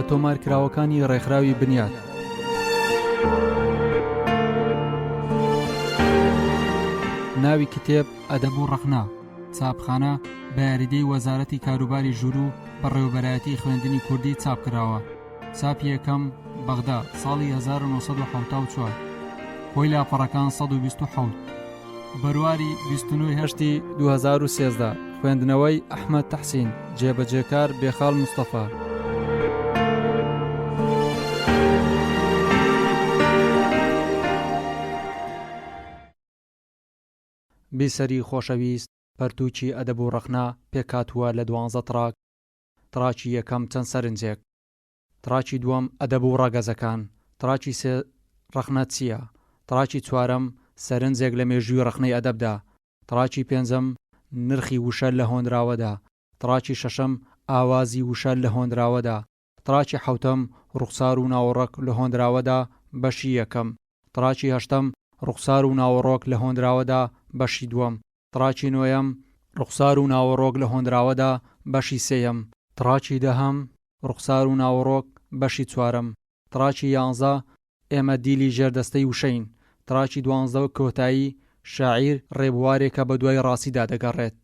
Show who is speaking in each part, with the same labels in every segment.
Speaker 1: تۆمارکراوەکانی ڕێکخراوی بنیات. ناوی کتێب ئەدەب و ڕەخنە، چاپخانە، بە یاریدەی وەزارەتی کاروباری ژووروو بەڕێوەبەرایەتی خوێندنی کوردی چاپ کراوە. چاپی یەکەم، بەغدا، ساڵی 1974. کۆی لاپەڕەکان 127. بەرواری 29 هەشتی 2013 خوێندنەوەی ئەحمەد تەحسین جێبەجێکار بێخاڵ مستەفا. بیسەری خۆشەویست پەرتووکی ئەدەب و ڕەخنە پێکهاتووە لە دوانزە تڕاک، تڕاکی یەکەم چەند سەرنجێک، تڕاکی دووەم ئەدەب و ڕەگەزەکان، تڕاکی سێ ڕەخنە چییە؟ تڕاکی چوارەم سەرنجێک لە مێژووی ڕەخنەی ئەدەبدا، تڕاکی پێنجەم نرخی وشە لە هۆنراوەدا، تڕاکی شەشەم ئاوازی وشە لە هۆنراوەدا، تڕاکی حەوتەم ڕوخسار و ناوەڕۆک لە هۆنراوەدا بەشی یەکەم، تڕاکی هەشتەم ڕوخسار و ناوەڕۆک لە هۆنراوەدا بەشی دووەم، تڕاکی نۆیەم ڕوخسار و ناوەڕۆک لە هۆنراوەدا بەشی سێیەم، تڕاکی دەهەم ڕوخسار و ناوەڕۆک بەشی چوارەم، تڕاکی یانزە ئێمە دیلی ژێردەستەی وشەین، تڕاکی دوانزە کۆتایی، شاعیر ڕێبوارێکە بەدوای ڕاستیدا دەگەڕێت.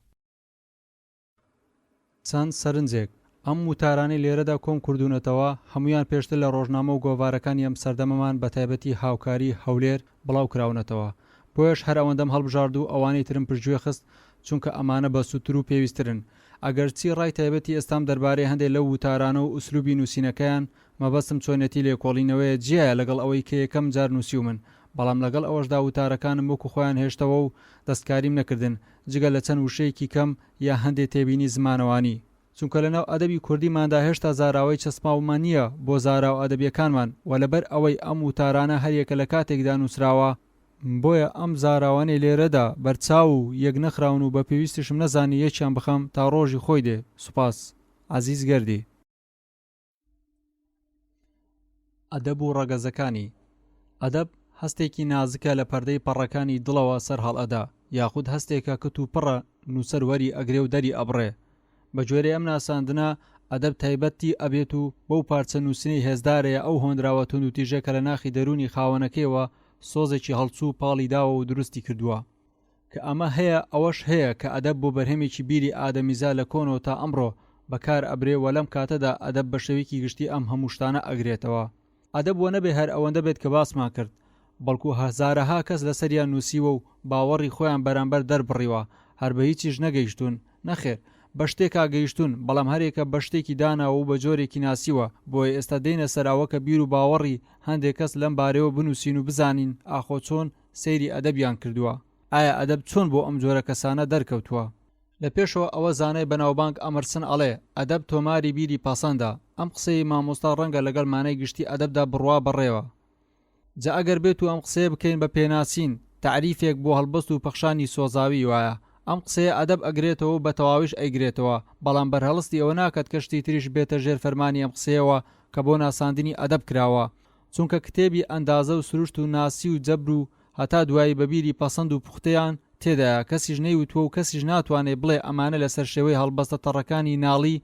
Speaker 1: چەند سەرنجێک، ئەم وتارانەی لێرەدا کۆم کردوونەتەوە، هەموویان پێشتر لە ڕۆژنامە و گۆڤارەکانی ئەم سەردەمەمان بە تایبەتی هاوکاری، هەولێر، بڵاو کراونەتەوە. بۆیەش هەر ئەوەندەم هەڵبژارد و ئەوانەی ترم پشتگوێ خست، چونکە ئەمانە بەسوودتر و پێویستترن. ئەگەرچی ڕای تایبەتی ئێستام دەربارەی هەندێ لەو وتارانە و ئوسلوبی نووسینەکەیان، مەبەستم چۆنیەتی لێکۆڵینەوەیە جیایە لەگەڵ ئەوەی کە یەکەم جار نووسیومن، بەڵام لەگەڵ ئەوەشدا وتارەکانم وەکو خۆیان هێشتەوە و دەستکاریم نەکردن، جگە لە چەند وشەیەکی کەم یا هەندێ تێبینی زمانەوانی. چونکە لەناو ئەدەبی کوردیماندا هێشتا زاراوەی چەسپاومان نییە بۆ زاراوە ئەدەبییەکانمان و لەبەر ئەوەی ئەم وتارانە هەریەکە لە کاتێکدا نووسراوە، بۆیە ئەم زاراوانەی لێرەدا بەرچاو و یەک نەخراون و بە پێویستیشم نەزانی یەکیان بخەم تا ڕۆژی خۆی دێ. سوپاس. عەزیز گەردی. ئەدەب و ڕەگەزەکانی، ئەدەب هەستێکی نازکە لە پەردەی پەڕەکانی دڵەوە سەر هەڵئەدا، یاخود هەستێکە کت و پڕە نووسەر وەری ئەگرێ و دەری ئەبڕێ. بە گوێرەی ئەم ناساندنە ئەدەب تایبەتی ئەبێت و بەو پارچە نووسینەی هێزدارەیە ئەو هۆنراوە توندوتیژە کە لە ناخی دەروونی خاوەنەکەیەوە سۆزێکی هەڵچوو پاڵی داوە و دروستی کردووە. کە ئەمە هەیە ئەوەش هەیە کە ئەدەب بۆ بەرهەمێکی بیری ئادەمیزا لە کۆنەوە تا ئەمڕۆ بە کار ئەبرێ وە لەم کاتەدا ئەدەب بە شێوەیەکی گشتی ئەم هەموو شتانە ئەگرێتەوە. ئەدەب وە نەبێ هەر ئەوەندە بێت کە باسمان کرد بەڵکو هەزارەها کەس لەسەریان نووسیوە و باوەڕی خۆیان بەرامبەر دەربڕیوە هەر بە هیچیش نەگەیشتوون نەخێر بە شتێکا گەیشتوون بەڵام هەرێکە بە شتێکی داناوە و بە جۆرێکی ناسیوە بۆیە ئێستا دێینە سەر ئەوە کە بیر و باوەڕی هەندێ کەس لەم بارەیەوە بنووسین و بزانین ئاخۆ چۆن سەیری ئەدەبیان کردووە ئایا ئەدەب چۆن بۆ ئەم جۆرە کەسانە دەرکەوتووە؟ لە پێشەوە ئەوە زانای بەناوبانگ ئەمرسن ئەڵێ، ئەدەب تۆماری بیری پەسەندە، ئەم قسەیەی مامۆستا ڕەنگە لەگەڵ مانای گشتی ئەدەبدا بڕوا بەڕێوە. جا ئەگەر بێتو ئەم قسەیە بکەین بە پێناسین، تەعریفێک، بۆ هەڵبەست و پەخشانی سۆزاوی وایە ئەم قسەیە ئەدەب ئەگرێتەوە و بە تەواویش ئەیگرێتەوە، بەڵام بەرهەڵستی ئەوە ناکات کە شتی تریش بێتە ژێر فەرمانی ئەم قسەیەوە کە بۆ ناساندنی ئەدەب کراوە. چونکە کتێبی ئەندازە و سروشت و ناسی و جەبر و هەتا دوایی بە بیری پەسەند و پوختەیان تێدایە کەسیش نەیوتووە و کەسیش ناتوانێ بڵێ ئەمانە لەسەر شێوەی هەڵبەستە تەڕەکانی ناڵی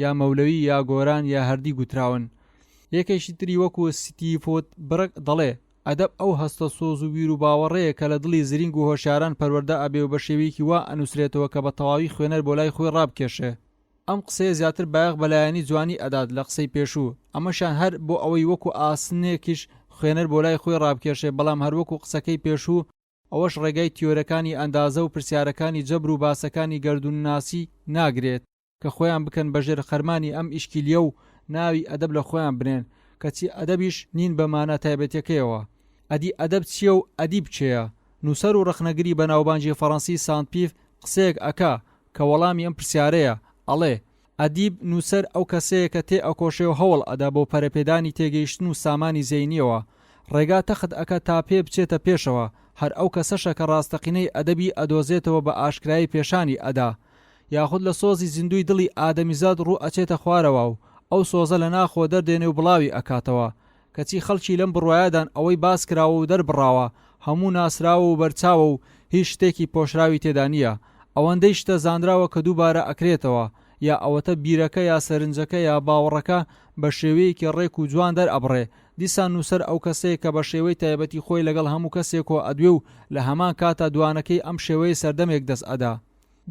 Speaker 1: یا مەولەوی یا گۆران یا هەردی گوتراون. یەکێکی تری وەکو ستیفۆت بڕک دەڵێ، ئەدەب ئەو هەستە سۆز و بیر و باوەڕەیە کە لە دڵی زرینگ و هۆشیاران پەروەردە ئەبێ و بە شێوەیەکی وا ئەنووسرێتەوە کە بە تەواوی خوێنەر بۆ لای خۆی ڕابکێشێ. ئەم قسەیە زیاتر بایەخ بە لایەنی جوانی ئەدات لە قسەی پێشوو، ئەمەشیان هەر بۆ ئەوەی وەکو ئاسنێکیش خوێنەر بۆ لای خۆی ڕابکێشێ، بەڵام هەر وەکو قسەکەی پێشوو، ئەوەش ڕێگای تیۆرەکانی ئەندازە و پرسیارەکانی جەبر و باسەکانی گەردوونناسی ناگرێت کە خۆیان بکەن بە ژێر خەرمانی ئەم ئیشکیلیە و ناوی ئەدەب لە خۆیان بنێن، کەچی ئەدەبیش نین بە مانا تایبەتیەکەیەوە. ئەدی ئەدەب چییە و ئەدیب کێیە؟ نووسەر و ڕەخنەگری بەناوبانگی فەڕەنسی سانت پیف قسەیەک ئەکا کە وەڵامی ئەم پرسیارەیە، ئەڵێ، ئەدیب، نووسەر ئەو کەسەیە کە تێ ئەکۆشێ و هەوڵ ئەدا بۆ پەرەپێدانی تێگەیشتن و سامانی زەینییەوە، ڕێگا تەخت ئەکا تا پێ بچێتە پێشەوە، هەر ئەو کەسەشە کە ڕاستەقینەی ئەدەبی ئەدۆزێتەوە بە ئاشکرایی پێشانی ئەدا، یاخود لە سۆزی زیندووی دڵی ئادەمیزاد ڕوو ئەچێتە خوارەوە و ئەو سۆزە لە ناخەوە دەردێنێ و بڵاوی ئەکاتەوە. کەچی خەڵکی لەم بڕوایەدان ئەوەی باس کراوە و دەربڕاوە هەموو ناسراوە و بەرچاوە و هیچ شتێکی پۆشراوی تێدا نییە. ئەوەندەی شتە زانراوە کە دووبارە ئەکرێتەوە. یا ئەوەتە بیرەکە یا سەرنجەکە یا باوەڕەکە بە شێوەیەکی ڕێک و جوان دەرئەبڕێ. دیسان نووسەر ئەو کەسەیە کە بە شێوەی تایبەتی خۆی لەگەڵ هەموو کەسێکۆ ئەدوێ و لە هەمان کاتا دوانەکەی ئەم شێوەیەی سەردەمێک دەست ئەدا.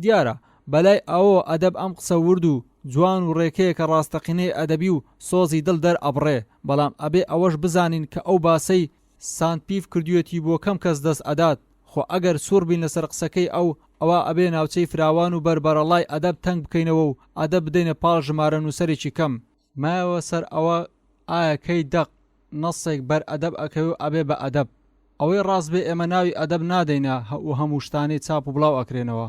Speaker 1: دیارە بەلای ئەوەوە ئەدەب ئەم قسە ورد و جوان و ڕێکەیە کە ڕاستەقینەی ئەدەبی و سۆزی دڵ دەرئەبڕێ، بەڵام ئەبێ ئەوەش بزانین کە ئەو باسەی سانت پیف کردویەتی بۆ کەم کەس دەست ئەدات، خۆ ئەگەر سوڕ بین لەسەر قسەکەی ئەو ئەوا ئەبێ ناوچەی فراوان و بەربەرەڵای ئەدەب تەنگ بکەینەوە و ئەدەب بدەینە پاڵ ژمارە نوسەرێکی کەم. مایەوە سەر ئەوە ئایا کەی دەق، نەسێک، بەر ئەدەب ئەکەوێ و ئەبێ بە ئەدەب؟ ئەوەی ڕاست بێ ئێمە ناوی ئەدەب نادەینە ئه و هەموو شتانەی چاپ و بڵاو ئەکرێنەوە.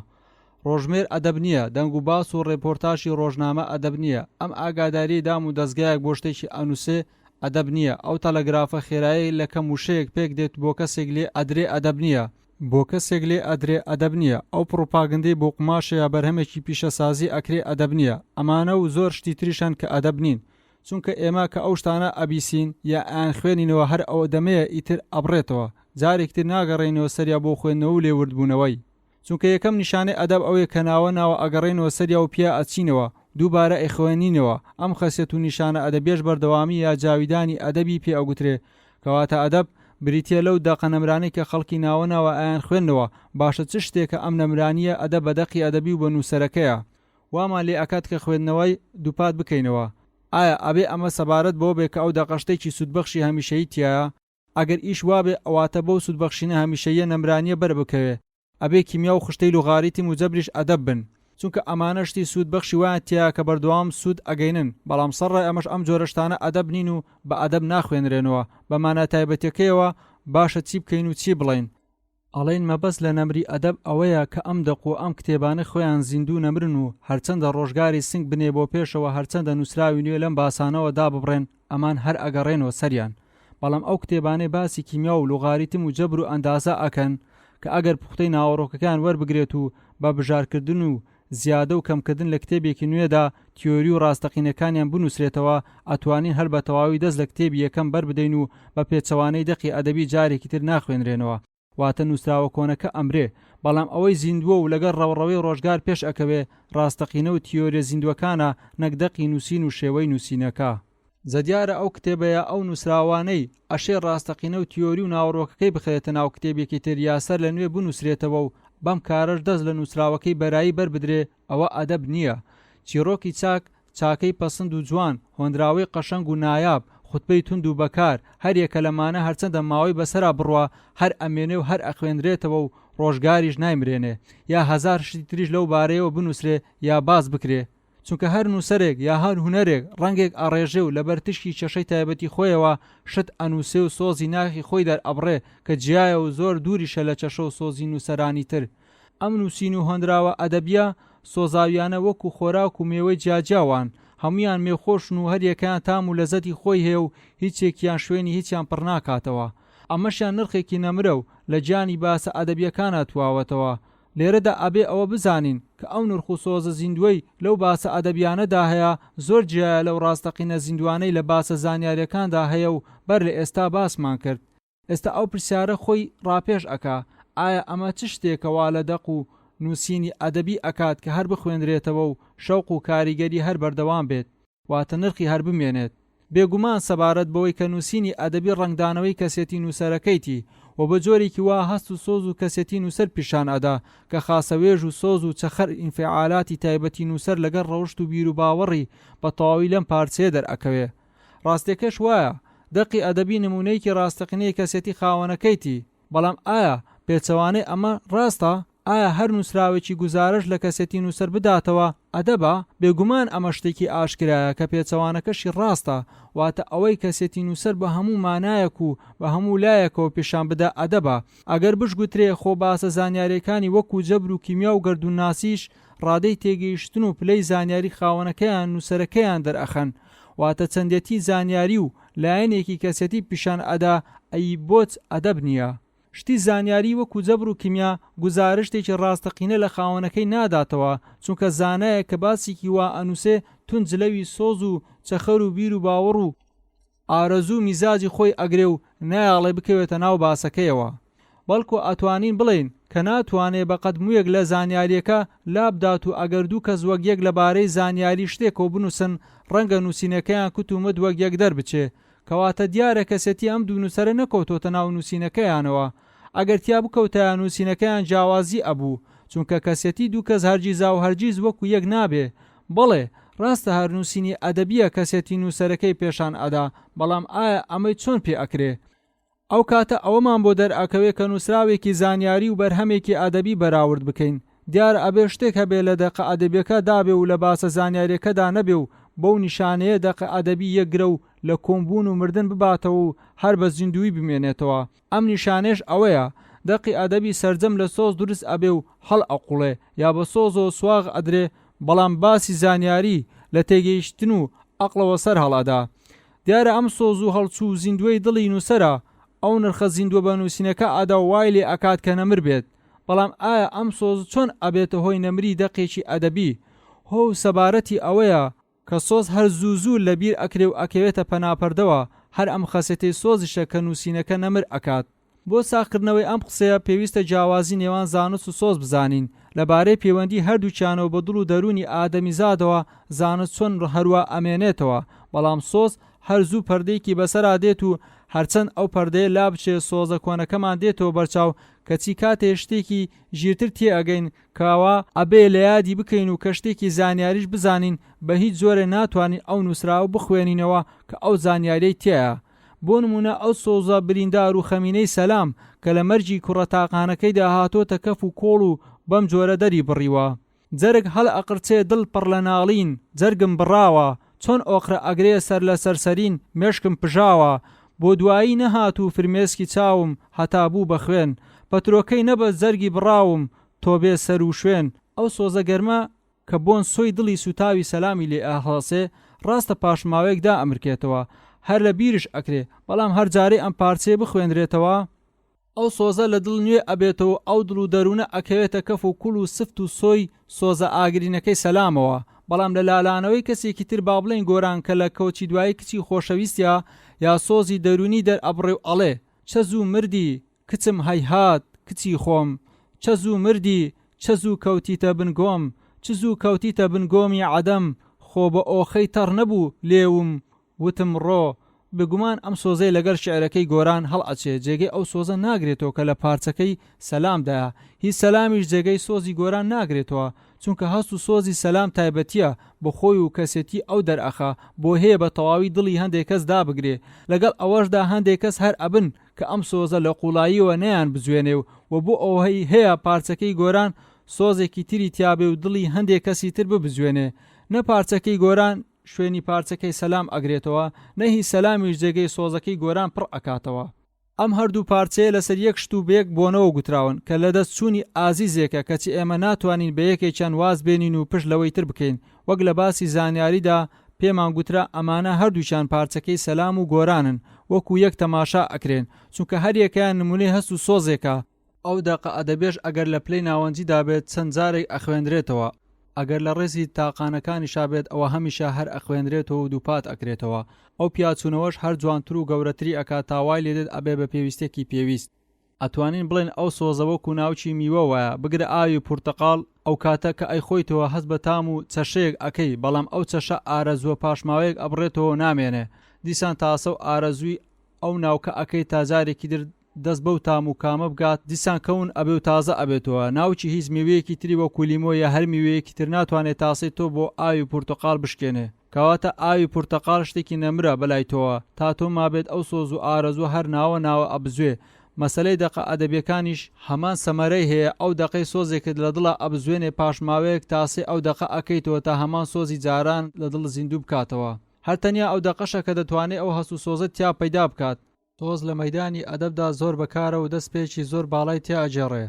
Speaker 1: ڕۆژمێر ئەدەب نییە، دەنگ و باس و ڕێپۆرتاژی ڕۆژنامە ئەدەب نییە، ئەم ئاگاداریەی دام و دەزگایەک بۆ شتێکی ئەنووسێ ئەدەب نییە، ئەو تەلەگرافە خێرایەی لە کەم وشەیەک پێک دێت بۆ کەسێک لێ ئەدرێ ئەدەب نییە، بۆ کەسێک لێ ئەدرێ ئەدەب نییە، ئەو پڕوپاگندەی بۆ قوماشە یا بەرهەمێکی پیشەسازی ئەکرێ ئەدەب نییە، ئەمانە و زۆر شتی تریش هەن کە ئەدەب نین، چونکە ئێمە کە ئەو شتانە ئەبیسین یا ئەیانخوێنینەوە هەر ئەودەمەیە ئیتر ئەبڕێتەوە، جارێکی تر ناگەڕێینەوە سەریا بۆ خوێندنەوە و لێوردبوونەوەی. چونکە یەکەم نیشانەی ئەدەب ئەوەیە کە ناوە ناوە ئەگەڕێینەوە سەریا و پیا ئەچینەوە، دووبارە ئەیخوێنینەوە، ئەم خەسیەت و نیشانە ئەدەبیەش بەردەوامی یا جاویدانی ئەدەبی پێ ئەگوترێ، کەواتە ئەدەب بریتیە لەو دەقە نەمرانەی کە خەڵکی ناوە ناوە ئەیانخوێننەوە، باشە چ شتێکە ئەم نەمرانییە ئەدەب بە دەقی ئەدەبی و بە نووسەرەکەیە وامان لێ ئەکات کە خوێندنەوەی دووپات بکەینەوە؟ ئایا ئەبێ ئەمە سەبارەت بەوە بێ کە ئەو دەقە شتێکی سوودبەخشی هەمیشەیی تیایە؟ ئەگەر ئیش وابێ واتە بەو سوودبەخشینە هەمیشەییە نەمرانییە بەر بکەوێ ئەبێ کیمیا و خشتەی لوغاریتم و جەبریش ئەدەب بن چونکە ئەمانە شتی سوود بەخشی وایان تیایە کە بەردەوام سوود ئەگەینن بەڵام سەرڕای ئەمەش ئەم جۆرە شتانە ئەدەب نین و بە ئەدەب ناخوێنرێنەوە بە مانا تایبەتیەکەیەوە باشە چی بکەین و چی بڵێین؟ ئەڵێین مەبەست لە نەمری ئەدەب ئەوەیە کە ئەم دەق و ئەم کتێبانە خۆیان زیندوو نەمرن و هەرچەندە ڕۆژگاری سنگ بنێ بۆ پێشەوە هەرچەندە نووسراوی نوێ لەم باسانەوە داببڕێن ئەمان هەر ئەگەڕێنەوە سەریان بەڵام ئەو کتێبانەی باسی کیمیا و لوغاریتم و جەبر و ئەندازە ئەکەن کە ئەگەر پوختەی ناوەڕۆکەکەیان وەربگرێت و بە بژارکردن و زیادە و کەمکردن لە کتێبێکی نوێدا تیۆری و ڕاستەقینەکانیان بنووسرێتەوە ئەتوانین هەر بە تەواوی دەست لە کتێبی یەکەم بەربدەین و بە پێچەوانەی دەقی ئەدەبی جارێکی تر ناخوێنرێنەوە واتە نووسراوە کۆنەکە ئەمرێ، بەڵام ئەوەی زیندووە و لەگەڵ ڕەوڕەوەی ڕۆژگار پێش ئەکەوێ، ڕاستەقینە و تیۆریە زیندووەکانە نەک دەقی نووسین و شێوەی نووسینەکە. جا دیارە ئەو کتێبە یا ئەو نووسراوانەی ئەشێ ڕاستەقینە و تیۆری و ناوەڕۆکەکەی بخرێتە ناو کتێبێکی تر یا سەر لە نوێ بنووسرێتەوە و بەم کارەش دەست لە نووسراوەکەی بەرایی بەر بدرێ ئەوە ئەدەب نییە. چیڕۆکی چاک چاکەی پەسند و جوان، هۆنراوەی قەشەنگ و نایاب، خوتبەی توند و بەکار، هەر یەکە لەمانە هەرچەندە ماوەی بەسەرا بڕوا، هەر ئەمێنێ و هەر ئەخوێنرێتەوە و ڕۆژگاریش نایمرێنێ. یا هەزار شتی تریش لەو بارەیەوە بنووسرێ یا باس بکرێ. چونکە هەر نووسەرێک یا هەر هونەرێک ڕەنگێک ئەڕێژێ و لەبەر تشکی چەشەی تایبەتی خۆیەوە شت ئەنووسێ و سۆزی ناخی خۆی دەرئەبڕێ کە جیایە و زۆر دووریشە لە چەشە و سۆزی نووسەرانی تر. ئەم نووسین و هۆنراوە ئەدەبییە سۆزاوییانە وەکوو خۆراک و مێوەی جیاجیا وان، هەموویان مێوخۆشن و هەریەکەیان تام و لەزەتی خۆی هەیە و هیچێکیان شوێنی هیچیان پڕ ناکاتەوە. ئەمەشیان نرخێکی نەمرە و لە گیانی باسە ئەدەبییەکانا تواوەتەوە. لێرەدا ئەبێ ئەوە بزانین کە ئەو نرخ و سۆزە زیندووەی لەو باسە ئەدەبییانەدا هەیە زۆر جیایە لەو ڕاستەقینە زیندووانەی لە باسە زانیارییەکاندا هەیە و بەر لە ئێستا باسمان کرد. ئێستا ئەو پرسیارە خۆی ڕاپێش ئەکا، ئایا ئەمە چ شتێکە وا لە دەق و نووسینی ئەدەبی ئەکات کە هەر بخوێنرێتەوە و شەوق و کاریگەری هەر بەردەوام بێت، واتە نرخی هەر بمێنێت؟ بێگومان سەبارەت بەوەی کە نووسینی ئەدەبی ڕەنگدانەوەی کەسێتی نووسەرەکەیتی و بە جۆرێکی وا هەست و سۆز و کەسێتی نووسەر پیشان ئەدا کە خاسەوێژ و سۆز و چەخەر ئینفعالاتی تایبەتی نووسەر لەگەڵ ڕەوشت و بیروباوەڕی بە تەواوی لەم پارچەیە دەرئەکەوێ. ڕاستیەکەش وایە، دەقی ئەدەبی نموونەیەکی ڕاستەقینەی کەسێتی خاوەنەکەیتی، بەڵام ئایا پێچەوانەی ئەمە ڕاستە؟ ئایا هەر نووسراوێکی گوزارشت لە کەسێتی نووسەر بداتەوە ئەدەبە؟ بێگومان ئەمە شتێکی ئاشکرایە کە پێچەوانەکەشی ڕاستە، واتە ئەوەی کەسێتی نووسەر بە هەموو مانایەک و بە هەموو لایەکەوە پیشان بدا ئەدەبە، ئەگەر بشگوترێ خۆ باسە زانیاریەکانی وەکوو جەبر و کیمیا و گەردوونناسیش ڕادەی تێگەیشتن و پلەی زانیاری خاوەنەکەیان نووسەرەکەیان دەرئەخەن واتە چەندێتی زانیاری و لایەنێکی کەسێتی پیشان ئەدا ئەی بۆچ ئەدەب نیە شتی زانیاری وەکو جەبر و کیمیا گوزارشتێکی ڕاستەقینە لە خاوەنەکەی ناداتەوە چونکە زانایەک کە باسێکی وا ئەنوسێ توند جلەوی سۆز و چەخەر و بیر و باوەڕ و ئارەزوو و میزاجی خۆی ئەگرێ و نایەڵێ بکەوێتە ناو باسەکەیەوە. بەڵکو ئەتوانین بڵێین کە ناتوانێ بە قەد موویەک لە زانیارییەکە لابدات و ئەگەر دوو کەس وەک یەک لە بارەی زانیاری شتێکەوە بنووسن ڕەنگە نووسینەکەیان کت و مت وەک یەک دەربچێ. کەواتە دیارە کەسێتی ئەم دوو نووسەرە نەکەوتۆتە ناو نووسینەکەیانەوە. ئەگەر تیا بکەوتایە نووسینەکەیان جیاوازی ئەبوو. چونکە کەسێتی دوو کەس هەرگیزاوهەرگیز وەکو یەک نابێ. بەڵێ، ڕاستە هەر نووسینی ئەدەبییە کەسێتی نووسەرەکەی پێشان ئەدا، بەڵام ئایا ئەمەی چۆن پێ ئەکرێ؟ ئەو کاتە ئەوەمان بۆ دەرئەکەوێ کە نووسراوێکی زانیاری و بەرهەمێکی ئەدەبی بەراورد بکەین. دیارە ئەبێ شتێک هەبێ لە دەقە ئەدەبیەکە دابێ و لە باسە زانیاریەکەدا نەبێ و بەو نیشانەیە دەقە ئەدەبی یەکگرە و لە کۆنبوون و مردن بباتەوە و هەر بە زیندوویی بمێنێتەوە. ئەم نیشانەیەش ئەوەیە دەقی ئەدەبی سەرجەم لە سۆز دروست ئەبێ و هەڵئەقوڵێ یا بە سۆزەوە سواغ ئەدرێ بەڵام باسی زانیاری لە تێگەیشتن و ئەقڵەوە سەر هەڵئەدا. دیارە ئەم سۆز و هەڵچوو و زیندووەی دڵی نووسەرە ئەو نرخە زیندووە بە نووسینەکە ئەدا و وای لێ ئەکات کە نەمر بێت. بەڵام ئایا ئەم سۆزە چۆن ئەبێتە هۆی نەمری دەقێکی ئەدەبی؟ هۆ و سەبارەتی ئەوەیە کە سۆز هەر زوو زوو لە بیر ئەکرێ و ئەکەوێتە پەنا پەردەوە، هەر ئەم خەسێتەی سۆزیشە کە نووسینەکە نەمر ئەکات. بۆ ساغکردنەوەی ئەم قسەیە پێویستە جیاوازی نێوان زانست و سۆز بزانین، لە بارەی پەیوەندی هەردووکیانەوە بە دڵ و دەروونی ئادەمیزادەوە زانست چۆن هەروا ئەمێنێتەوە، بەڵام سۆز هەر زوو پەردەیەکی بەسەرا دێت و هەرچەند ئەو پەردەیە لابچێ سۆزە کۆنەکەمان دێتەوە بەرچاو، کەچی کاتێ شتێکی ژیرتر تێئەگەین کەوا ئەبێ لە یادی بکەین و کە شتێکی زانیاریش بزانین بە هیچ جۆرێ ناتوانین ئەو نووسراوە بخوێنینەوە کە ئەو زانیاریەی تیایە بۆ نموونە ئەو سۆزە بریندار و خەمینەی سەلام کە لە مەرگی کوڕە تاقانەکەیدا هاتۆتە کەف و کۆڵ و بەم جۆرە دەری بڕیوە. جەرگ هەڵئەقرچێ دڵ پڕ لە ناڵین جەرگم بڕاوە چۆن ئۆقرە ئەگرێ سەر لە سەر سەرین مێشکم پژاوە بۆ دوایی نەهات و فرمێسکی چاوم هەتا بوو بە خوێن پەترۆکەی نەبەست جەرگی بڕاوم تۆ بێ سەر و شوێن ئەو سۆزە گەرمە کە بۆن سۆی دڵی سوتاوی سەلامی لێ ئەهەڵسێ ڕاستە پاش ماوەیەک دائەمرکێتەوە هەر لە بیرش ئەکرێ بەڵام هەر جارەی ئەم پارچەیە بخوێنرێتەوە ئەو سۆزە لە دڵ نوێ ئەبێتەوە و ئەو دڵ و دەروونە ئەکەوێتە کەف و کوڵ و سفت و سۆی سۆزە ئاگرینەکەی سەلامەوە، بەڵام لە لالانەوەی کەسێکی تر با بڵێین گۆران کە لە کۆچی دوایی کچی خۆشەویستیا یا سۆزی دەروونی دەرئەبڕێ و ئەڵێ، چە زوو مردی کچم هەیهات کچی خۆم، چە زوو مردی چە زوو کەوتیتە بن گۆم، چ زوو کەوتیتە بن گۆمی عەدەم، خۆ بە ئۆخەی تەڕ نەبوو لێوم وتم ڕۆ، بێگومان ئەم سۆزەی لەگەل شیعرەکەی گۆران هەڵئەچێ جێگەی ئەو سۆزە ناگرێتەوە کە لە پارچەکەی سەلام دایە، هی سەلامیش جێگەی سۆزی گۆران ناگرێتەوە، چونکە هەست و سۆزی سەلام تایبەتیە بە خۆی و کەسێتی ئەو دەرئەخا، بۆ هەیە بە تەواوی دڵی هەندێ کەس دابگرێ، لەگەڵ ئەوەشدا هەندێ کەس هەر ئەبن کە ئەم سۆزە لە قوڵاییەوە نەیان بزوێنێ و بۆ ئەوەی هەیە پارچەکەی گۆران سۆزێکی تری تیابێ و دڵی هەندێ کەسی تر ببزوێنێ، نە پارچەکەی گۆران شوێنی پارچەکەی سەلام ئەگرێتەوە، نە هی سەلامیش جێگەی سۆزەکەی گۆران پڕ ئەکاتەوە. ئەم هەردوو پارچەیە لەسەر یەک شت و بەیەک بۆنەوە گوتراون کە لەدەست چوونی ئازیزێکە کەچی ئێمە ناتوانین بە یەکێکیان واز بێنین و پشت لەوەی تر بکەین وەک لە باسی زانیاریدا پێمان گوترا ئەمانە هەردووکیان پارچەکەی سەلام و گۆرانن وەکو یەک تەماشا ئەکرێن چونکە هەریەکەیان نمونەی هەست و سۆزێکە ئەو دەقە ئەدەبیەش ئەگەر لە پلەی ناوەنجیدا بێت چەند جارێک ئەخوێنرێتەوە، ئەگەر لە ڕێزی تاقانەکانیشا بێت ئەوە هەمیشە هەر ئەخوێنرێتەوە و دووپات ئەکرێتەوە، ئەو پیاچوونەوەش هەر جوانتر و گەورەتری ئەکات تا وای لێدێت ئەبێ بە پێویستیەکی پێویست. ئەتوانین بڵێین ئەو سۆزە وەکو ناوکی میوە وایە، بگرە ئاوی پورتەقاڵ ئەوکاتە کە ئەیخۆیتەوە هەست بە تام و چەشەیەک ئەکەی بەڵام ئەو چەشە ئارەزووە پاش ماوەیەک ئەبڕێتەوە و نامێنێ دیسان تاسە و ئارەزووی ئەو ناوکە ئەکەی تا جارێکی تر دەست بەو تام و کامە بگات دیسان کەون ئەبێ و تازە ئەبێتەوە ناوکی هیچ میوەیەکی تری وەکو لیمۆ یا هەر میوەیەکی تر ناتوانێ تاسەی تۆ بۆ ئاوی پورتەقاڵ بشکێنێ کەواتە ئاوی پورتەقاڵ شتێکی نەمرە بەلای تۆوە تا تۆ مابێت ئەو سۆز و ئارەزووە هەر ناوە ناوە ئەبزوێ مەسەلەی دەقە ئەدەبیەکانیش هەمان سەمەرەی هەیە ئەو دەقەی سۆزێکت لە دڵا ئەبزوێنێ پاش ماوەیەک تاسەی ئەو دەقە ئەکەیتەوە تا هەمان سۆزی جاران لە دڵ زیندوو بکاتەوە هەر تەنیا ئەو دەقەشە کە دەتوانێ ئەو هەست و سۆزەت تیا پەیدا بکات. سۆز لە مەیدانی ئەدەبدا زۆر بەکارە و دەست پێکی زۆر باڵای تیا ئەگێڕێ.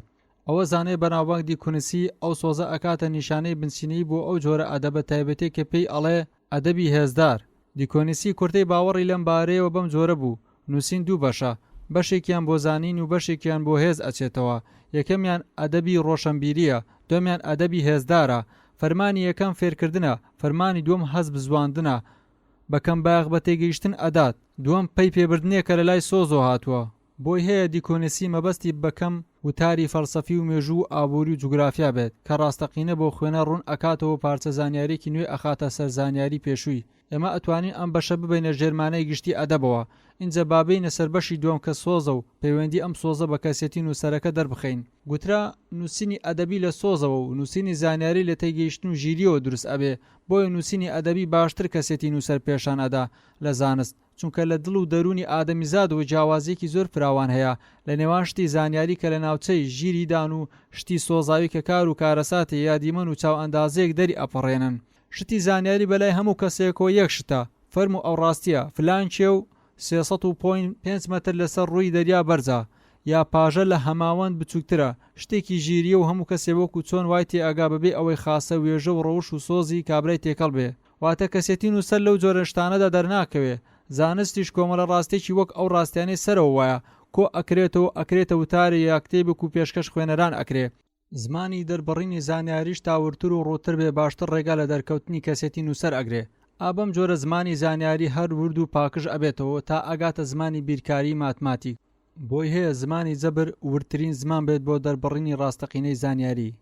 Speaker 1: ئەوە زانای بەناوبانگ دیکونسی ئەو سۆزە ئەکاتە نیشانەی بنچینەیی بۆ ئەو جۆرە ئەدەبە تایبەتەی کە پێی ئەڵێ ئەدەبی هێزدار. دیکۆنیسی کورتەی باوەڕی لەم بارەیەوە بەم جۆرە بوو، نووسین دوو بەشە، بەشێکیان بۆ زانین و بەشێکیان بۆ هێز ئەچێتەوە. یەکەمیان ئەدەبی ڕۆشەنبیرییە، دووەمیان ئەدەبی هێزدارە. فەرمانی یەکەم فێرکردنە، فەرمانی دووەم هەست بزواندنە. بە کەم بایەخ بە تێگەیشتن ئەدات. دووەم پەی پێبردنێکە لە لای سۆزۆ هاتووە. بۆی هەیە دیکۆنیسی مەبەستی بە کەم. وتاری فەلسەفی و مێژوو و ئابووری و جوگرافیا بێت کە ڕاستەقینە بۆ خوێنەر ڕوون ئەکاتەوە و پارچە زانیاریەکی نوێ ئەخاتە سەر زانیاری پێشووی. ئێمە ئەتوانین ئەم بەشە ببەینە ژێر مانای گشتی ئەدەبەوە. ئینجا با بێینە سەر بەشی دووەم کە سۆزە و پەیوەندی ئەم سۆزە بە کەسێتی نووسەرەکە دەربخەین. گوترا نووسینی ئەدەبی لە سۆزەوە و نووسینی زانیاری لە تێگەیشتن و ژیرییەوە دروست ئەبێ، بۆیە نووسینی ئەدەبی باشتر کەسێتی نووسەر پێشان ئەدا لە زانست، چونکە لە دڵ و دەروونی ئادەمیزادەوە جیاوازییەکی زۆر فراوان هەیە لە نێوان شتی زانیاری کە لە ناوچەی ژیریدان و شتی سۆزاوی کە کار و کارەساتێ یا دیمەن و چاو ئەندازەیەک دەری ئەپەڕێنن. شتی زانیاری بەلای هەموو کەسێکەوە یەک شتە، فەرموو ئەو ڕاستیە، فلان کێو 300 و point پێنج مەتر لەسەر ڕووی دەریا بەرزە، یا پاژە لە هەماوەند بچووکترە، شتێکی ژیریە و هەموو کەسێ وەکو چۆن وای تێئەگا بەبێ ئەوەی خاسە وێژە و ڕەوش و سۆزی کابرای تێکەڵ بێ. واتە کەسێتی نووسەر لەو جۆرە شتانەدا دەرناکەوێ. زانستیش کۆمەڵە ڕاستیەکی وەک ئەو ڕاستیانەی سەرەوە وایە، کۆ ئەکرێتەوە و ئەکرێتە وتارێ یا کتێبێک و پێشکەش خوێنەران ئەکرێ. زمانی دەربڕینی زانیاریش تا وردتر و ڕوونتر بێ باشتر ڕێگا لە دەرکەوتنی کەسێتی نووسەر ئەگرێ. ئا بەم جۆرە زمانی زانیاری هەر ورد و پاکژ ئەبێتەوە تا ئەگاتە زمانی بیرکاریی ماتماتیک. بۆی هەیە زمانی جەبر وردترین زمان بێت بۆ دەربڕینی ڕاستەقینەی زانیاری.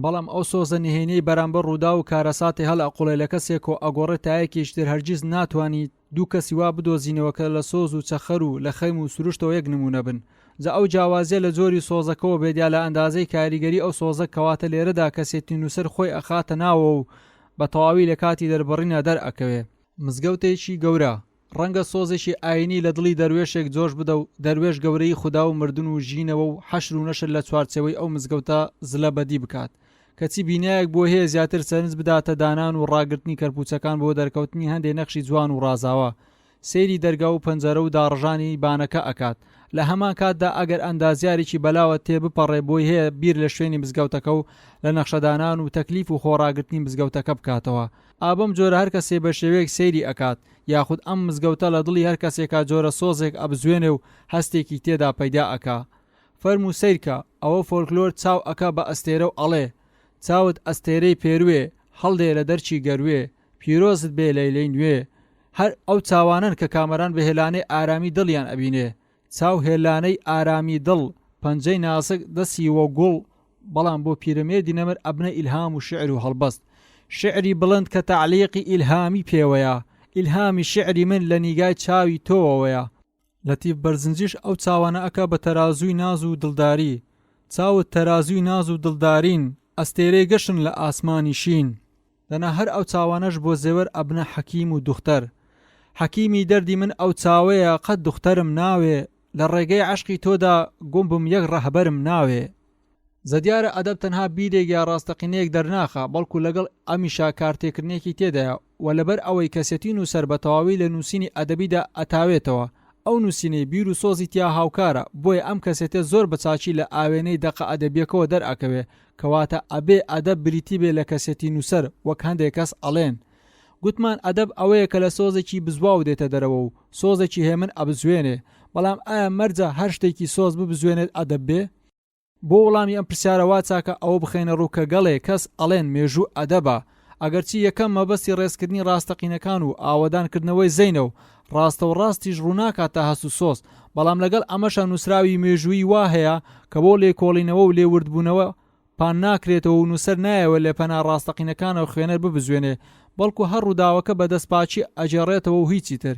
Speaker 1: بەڵام ئەو سۆزە نهێنیەی بەرامبەر ڕووداو و کارەساتێ هەڵئەقوڵێ لە کەسێک و ئەگۆڕێ تا یەکێکی تر هەرگیز ناتوانیت دوو کەسی وا بدۆزینەوە کە لە سۆز و چەخەر و لە خەیم و سروشتەوە یەک نموونە بن جا ئەو جیاوازیە لە جۆری سۆزەکەوە بێت یا لە ئەندازەی کاریگەری ئەو سۆزە کەواتە لێرەدا کەسێتی نووسەر خۆی ئەخاتە ناوەوە و بە تەواوی لە کاتی دەربڕینا دەرئەکەوێ. مزگەوتێکی گەورە ڕەنگە سۆزێکی ئایینی لە دڵی دەروێشێک جۆش بدە و دەروێش گەورەیی خودا و مردن و ژینەوە و حەشر و نەشر لە چوارچێوەی ئەو مزگەوتە زلە بەدی بکات کەچی بینایەک بۆ هەیە زیاتر سەرنج بداتە دانان و ڕاگرتنی کەرپوچەکان بۆ دەرکەوتنی هەندێ نەخشی جوان و ڕازاوە سەیری دەرگا و پەنجەرە و داڕژانی بانەکە ئەکات لە هەمان کاتدا ئەگەر ئەندازیارێکی بەلاوە تێ بپەڕێ بۆی هەیە بیر لە شوێنی مزگەوتەکە و لە نەخشەدانان و تەکلیف و خۆڕاگرتنی مزگەوتەکە بکاتەوە ئا بەم جۆرە هەر کەسێ بە شێوەیەک سەیری ئەکات یاخود ئەم مزگەوتە لە دڵی هەر کەسێکا جۆرە سۆزێک ئەبزوێنێ و هەستێکی تێدا پەیدا ئەکا فەرموو سەیرکە ئەوە فۆلکلۆر چاو ئەکا بە ئەستێرە و ئەڵێ چاوت ئەستێرەی پێروێ هەڵدێ لە دەرکی گەروێ پیرۆزت بێ لەیلەی نوێ هەر ئەو چاوانەن کە کامەران بە هێلانەی ئارامی دڵیان ئەبینێ چاو هێلانەی ئارامی دڵ پەنجەی ناسک دەسی وە گوڵ بەڵام بۆ پیرەمێردی نەمر ئەبنە ئیلهام و شیعر و هەڵبەست شیعری بڵند کە تەعلیقی ئیلهامی پێوەیە ئیلهامی شیعری من لە نیگای چاوی تۆوەوەیە. لەتیف بەرزنجیش ئەو چاوانە ئەکا بە تەرازووی ناز و دڵداری چاوت تەرازووی ناز و دڵدارین ئەستێرەی گەشن لە ئاسمانی شین دەنا هەر ئەو چاوانەش بۆ زێوەر ئەبنە حەکیم و دوختەر حەکیمی دەردی من ئەو چاوەیە قەت دوختەرم ناوێ لە ڕێگەی عەشقی تۆدا گوم بم یەک ڕەهبەرم ناوێ. جا دیارە ئەدەب تەنها بیرێک یا ڕاستەقینەیەک دەرناخا بەڵکو لەگەڵ ئەمیشا کارتێکردنێکی تێدایە و لەبەر ئەوەی کەسێتی نووسەر بە تەواوی لە نووسینی ئەدەبیدا ئەتاوێتەوە ئەو نووسینەی بیر و سۆزی تیا هاوکارە بۆیە ئەم کەسێتە زۆر بە چاکی لە ئاوێنەی دەقە ئەدەبیەکەوە دەرئەکەوێ کەواتە ئەبێ ئەدەب بریتی بێ لە کەسێتی نووسەر وەک هەندێ کەس ئەڵێن گوتمان ئەدەب ئەوەیە کە لە سۆزێکی بزواو دێتە دەرەوە و سۆزێکی هێمن ئەبزوێنێ بەڵام ئایا مەرجە هەر شتێکی سۆز ببزوێنێت ئەدەب بێ؟ بۆ وڵامی ئەم پرسیارە وا چاکە ئەوە بخەینە ڕوو کە گەڵێ کەس ئەڵێن مێژوو ئەدەبە، ئەگەرچی یەکەم مەبەستی ڕێزکردنی ڕاستەقینەکان و ئاوەدان کردنەوەی زەینە و ڕاستەوڕاستیش ڕووناکاتە هەست و سۆز، بەڵام لەگەڵ ئەمەشا نووسراوی مێژوویی وا هەیە کە بۆ لێکۆڵینەوە و لێوردبوونەوە پان ناکرێتەوە و نووسەر نایەوێ لە پەنا ڕاستەقینەکانەوە خوێنەر ببزوێنێ بەڵکو هەر ڕووداوەکە بە دەستپاکی ئەگێڕێتەوە و هیچی تر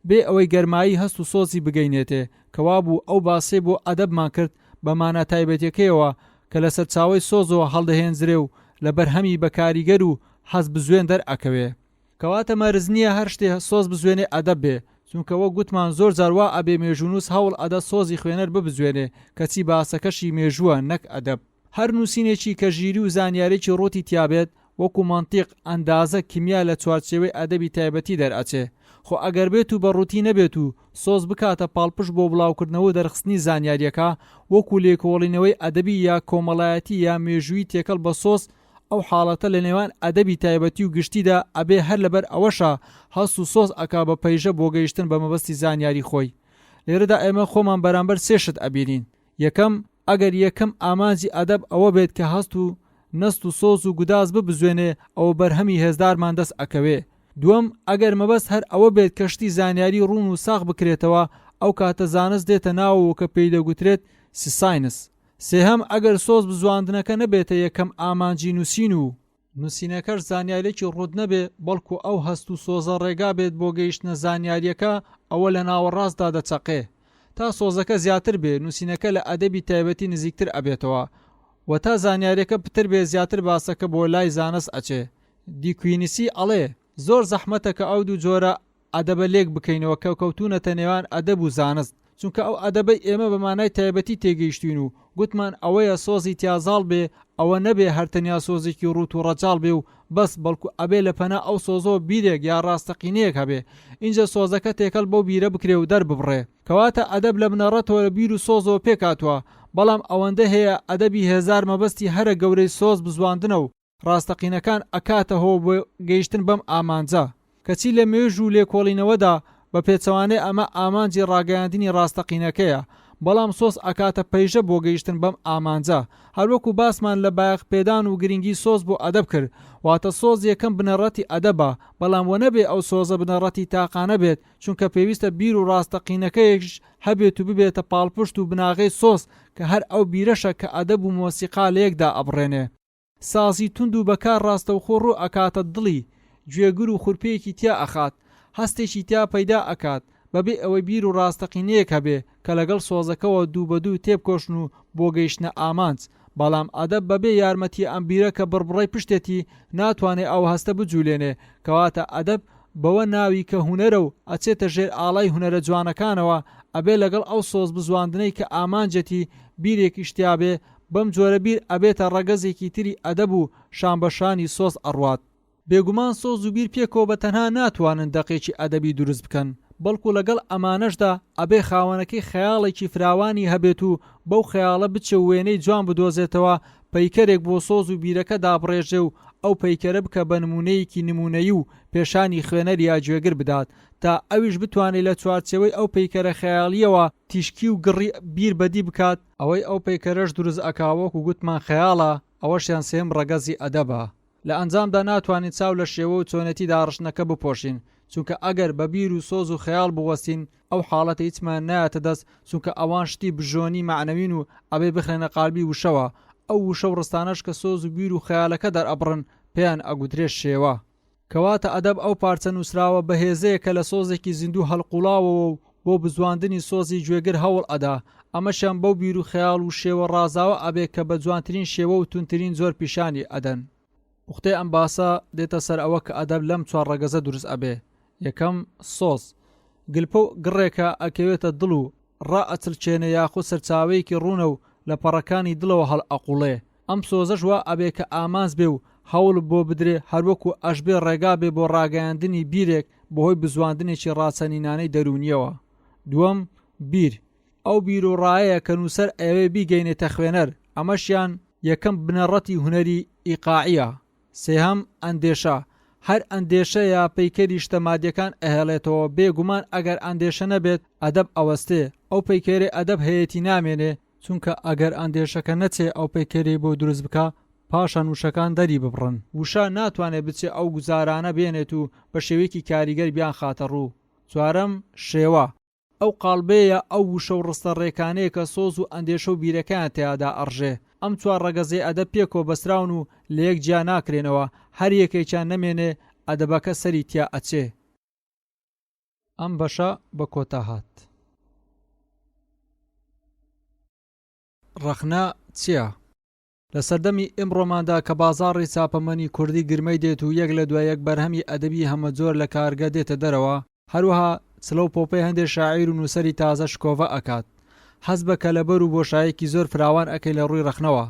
Speaker 1: بێ ئەوەی گەرمایی هەست و سۆزی بگەینێتێ کەوابوو ئەو باسەی بۆ ئەدەبمان کرد بە مانا تایبەتیەکەیەوە کە لە سەرچاوەی سۆزەوە هەڵدەهێنجرێ و لە بەرهەمی بە کاریگەر و هەست بزوێن دەرئەکەوێ. کەواتە مەرج نییە هەر شتێ سۆز بزوێنێ ئەدەب بێ، چونکە وەک گوتمان زۆر جار وا ئەبێ مێژوونووس هەوڵ ئەدا سۆزی خوێنەر ببزوێنێ کەچی باسەکەشی مێژووە نەک ئەدەب. هەر نووسینێکی کە ژیری و زانیارێکی ڕووتی تیابێت وەکو مەنتیق، ئەندازە، کیمیا لە چوارچێوەی ئەدەبی تایبەتی دەرئەچێ. خۆ ئەگەر بێت و بە ڕووتی نەبێت و سۆز بکاتە پاڵپشت بۆ بڵاوکردنەوە و دەرخستنی زانیاریەکە وەکو لێکۆڵینەوەی ئەدەبی یا کۆمەڵایەتی یا مێژوویی تێکەڵ بە سۆز ئەو حاڵەتە لە نێوان ئەدەبی تایبەتی و گشتیدا ئەبێ هەر لەبەر ئەوەشە هەست و سۆز ئەکا بە پەیژە بۆ گەیشتن بە مەبەستی زانیاری خۆی. لێرەدا ئێمە خۆمان بەرامبەر سێ شت ئەبینین. یەکەم، ئەگەر یەکەم ئامانجی ئەدەب ئەوە بێت کە هەست و نەست و سۆز و گوداز ببزوێنێ ئەوە بەرهەمی هێزدارمان دەست ئەکەوێ. دووەم، ئەگەر مەبەست هەر ئەوە بێت کە شتی زانیاری ڕوون و ساغ بکرێتەوە ئەو کاتە زانست دێتە ناوەوە کە پێی دەگوترێت science. سێهەم، ئەگەر سۆز بزواندنەکە نەبێتە یەکەم ئامانجی نووسین و، نووسینەکەش زانیارییەکی ڕووت نەبێ، بەڵکو ئەو هەست و سۆزە ڕێگا بێت بۆ گەیشتنە زانیارییەکە، ئەوە لە ناوەڕاستدا دەچەقێ. تا سۆزەکە زیاتر بێ، نووسینەکە لە ئەدەبی تایبەتی نزیکتر ئەبێتەوە و تا زانیارییەکە پتر بێ زیاتر باسەکە بۆ لای زانست ئەچێ. دیکوینسی ئەڵێ، زۆر زەحمەتە کە ئەو دوو جۆرە ئەدەبە لێک بکەینەوە کە کەوتوونەتە نێوان ئەدەب و زانست، چونکە ئەو ئەدەبەی ئێمە بە مانای تایبەتی تێگەیشتووین و گوتمان ئەوەیە سۆزی تیا زاڵ بێ، ئەوە نەبێ هەر تەنیا سۆزێکی ڕووت و ڕەجاڵ بێ و بەس، بەڵکو ئەبێ لە پەنا ئەو سۆزەوە بیرێک یا ڕاستەقینەیەک هەبێ، ئینجا سۆزەکە تێکەڵ بەو بیرە بکرێ و دەرببڕێ. کەواتە ئەدەب لە بنەڕەتەوە لە بیر و سۆزەوە پێکهاتووە، بەڵام ئەوەندە هەیە ئەدەبی هێزدار مەبەستی هەرە گەورەی سۆز بزواندنە و ڕاستەقینەکان ئەکاتە هۆ بۆ گەیشتن بەم ئامانجە، کەچی لە مێژوو و لێکۆڵینەوەدا بە پێچەوانەی ئەمە ئامانجی ڕاگەیاندنی ڕاستەقینەکەیە، بەڵام سۆز ئەکاتە پەیژە بۆ گەیشتن بەم ئامانجە، هەروەکو باسمان لە بایەخ پێدان و گرنگی سۆز بۆ ئەدەب کرد، واتە سۆز یەکەم بنەڕەتی ئەدەبە، بەڵام وەنەبێ ئەو سۆزە بنەڕەتی تاقانە بێت، چونکە پێویستە بیر و ڕاستەقینەکەیش هەبێت و ببێتە پاڵپشت و بناغەی سۆز کە هەر ئەو بیرەشە کە ئەدەب و مۆسیقا لەیەکدا ئەبڕێنێ. سازی توند و بەکار ڕاستەوخۆ ڕوو ئەکاتە دڵی گوێگر و خورپەیەکی تیا ئەخات، هەستێکی تیا پەیدا ئەکات، بەبێ ئەوەی بیر و ڕاستەقینەیەک هەبێ کە لەگەڵ سۆزەکەوە دوو بە دوو تێبکۆشن و بۆ گەیشتنە ئامانج. بەڵام ئەدەب بەبێ یارمەتی ئەم بیرە کە بڕبڕەی پشتێتی ناتوانێ ئەو هەستە بجولێنێ، کەواتە ئەدەب بەوە ناوی کە هونەرە و ئەچێتە ژێر ئاڵای هونەرە جوانەکانەوە، ئەبێ لەگەڵ ئەو سۆز بزواندنەی کە ئامانجێتی بیرێکیش تیابێ، بەم جۆرە بیر ئەبێتە ڕەگەزێکی تری ئەدەب و شانبەشانی سۆز ئەڕوات. بێگومان سۆز و بیر پێکەوە بە تەنها ناتوانن دەقێکی ئەدەبی دروست بکەن، بەڵکو لەگەڵ ئەمانەشدا ئەبێ خاوەنەکەی خەیاڵێکی فراوانی هەبێت و بەو خەیاڵە بچێ و وێنەی جوان بدۆزێتەوە، پەیکەرێک بۆ سۆز و بیرەکە دابڕێژێ و ئەو پەیکەرە بکە بە نموونەیەکی نموونەیی و پێشانی خوێنەر یا گوێگر بدات تا ئەویش بتوانێ لە چوارچێوەی ئەو پەیکەرە خەیاڵییەوە تیشکی و گڕی بیر بەدی بکات، ئەوەی ئەو پەیکەرەش دروست ئەکا وەکو گوتمان خەیاڵە، ئەوەشیان سێیەم ڕەگەزی ئەدەبە. لە ئەنجامدا ناتوانین چاو لە شێوە و چۆنێتی داڕشتنەکە بپۆشین، چونکە ئەگەر بە بیر و سۆز و خەیاڵ بوەستین ئەو حاڵەتە هیچمان نایەتە دەست، چونکە ئەوان شتی بژۆنی مەعنەوین و ئەبێ بخرێنە قالبی وشەوە، ئەو وشە و ڕستانەش کە سۆز و بیر و خەیالەکە دەرئەبڕن پێیان ئەگوترێ شێوە. کەواتە ئەدەب ئەو پارچە نووسراوە بەهێزەیە کە لە سۆزێکی زیندوو هەڵقوڵاوەوە و بۆ بزواندنی سۆزی گوێگر هەوڵ ئەدا، ئەمەشیان بەو بیر و خەیاڵ و شێوە ڕازاوە ئەبێ کە بە جوانترین شێوە و توندترین جۆر پیشانی ئەدەن. پوختەی ئەم باسە دێتە سەر ئەوە کە ئەدەب لەم چوار ڕەگەزە دروست ئەبێ، یەکەم، سۆز، گلپە و گڕێکە ئەکەوێتە دڵ و ڕائەچڵکێنێ یاخود سەرچاوەیەکی ڕوونە و لە پەڕەکانی دڵەوە هەڵئەقوڵێ، ئەم سۆزەش وا ئەبێ کە ئامانج بێ و هەوڵ بۆ بدرێ هەروەکو ئەشبێ ڕێگا بێ بۆ ڕاگەیاندنی بیرێک بەهۆی بزواندنێکی ڕاچەنینانەی دەروونیەوە. دووەم، بیر، ئەو بیر و ڕایەیە کە نووسەر ئەیەوێ بیگەینێتە خوێنەر، ئەمەشیان یەکەم بنەڕەتی هونەری ئیقاعیە. سێهەم، ئەندێشە، هەر ئەندێشە یا پەیکەری شتە مادیەکان ئەهێڵێتەوە، بێ گومان ئەگەر ئەندێشە نەبێت ئەدەب ئەوەستێ، ئەو پەیکەرەی ئەدەب هەیەتی نامێنێ، چونکە ئەگەر ئەندێشەکە نەچێ ئەو پەیکەرەی بۆ دروست بکا پاشان وشەکان دەری ببڕن. وشە ناتوانێ بچێ ئەو گوزارانە بێنێت و بە شێوەیەکی کاریگەر بیانخاتە ڕوو. چوارەم، شێوە، ئەو قاڵبەیە ئەو وشە و ڕستە ڕێکانەیە کە سۆز و ئەندێشە و بیرەکەیان تیادا ئەڕژێ. ئەم چوار ڕەگەزەی ئەدەب پێکەوە بەستراون و لەیەک جیا ناکرێنەوە، هەر یەکێکیان نەمێنێ ئەدەبەکە سەری تیا ئەچێ. ئەم بەشە بە کۆتا هات. ڕەخنە چییە؟ لە سەردەمی ئیمڕۆماندا کە بازاڕی چاپەمەنی کوردی گرمەی دێت و یەک لە دوای یەک بەرهەمی ئەدەبی هەمەجۆر لە کارگە دێتە دەرەوە، هەروەها چڵە و پۆپەی هەندێ شاعیر و نووسەری تازە شکۆڤە ئەکات. هەست بە کەلەبەر و بۆشایەکی زۆر فراوان ئەکەی لە ڕووی ڕەخنەوە.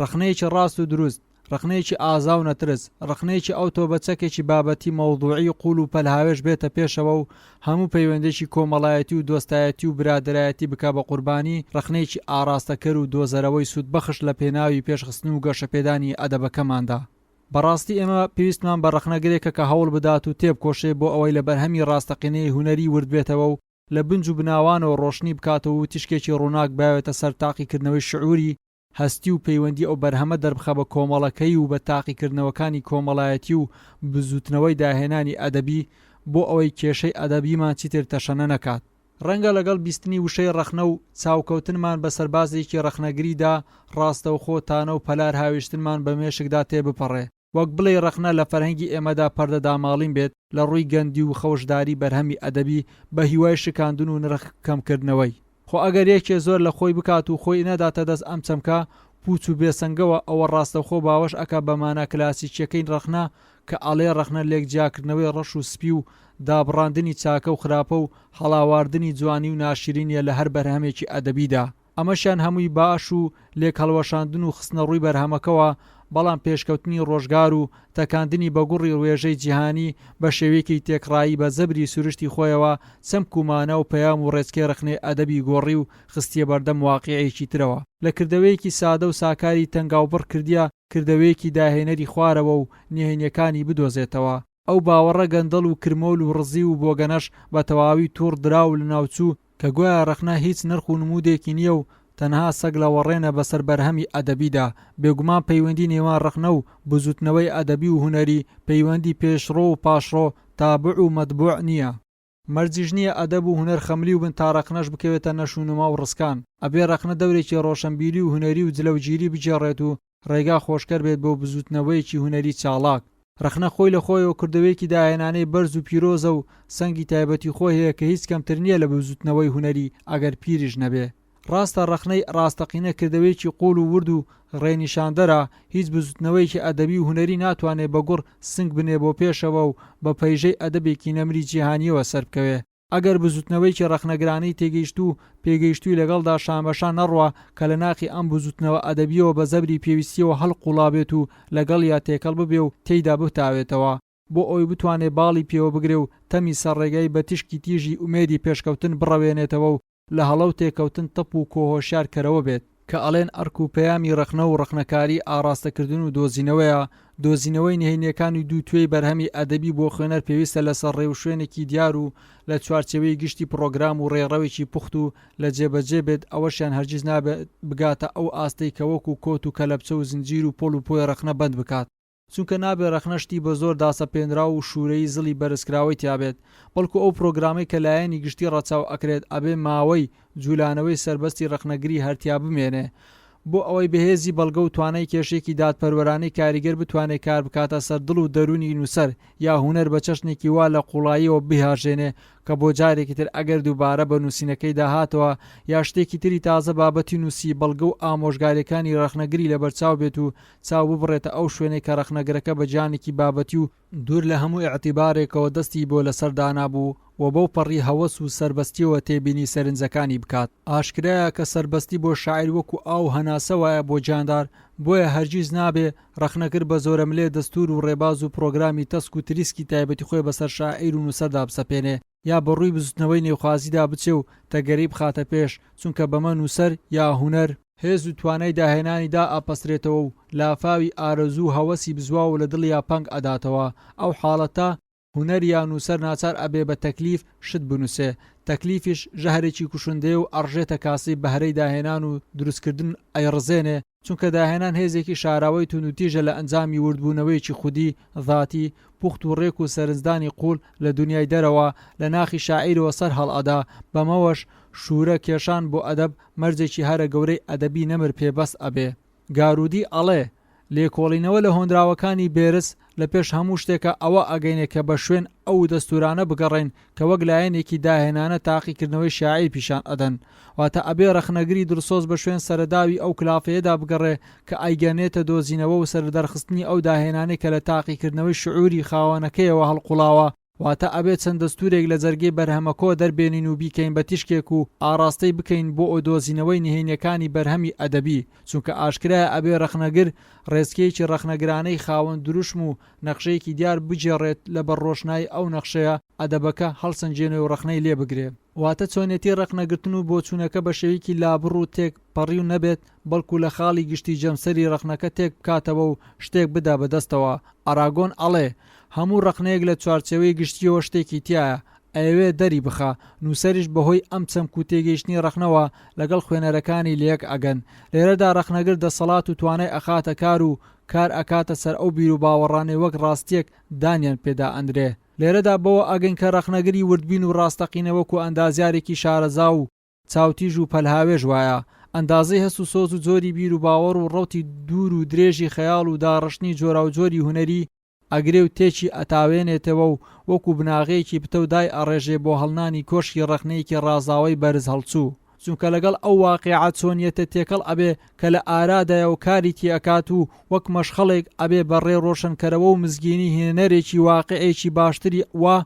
Speaker 1: ڕەخنەیەکی ڕاست و دروست، ڕەخنەیەکی ئازا و نەترس، ڕەخنەیەکی ئەوتۆ بە چەکێکی بابەتی مەوزوعی قوول و پەلهاوێژ بێتە پێشەوە و هەموو پەیوەندێکی کۆمەڵایەتی و دۆستایەتی و برادەرایەتی بکا بە قوربانی ڕەخنەیەکی ئاڕاستەکەر و دۆزەرەوەی سوودبەخش لە پێناوی پێشخستن و گەشەپێدانی ئەدەبەکەماندا. بەڕاستی ئێمە پێویستمان بە ڕەخنەگرێکە کە هەوڵ بدات و تێبکۆشێ بۆ ئەوەی لە بەرهەمی ڕاستەقینەی هونەری وردبێتەوە و لە بنج و بناوانەوە ڕۆشنی بکاتەوە و تیشکێکی ڕووناک باوێتە سەر تاقیکردنەوەی شعوری هەستی و پەیوەندی ئەو بەرهەمە دەربخا بە کۆمەڵەکەی و بە تاقیکردنەوەکانی کۆمەڵایەتی و بزووتنەوەی داهێنانی ئەدەبی بۆ ئەوەی کێشەی ئەدەبیمان چیتر تەشەنە نەکات. ڕەنگە لەگەڵ بیستنی وشەی ڕەخنە و چاوکەوتنمان بە سەربازێکی ڕەخنەگریدا ڕاستەوخۆ تانە و پەلار هاویشتنمان بە مێشکدا تێبپەڕێ، وەک بڵێی ڕەخنە لە فەرهەنگی ئێمەدا پەردە داماڵین بێت لە ڕووی گەندی و خەوشداری بەرهەمی ئەدەبی بە هیوای شکاندن و نرخ کەمکردنەوەی. خۆ ئەگەر یەکێ زۆر لە خۆی بکات و خۆی نەداتە دەست ئەم چەمکە پووچ و بێسەنگەوە ئەوە ڕاستەوخۆ باوەش ئەکا بە مانا کلاسیکیەکەی ڕەخنە کە ئەڵێ ڕەخنە لێک جیاکردنەوەی ڕەش و سپی و دابڕاندنی چاکە و خراپە و هەڵاواردنی جوانی و ناشرینیە لە هەر بەرهەمێکی ئەدەبیدا. ئەمەشیان هەمووی باش و لێک هەڵوەشاندن و خستنە ڕووی بەرهەمەکەوە، بەڵام پێشکەوتنی ڕۆژگار و تەکاندنی بە گوڕی وێژەی جیهانی بە شێوەیەکی تێکڕایی بە زەبری سروشتی خۆیەوە چەمک و مانا و پەیام و ڕێچکەی ڕەخنەی ئەدەبی گۆڕی و خستیە بەردەم واقیعێکی ترەوە لە کردەوەیەکی سادە و ساکاری تەنگاوبڕ کردیە کردەوەیەکی داهێنەری خوارەوە و نهێنیەکانی بدۆزێتەوە. ئەو باوەڕە گەندەڵ و کرمۆل و ڕزیو و بۆگەنەش بە تەواوی توڕ درا و لەناوچوو کە گوایە ڕەخنە هیچ نرخ و نموودێکی نییە و تەنها سەگ لەوەڕێنە بەسەر بەرهەمی ئەدەبیدا، بێگومان پەیوەندی نێوان ڕەخنە و بزووتنەوەی ئەدەبی و هونەری پەیوەندی پێشڕۆ و پاشڕۆ، تابع و مەتبوع، نییە. مەرجیش نییە ئەدەب و هونەر خەملیو بن تا ڕەخنەش بکەوێتە نەشونما و ڕسکان. ئەبێ ڕەخنە دەورێکی ڕۆشەنبیری و هونەری و جلەوگیری بگێڕێت و ڕێگا خۆشکەر بێت بۆ بزووتنەوەیەکی هونەری چاڵاک. ڕەخنە خۆی لە خۆیەوە کردەوەیەکی داهێنانەی بەرز و پیرۆزە و سەنگی تایبەتی خۆی هەیە کە هیچ کەمتر نییە لە بزووتنەوەی هونەری ئەگەر پیریش نەبێ. ڕاستە ڕەخنەی ڕاستەقینە کردەوەیەکی قووڵ و ورد و ڕێنیشاندەرە، هیچ بزووتنەوەیەکی ئەدەبی و هونەری ناتوانێ بە گوڕ سنگ بنێ بۆ پێشەوە و بە پەیژەی ئەدەبێکی نەمری جیهانییەوە سەربکەوێ. ئەگەر بزووتنەوەیەکی ڕەخنەگرانەی تێگەیشتوو و پێگەیشتووی لەگەڵدا شانبەشان نەڕوا کە لە ناخی ئەم بزووتنەوە ئەدەبییەوە بە زەبری پێویستییەوە هەڵقووڵابێت و لەگەڵیا تێکەڵ ببێ و تێیدا بتاوێتەوە بۆ ئەوەی بتوانێ باڵی پێوە بگرێ و تەمی سەر ڕێگای بە تیشکی تیژی ئومێدی پێشکەوتن بڕەوێنێتەوە و لە هەڵە و تێکەوتن تەپ و کۆ هۆشیار کەرەوە بێت. کە ئەڵێن ئەرک و پەیامی ڕەخنە و ڕەخنەکاری ئاڕاستەکردن و دۆزینەوەیە، دۆزینەوەی نهێنییەکانی دوو توێی بەرهەمی ئەدەبی بۆ خوێنەر پێویستە لەسەر ڕێوشوێنێکی دیار و لە چوارچێوەی گشتی پڕۆگرام و ڕێڕەوێکی پوخت و لە جێبەجێ بێت ئەوەشیان هەرگیز نابێت بگاتە ئەو ئاستەی کە وەکو کۆت و کەلەپچە و زنجیر و پۆل و پۆی ڕەخنە بەند بکات. چونکە نابێ ڕەخنە شتی بە زۆر داسەپێنراو و شوورەیی زڵی بەرزکراوەی تیابێت، بەڵکو ئەو پرۆگرامەی کە لایەنی گشتی ڕەچاو ئەکرێت ئەبێ ماوەی جولانەوەی سەربەستی ڕەخنەگری هەر تیا بمێنێ بۆ ئەوەی بە هێزی بەڵگە و توانای کێشێکی دادپەروەرانەی کاریگەر بتوانێ کار بکاتە سەر دڵ و دەروونی نووسەر یا هونەر بە چەشنێکی وا لە قووڵاییەوە بیهاژێنێ کە بۆ جارێکی تر ئەگەر دووبارە بە نووسینەکەیدا هاتەوە یا شتێکی تری تازە بابەتی نووسی بەڵگە و ئامۆژگاریەکانی ڕەخنەگری لەبەرچاو بێت و چاو ببڕێتە ئەو شوێنەی کە ڕەخنەگرەکە بە گیانێکی بابەتی و دوور لە هەموو ئیعتیبارێکەوە دەستی بۆ لەسەر دانابوو و بەو پەڕی هەوەس و سەربەستیەوە تێبینی سەرنجەکانی بکات. ئاشکرایە کە سەربەستی بۆ شاعیر وەکو ئاو و هەناسە وایە بۆ گیاندار، بۆیە هەرگیز نابێ ڕەخنەگر بە زۆرەملێ دەستوور و ڕێباز و پڕۆگرامی تەسک و تریسکی تایبەتی خۆی بەسەر شاعیر و نووسەردا بسەپێنێ یا بە ڕووی بزوتنەوەی نێوخوازیدا بچێ و تەگەرەی بخاتە پێش، چونکە بەمە نووسەر یا هونەر، هێز و توانای داهێنانی دائەپەسترێتەوە و لافاوی ئارەزوو و هەوەسی بزواو لە دڵیا پەنگ ئەداتەوە، ئەو حاڵەتە هونەر یا نووسەر ناچار ئەبێ بە تەکلیف شت بنووسێ، تەکلیفیش ژەهرێکی کوشندەیە و ئەڕژێتە کاسەی بەهرەی داهێنان و دروستکردن ئەیڕزێنێ، چونکە داهێنان هێزێکی شاراوەی توندوتیژە لە ئەنجامی وردبوونەوەیەکی خودی، ذاتی، پوخت و ڕێک و سەرنجدانی قووڵ لە دونیای دەرەوە، لە ناخی شاعیرەوە سەر هەڵئەدا، بەمەوەش شوورە کێشان بۆ ئەدەب مەرجێکی هەرە گەورەی ئەدەبی نەمر پێبەست ئەبێ. گارودی ئەڵێ، لێکۆڵینەوە لە هۆنراوەکانی بێرس لە پێش هەموو شتێکا ئەوە ئەگەینێ کە بە شوێن ئەو دەستوورانە بگەڕێین کە وەک لایەنێکی داهێنانە تاقیکردنەوەی شاعیر پیشان ئەدەن. واتە ئەبێ ڕەخنەگری دڵسۆز بە شوێن سەرەداوی ئەو کلافەیەدا بگەڕێ کە ئەیگەنێتە دۆزینەوە و سەردەرخستنی ئەو داهێنانەی کە لە تاقیکردنەوەی شعووری خاوەنەکەیەوە هەڵقوڵاوە واتە ئەبێ چەند دەستوورێک لە جەرگەی بەرهەمەکۆ دەربێنین و بیکەین بە تیشکێک و ئاڕاستەی بکەین بۆ دۆزینەوەی نهێنیەکانی بەرهەمی ئەدەبی، چونکە ئاشکرایە ئەبێ ڕەخنەگر ڕێچکەیەکی ڕەخنەگرانەی خاوەن دروشم و نەخشەیەکی دیار بگێڕێت لەبەر ڕۆشنایی ئەو نەخشەیە ئەدەبەکە هەڵسەنگێنێ و ڕەخنەی لێ بگرێ. واتە چۆنێتی ڕەخنەگرتن و بۆچوونەکە بە شێوەیەکی لابڕ و تێک پەڕیو نەبێت، بەڵکو لە خاڵی گشتی جەمسەری ڕەخنەکە تێک بکاتەوە و شتێک بدا بە دەستەوە. ئاراگۆن ئەڵێ، هەموو ڕەخنەیەک لە چوارچێوەی گشتییەوە شتێکی تیایە، ئەیەوێ دەری بخا، نووسەریش بە هۆی ئەم چەمک و تێگەیشتنی ڕەخنەوە لەگەڵ خوێنەرەکانی لەیەک ئەگەن. لێرەدا ڕەخنەگر دەسەڵات و توانای ئەخاتە کار و کار ئەکاتە سەر ئەو بیروباوەڕانەی وەک ڕاستییەک دانیان پێدا ئەنرێ. لێرەدا بەوە ئەگەین کە ڕەخنەگری وردبین و ڕاستەقینە وەکو ئەندازیارێکی شارەزا و چاوتیژ و پەلهاوێژ وایە، ئەندازەی هەست و سۆز و جۆری بیر و باوەڕ و ڕەوتی دوور و درێژی خەیاڵ و داڕشتنی جۆراوجۆری هونەری ئەگرێ و تێکی ئەتاوێنێتەوە و وەکو بناغەیەکی پتەو دای ئەڕێژێ بۆ هەڵنانی کۆشکی ڕەخنەیەکی ڕازاوەی بەرز هەڵچوو. چونکە لەگەڵ ئەو واقیعە چۆنیەتە تێکەڵ ئەبێ کە لە ئارادایە و کاری تێ ئەکات و وەک مەشخەڵێک ئەبێ بە ڕێ ڕۆشنکەرەوە و مزگێنی هێنەرێکی واقیعێکی باشتری وا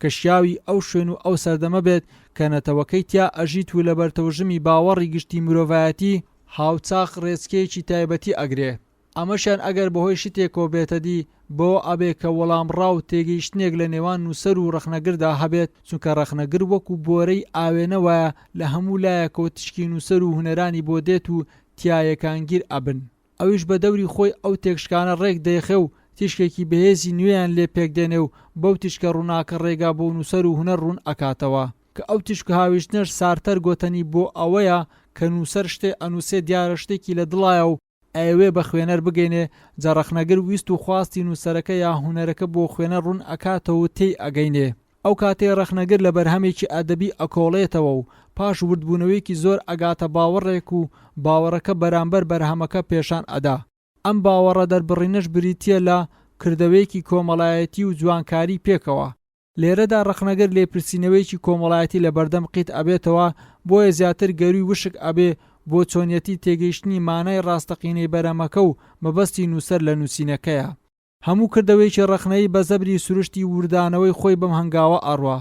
Speaker 1: کە شیاوی ئەو شوێن و ئەو سەردەمە بێت کە نەتەوەکەی تیا ئەژیت و لەبەرتەوژمی باوەڕی گشتی مرۆڤایەتی هاوچاخ ڕێچکەیەکی تایبەتی ئەگرێ. ئەمەشیان ئەگەر بەهۆی شتێکەوە بێتەدی، بەوە ئەبێ کە وەڵامڕا و تێگەیشتنێک لە نێوان نووسەر و ڕەخنەگردا هەبێت، چونکە ڕەخنەگر وەکو بۆرەی ئاوێنە وایە لە هەموو لایەکەوە تیشکی نووسەر و هونەرانی بۆ دێت و تیا یەکانگیر ئەبن. ئەویش بە دەوری خۆی ئەو تێکشکانە ڕێک دەیخێ و تیشکێکی بەهێزی نوێیان لێ پێک دێنێ و بەو تیشکە ڕووناکە ڕێگا بۆ نووسەر و هونەر ڕوون ئەکاتەوە. کە ئەو تیشکهاویشتنەش سارتەر گۆتەنی بۆ ئەوەیە کە نووسەر شتێ ئەنووسێ دیارە شتێکی لە دڵایە و ئەیەوێ بە خوێنەر بگەینێ، جا ڕەخنەگر ویست و خواستی نووسەرەکە یا هونەرەکە بۆ خوێنەر ڕوون ئەکاتەوە و تێی ئەگەینێ. ئەو کاتەی ڕەخنەگر لە بەرهەمێکی ئەدەبی ئەکۆڵێتەوە و پاش وردبوونەوەیەکی زۆر ئەگاتە باوەڕێک و باوەڕەکە بەرامبەر بەرهەمەکە پێشان ئەدا. ئەم باوەڕە دەربڕینەش بریتییە لە کردەوەیەکی کۆمەڵایەتی و جوانکاری پێکەوە. لێرەدا ڕەخنەگر لێپرسینەوەیەکی کۆمەڵایەتی لەبەردەم قیت ئەبێتەوە، بۆیە زیاتر گەرووی وشک ئەبێ بۆ چۆنیەتی تێگەیشتنی مانای ڕاستەقینەی بەرەمەکە و مەبەستی نووسەر لە نووسینەکەیا. هەموو کردەوەیەکی ڕەخنەیی بە زەبری سروشتی وردانەوەی خۆی بەم هەنگاوە ئەڕوا.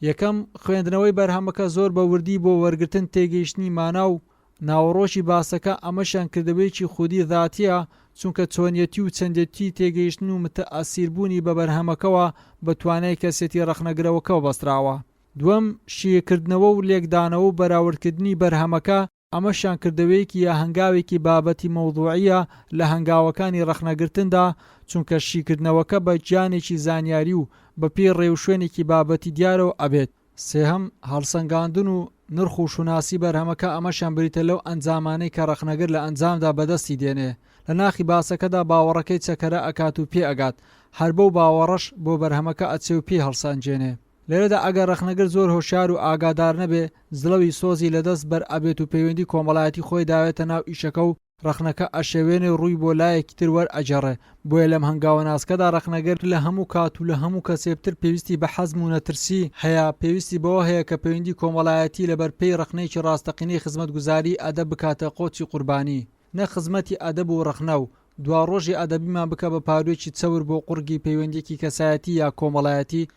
Speaker 1: یەکەم، خوێندنەوەی بەرهەمەکە زۆر بە وردی بۆ وەرگرتن تێگەیشتنی مانا و ناوەڕۆکی باسەکە، ئەمەشیان کردەوەیەکی خودی ذاتیە، چونکە چۆنیەتی و چەندێتی تێگەیشتن و متەئەسیربوونی بە بەرهەمەکەوە بە توانای کەسێتی ڕەخنەگرەوەکەوە بەستراوە. دووەم، شیکردنەوە و لێکدانەوە و بەراوردکردنی بەرهەمەکە، ئەمەشیان کردەوەیەکی یا هەنگاوێکی بابەتی مەوزوعیە لە هەنگاوەکانی ڕەخنەگرتندا، چونکە شیکردنەوەکە بە گیانێکی زانیاری و بە پێی ڕێوشوێنێکی بابەتی دیارەوە ئەبێت. سێهەم، هەڵسەنگاندن و نرخ و شوناسی بەرهەمەکە ئەمەشیان بریتە لەو ئەنجامانەی کە ڕەخنەگر لە ئەنجامدا بەدەستی دێنێ لە ناخی باسەکەدا باوەڕەکەی چەکەرە ئەکات و پێ ئەگات هەر بەو باوەڕەش بۆ بەرهەمەکە ئەچێ و پێی هەڵسەنگێنێ. لێرەدا ئەگەر ڕەخنەگر زۆر هۆشیار و ئاگادار نەبێ جڵەوی سۆزی لەدەست بەر ئەبێت و پەیوەندی کۆمەڵایەتی خۆی داوێتە ناو ئیشەکە و ڕەخنەکە ئەشێوێنێ و ڕووی بۆ لایەکی تر وەرئەگێڕێ، بۆیە لەم هەنگاوە ناسکەدا ڕەخنەگر لە هەموو کات و لە هەموو کەسێ پتر پێویستی بە حەزم و نەترسی هەیە، پێویستی بەوە هەیە کە پەیوەندی کۆمەڵایەتی لەبەر پێی ڕەخنەیەکی ڕاستەقینەی خزمەتگوزاریی ئەدەب بکاتە قۆچی قوربانی نەک خزمەتی ئەدەب و ڕەخنە و دواڕۆژی ئەدەبیمان بکا بە پاروویەکی چەور بۆ قوڕگی پەیوەندییەکی کەسایەتی یا کۆمەڵایەتی،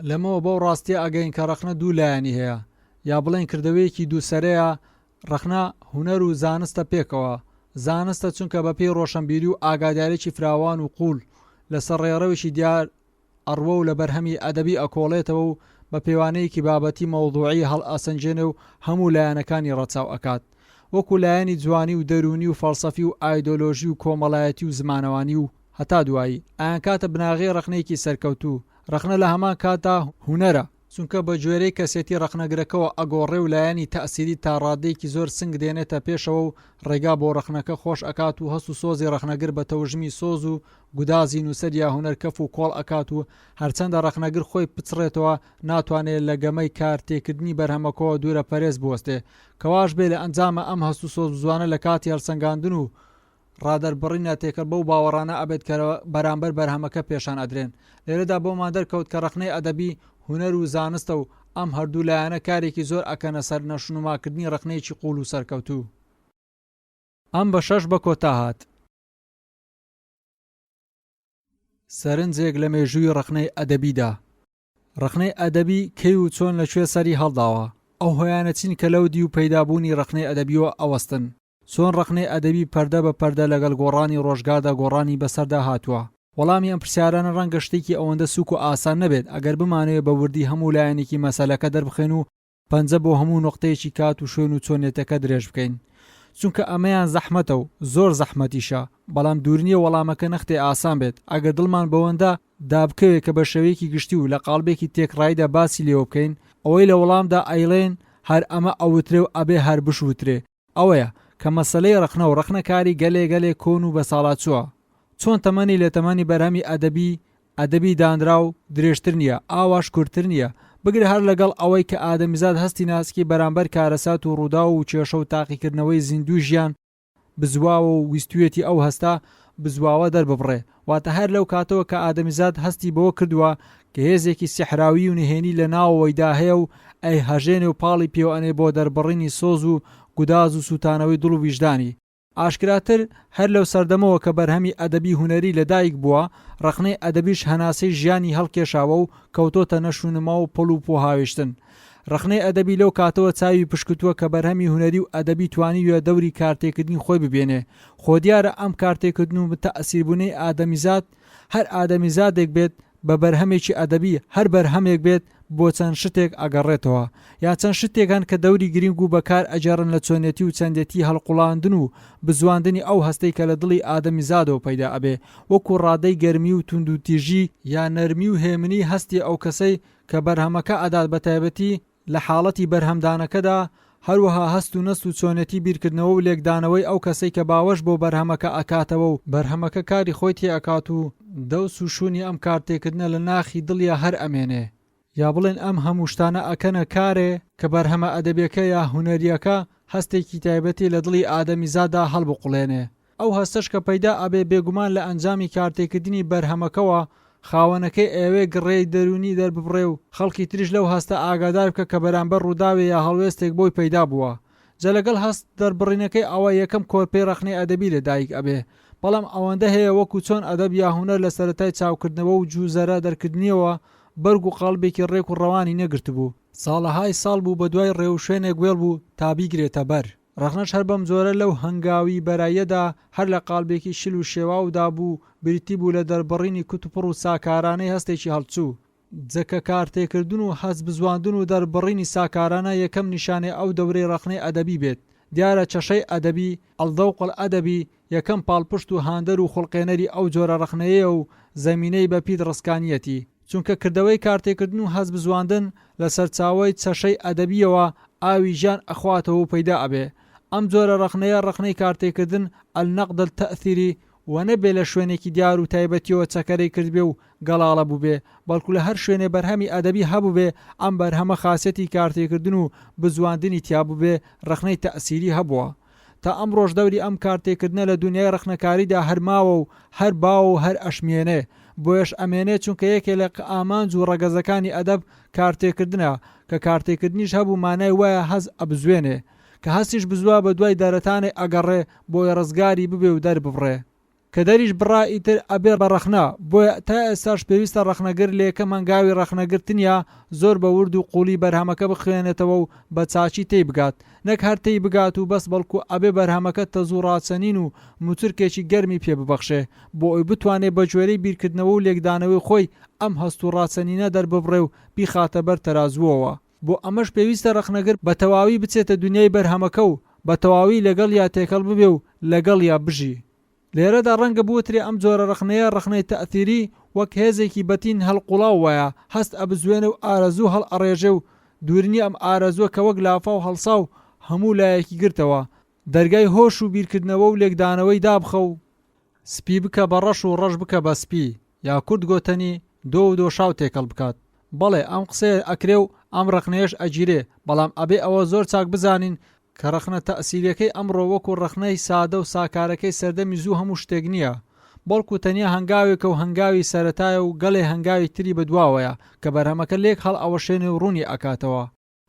Speaker 1: لەمەوە بەو ڕاستییە ئەگەین کە ڕەخنە دوو لایەنی هەیە یا بڵێین کردەوەیەکی دووسەرەیە، ڕەخنە هونەر و زانستە پێکەوە، زانستە چونکە بە پێی ڕۆشەنبیری و ئاگاداریی فراوان و قووڵ لەسەر ڕێڕەوێکی دیار ئەڕوا و لە بەرهەمی ئەدەبی ئەکۆڵێتەوە و بە پێوانەیەکی بابەتی مەوزوعی هەڵئەسەنگێنێ و هەموو لایەنەکانی ڕەچاو ئەکات وەکو لایەنی جوانی و دەروونی و فەڵسەفی و ئایدۆلۆژی و کۆمەڵایەتی و زمانەوانی و هەتا دوایی ئەیانکاتە بناغەی ڕەخنەیەکی سەرکەوتوو ڕەخنە لە هەمان کاتدا هونەرە. چونکە بە گوێرەی کەسێتی ڕەخنەگرەکەوە ئەگۆڕێ و لایەنی تەئسیری تا ڕادەیەکی زۆر سنگ دێنێتە پێشەوە و ڕێگا بۆ ڕەخنەکە خۆش ئەکات و هەست و سۆزی ڕەخنەگر بە تەوژمی سۆز و گودازی نووسەر یا هونەر کەف و کۆڵ ئەکات و هەرچەندە ڕەخنەگر خۆی پچڕێتەوە ناتوانێ لە گەمەی کار تێکردنی بەرهەمەکەوە دوورە پەرێز بوەستێ کەواش بێ لە ئەنجامە ئەم هەست و سۆزبزوانە لە کاتی هەڵسەنگاندن و ڕادەربڕینە تێکەڵ بەو باوەڕانە ئەبێت کە بەرامبەر بەرهەمەکە پێشان ئەدرێن. لێرەدا بۆمان دەرکەوت کە ڕەخنەی ئەدەبی هونەر و زانستە و ئەم هەردوو لایەنە کارێکی زۆر ئەکەنە سەر نەشونماکردنی ڕەخنەیەکی قووڵ و سەرکەوتوو. ئەم بەشەش بە کۆتا هات. سەرنجێک لە مێژووی ڕەخنەی ئەدەبیدا. ڕەخنەی ئەدەبی کەی و چۆن لە کوێ سەری هەڵداوە؟ ئەو هۆیانە چین کە لەو دیو پەیدابوونی ڕەخنەی ئەدەبیوە ئەوەستن؟ چۆن ڕەخنەی ئەدەبی پەردە بە پەردە لەگەڵ گۆڕانی ڕۆژگاردا گۆڕانی بەسەردا هاتووە؟ وەڵامی ئەم پرسیارانە ڕەنگە شتێکی ئەوەندە سووک و ئاسان نەبێت ئەگەر بمانەوێ بە وردی هەموو لایەنێکی مەسەلەکە دەربخەین و پەنجە بۆ هەموو نوقتەیەکی کات و شوێن و چۆنێتەکە درێژ بکەین چونکە ئەمەیان زەحمەتە و زۆر زەحمەتیشە بەڵام دوورنیە وەڵامەکە نەختێ ئاسان بێت ئەگەر دڵمان بەوەندە دابکەوێ کە بە شێوەیەکی گشتی و لە قاڵبێکی تێکڕاییدا باسی لێوە بکەین ئەوەی لە وەڵامدا ئەیڵێن هەر ئەمە ئەوترێ و ئەبێ هەر بشوترێ ئەوەیە کە مەسەلەی ڕەخنە و ڕەخنەکاری گەلێ گەلێ کۆن و بەساڵاچووە. چۆن تەمەنی لە تەمەنی بەرهەمی ئەدەبی. ئەدەبی دانراو درێژتر نییە، ئاواش کورتتر نییە، بگرە هەر لەگەڵ ئەوەی کە ئادەمیزاد هەستی ناسکی بەرامبەر کارەسات و ڕووداو و کێشە و تاقیکردنەوەی زیندووی ژیان بزواوە و ویستویەتی ئەو هەستە بزواوە دەرببڕێ، واتە هەر لەو کاتەوە کە ئادەمیزاد هەستی بەوە کردووە کە هێزێکی سیحراوی و نهێنی لە ناوەوەیدا هەیە و ئەیهەژێنێ و پاڵی پێوە ئەنێ بۆ دەربڕینی سۆز و گوداز و سووتانەوەی دڵ و ویژدانی. ئاشکراتر، هەر لەو سەردەمەوە کە بەرهەمی ئەدەبی هونەری لە دایک بووە، ڕەخنەی ئەدەبیش هەناسەی ژیانی هەڵکێشاوە و کەوتۆتە نەش و نما و پەڵ و پۆ هاوێشتن. ڕەخنەی ئەدەبی لەو کاتەوە چاوی پشکوتووە کە بەرهەمی هونەری و ئەدەبی توانیویە دەوری کارتێکردنی خۆی ببینێ. خۆ دیارە ئەم کارتێکردن و متەئسیربوونەی ئادەمیزاد، هەر ئادەمیزادێک بێت بە بەرهەمێکی ئەدەبی، هەر بەرهەمێک بێت بۆ چەند شتێک ئەگەڕێتەوە. یا چەند شتێک هەن کە دەوری گرینگ و بەکار ئەگێڕن لە چۆنیەتی و چەندێتی هەڵقوڵاندن و بزواندنی ئەو هەستەی کە لە دڵی ئادەمیزادەوە پەیدا ئەبێ وەکوو ڕادەی گەرمی و توندوتیژی یا نەرمی و هێمنی هەستی ئەو کەسەی کە بەرهەمەکە ئەدات بەتایبەتی لە حاڵەتی بەرهەمدانەکەدا، هەروەها هەست و نەست و چۆنێتی بیرکردنەوە و لێکدانەوەی ئەو کەسەی کە باوەش بۆ بەرهەمەکە ئەکاتەوە و بەرهەمەکە کاری خۆی تێ ئەکات و دەوس و شوونی ئەم کارتێکردنە لە ناخی دڵیا هەر ئەمێنێ. یا بڵێن ئەم هەموو شتانە ئەکەنە کارێ کە بەرهەمە ئەدەبیەکە یا هونەریەکە هەستێکی تایبەتی لە دڵی ئادەمیزاددا هەڵبقوڵێنێ. ئەو هەستەش کە پەیدا ئەبێ بێگومان لە ئەنجامی کارتێکردنی بەرهەمەکەوە خاوەنەکەی ئەیەوێ گڕێی دەروونی دەرببڕێ و خەڵکی تریش لەو هەستە ئاگادار بکە کە بەرامبەر ڕووداوێ یا هەڵوێستێک بۆی پەیدا بووە جا لەگەڵ هەست دەربڕینەکەی ئەوە یەکەم کۆرپەی ڕەخنەی ئەدەبی لە دایک ئەبێ بەڵام ئەوەندە هەیە وەکو چۆن ئەدەب یا هونەر لە سەرەتای چاوکردنەوە و جوزەرە دەرکردنیەوە بەرگ و قاڵبێکی ڕێک و ڕەوانی نەگرتبوو ساڵەهای ساڵ بوو بەدوای ڕێوشوێنێک وێڵ بوو تا بیگرێتە بەر. ڕەخنەش هەر بەم جۆرە لەو هەنگاوی بەراییەدا هەر لە قاڵبێکی شل و شێواودا بوو، بریتی بوو لە دەربڕینی کوتوپڕ و ساکارانەی هەستێکی هەڵچوو. جەکە کارتێکردن و هەست بزواندن و دەربڕینی ساکارانە یەکەم نیشانەی ئەو دەورەی ڕەخنەی ئەدەبی بێت. دیارە چەشەی ئەدەبی، الذوق الادبی، یەکەم پاڵپشت و هاندەر و خوڵقێنەری ئەو جۆرە ڕەخنەیەیە و زەمینەی بەپیت ڕسکانیەتی. چونکە کردەوەی کارتێکردن و هەست بزواندن لە سەرچاوەی چەشەی ئەدەبییەوە ئاوی ژیان ئەخواتەوە و پەیدا ئەبێ. ئەم جۆرە ڕەخنەیە ڕەخنەی کارتێکردن، النقد التأثیری، و نەبێ لە شوێنێکی دیار و تایبەتییەوە چەکەرەی کردبێ و گەڵاڵە بووبێ، بەڵکو لە هەر شوێنێ بەرهەمی ئەدەبی هەبووبێ ئەم بەرهەمە خاسیەتی کارتێکردن و بزواندنی تیا بووبێ ڕەخنەی تەئسیری هەبووە. تا ئەمڕۆش دەوری ئەم کارتێکردنە لە دونیای ڕەخنەکاریدا هەر ماوە و هەر باوە و هەر ئەشمێنێ. بۆیەش ئەمێنێ چونکە یەکێ لە ئامانج و ڕەگەزەکانی ئەدەب کارتێکردنە، کە کارتێکردنیش هەبوو مانای وایە هەست ئەبزوێنێ. کە هەستیش بزوا بە دوای دەرەتانێ ئەگەڕێ بۆی ڕزگاری ببێ و دەرببڕێ. کە دەریش بڕا ئیتر ئەبێ بە ڕەخنە، بۆیە تا ئێستاش پێویستە ڕەخنەگر لە یەکەم هەنگاوی ڕەخنەگرتنیا زۆر بە ورد و قوڵی بەرهەمەکە بخوێنێتەوە و بە چاکی تێی بگات، نەک هەر تێی بگات و بەس بەڵکو ئەبێ بەرهەمەکە تەزوو ڕاچەنین و موچرکێکی گەرمی پێ ببەخشێ بۆ ئەوی بتوانێ بە گوێرەی بیرکردنەوە و لێکدانەوەی خۆی ئەم هەست و ڕاچەنینە دەرببڕێ و بیخاتە بەر تەرازووەوە. بۆ ئەمەش پێویستە ڕەخنەگر بە تەواوی بچێتە دونیای بەرهەمەکە و بە تەواوی لەگەڵیا تێکەڵ ببێ و لەگەڵیا بژی. لێرەدا ڕەنگە بوترێ ئەم جۆرە ڕەخنەیە ڕەخنەی تەئسیری وەک هێزێکی بەتین هەڵقوڵاو وایە هەست ئەبزوێنێ و ئارەزوو هەڵئەڕێژێ و دوورنیە ئەم ئارەزووە کە وەک لافاو هەڵساو هەموو لایەکی گرتەوە دەرگای هۆش و بیرکردنەوە و لێکدانەوەی دابخە و سپی بکە بە ڕەش و ڕەش بکە بە سپی یا کورد گۆتەنی دۆ و دۆشاو تێکەڵ بکات. بەڵێ ئەم قسەیە ئەکرێ و ئەم ڕەخنەیەش ئەگیرێ، بەڵام ئەبێ ئەوە زۆر چاک بزانین کە ڕەخنە تەئسیریەکەی ئەمڕۆ وەکو ڕەخنەی سادە و ساکارەکەی سەردەمی زوو هەموو شتێک نییە، بەڵکو تەنیا هەنگاوێکە و هەنگاوی سەرەتایە و گەلێ هەنگاوی تری بەدواوەیە کە بەرهەمەکە لێک هەڵئەوەشێنێ و ڕوونی ئەکاتەوە.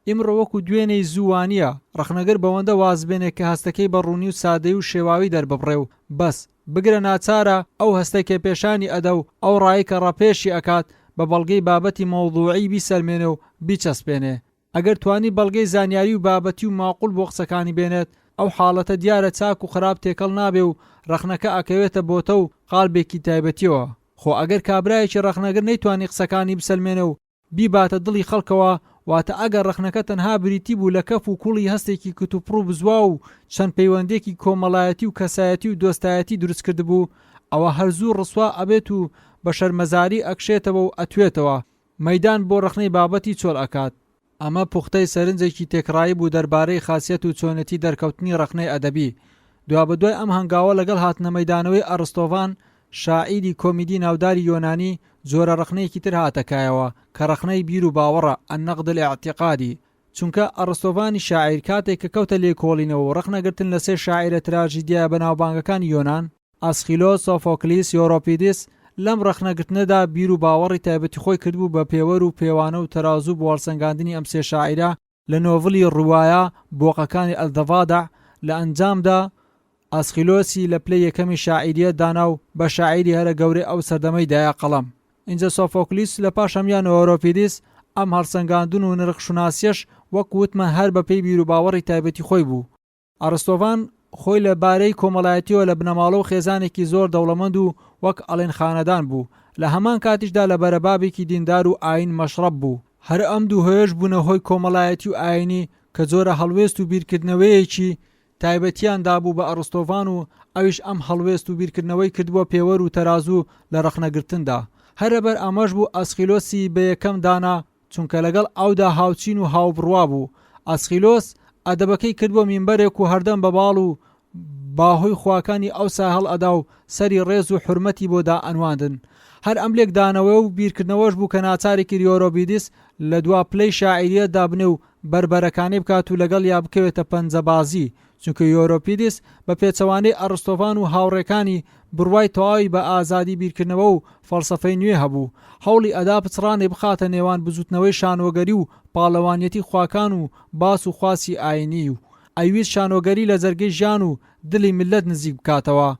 Speaker 1: ئیمڕۆ وەکو دوێنێی زوو وانییە، ڕەخنەگر بەوەندە وازبێنێ کە هەستەکەی بە ڕوونی و سادەیی و شێواوی دەرببڕێ و بەس، بگرە ناچارە ئەو هەستەی کە پێشانی ئەدا و ئەو ڕایەی کە ڕاپێشی ئەکات بە بەڵگەی بابەتی مەوزوعی بیسەلمێنێ و بیچەسپێنێ. ئەگەر توانی بەڵگەی زانیاری و بابەتی و ماقوڵ بۆ قسەکانی بێنێت، ئەو حاڵەتە دیارە چاک و خراپ تێکەڵ نابێ و ڕەخنەکە ئەکەوێتە بۆتە و قالبێکی تایبەتیەوە. خۆ ئەگەر کابرایەکی ڕەخنەگر نەیتوانی قسەکانی بسەلمێنێ و بیباتە دڵی خەڵکەوە، واتە ئەگەر ڕەخنەکە تەنها بریتی بوو لە کەف و کوڵی هەستێکی کتوپڕ و بزواو و چەند پەیوەندێکی کۆمەڵایەتی و کەسایەتی و دۆستایەتی دروست کردبوو، ئەوە هەر زوو ڕسوا ئەبێت و بە شەرمەزاری ئەکشێتەوە و ئەتوێتەوە، مەیدان بۆ ڕەخنەی بابەتی چۆل ئەکات. ئەمە پوختەی سەرنجێکی تێکڕایی بوو دەربارەی خاسیەت و چۆنێتی دەرکەوتنی ڕەخنەی ئەدەبی. دوابەدوای ئەم هەنگاوە لەگەڵ هاتنەمەیدانەوەی ئەڕستۆڤان. شاعیری کۆمیدی ناوداری یۆنانی، جۆرە ڕەخنەیەکی تر هاتە کایەوە کە ڕەخنەی بیر و باوەڕە، النقد الاعتقادی، چونکە ئەڕستۆڤانی شاعیر کاتێک کە کەوتە لێکۆڵینەوە و ڕەخنەگرتن لە سێ شاعیرە تراژیدیایە بەناوبانگەکانی یۆنان، ئەسخیلۆس، سۆفۆکلیس، یۆرۆپیدس، لەم ڕەخنەگرتنەدا بیر و باوەڕی تایبەتی خۆی کردبوو بە پێوەر و پێوانە و تەرازوو بۆ هەڵسەنگاندنی ئەم سێ شاعیرە لە نۆڤڵی ڕوایە بۆقەکانی الضفادع لە ئەنجامدا ئەسخیلۆسی لە پلەی یەکەمی شاعیریەت دانا و بە شاعیری هەرە گەورەی ئەو سەردەمەی دایە قەڵەم. ئینجا سۆفۆکلیس لە پاش هەمیان ئۆرۆپیدیس ئەم هەڵسەنگاندن و نرخ شوناسیەش وەک وتمان هەر بە پێی بیروباوەڕی تایبەتی خۆی بوو. ئەڕستۆڤان خۆی لە بارەی کۆمەڵایەتیەوە لە بنەماڵە و خێزانێکی زۆر دەوڵەمەند و وەک ئەڵێن خانەدان بوو، لە هەمان کاتیشدا لە بەرەبابێکی دیندار و ئایین مەشڕەب بوو. هەر ئەم دوو هۆیەش بوونە هۆی کۆمەڵایەتی و ئایینی کە جۆرە هەڵوێست و بیرکردنەوەیەکی تایبەتیان دابوو بە ئەڕستۆڤان و ئەویش ئەم هەڵوێست و بیرکردنەوەی کردبووە پێوەر و تەرازوو لە ڕەخنەگرتندا. هەر لەبەر ئەمەش بوو ئەسخیلۆسی بە یەکەم دانا چونکە لەگەڵ ئەودا هاوچین و هاوبڕوا بوو. ئەسخیلۆس ئەدەبەکەی کردبووە مینبەرێک و هەردەم بە باڵ و باهۆی خواکانی ئەوسا هەڵئەدا و سەری ڕێز و حورمەتی بۆ دائەنواندن. هەر ئەم لێکدانەوە و بیرکردنەوەش بوو کە ناچاری کرد یۆرۆبیدیس لە دوا پلەی شاعیرییەتدا بنێ و بەربەرەکانێ بکات و لەگەڵیا بکەوێتە پەنجەبازی، چونکە یۆرۆپیدیس بە پێچەوانەی ئەڕستۆفان و هاوڕێکانی بڕوای تەواوی بە ئازادی بیرکردنەوە و فەڵسەفەی نوێ هەبوو، هەوڵی ئەدا پچڕانێ بخاتە نێوان بزووتنەوەی شانۆگەری و پاڵەوانیەتی خواکان و باس و خواسی ئایینی و ئەیویست شانۆگەری لە جەرگەی ژیان و دڵی میللەت نزیک بکاتەوە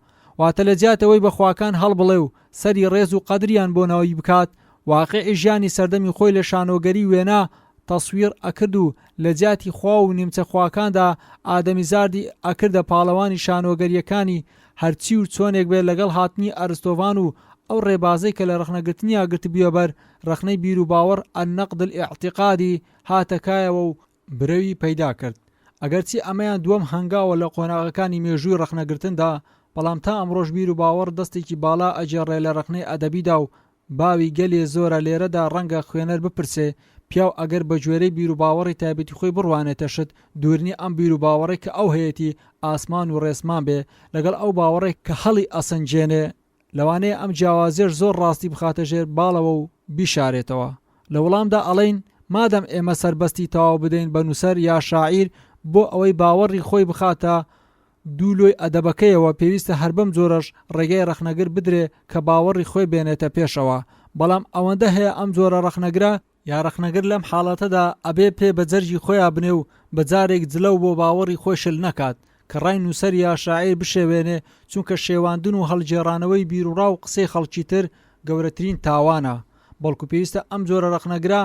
Speaker 1: واتە لە جیات ئەوەی بە خواکان هەڵبڵێ و سەری ڕێز و قەدریان بۆ نەوی بکات واقیعی ژیانی سەردەمی خۆی لە شانۆگەری وێنا، تەسویر، ئەکرد و لە جیاتی خوا و نیمچە خواکاندا ئادەمیزاردی ئەکردە پاڵەوانی شانۆگەرییەکانی هەرچی و چۆنێک بێت لەگەڵ هاتنی ئەرستۆڤان و ئەو ڕێبازەی کە لە ڕەخنەگرتنیا گرتبوویە بەر ڕەخنەی بیروباوەڕ النقد الاعتقادی هاتە کایەوە و برەوی پەیدا کرد. ئەگەرچی ئەمەیان دووەم هەنگاوە لە قۆناغەکانی مێژووی ڕەخنەگرتندا، بەڵام تا ئەمڕۆش بیر و باوەڕ دەستێکی باڵا ئەگێڕێ لە ڕەخنەی ئەدەبیدا و باوی گەلێ زۆرە لێرەدا ڕەنگە خوێنەر بپرسێ پیاو ئەگەر بە گوێرەی بیر و باوەڕی تایبەتی خۆی بڕوانێتە شت دوورنیە ئەم بیر و باوەڕەی کە ئەو هەیەتی ئاسمان و ڕێسمان بێ لەگەڵ ئەو باوەڕەی کە هەڵی ئەسەنگێنێ لەوانەیە ئەم جیاوازیەش زۆر ڕاستی بخاتە ژێر باڵەوە و بیشارێتەوە. لە وڵامدا ئەڵێین مادەم ئێمە سەربەستی تەواو بدەین بە نووسەر یا شاعیر بۆ ئەوەی باوەڕی خۆی بخاتە دوو لۆی ئەدەبەکەیەوە پێویستە هەر بەم جۆرەش ڕێگای ڕەخنەگر بدرێ کە باوەڕی خۆی بێنێتە پێشەوە بەڵام ئەوەندە هەیە ئەم جۆرە ڕەخنەگرە یا ڕەخنەگر لەم حاڵەتەدا ئەبێ پێ بە جەرگی خۆیا بنێ و بە جارێک جلەو بۆ باوەڕی خۆی شل نەکات کە ڕای نووسەر یا شاعیر بشێوێنێ چونکە شێواندن و هەڵگێڕانەوەی بیروڕا و قسەی خەڵکی تر گەورەترین تاوانە بەڵکو پێویستە ئەم جۆرە ڕەخنەگرە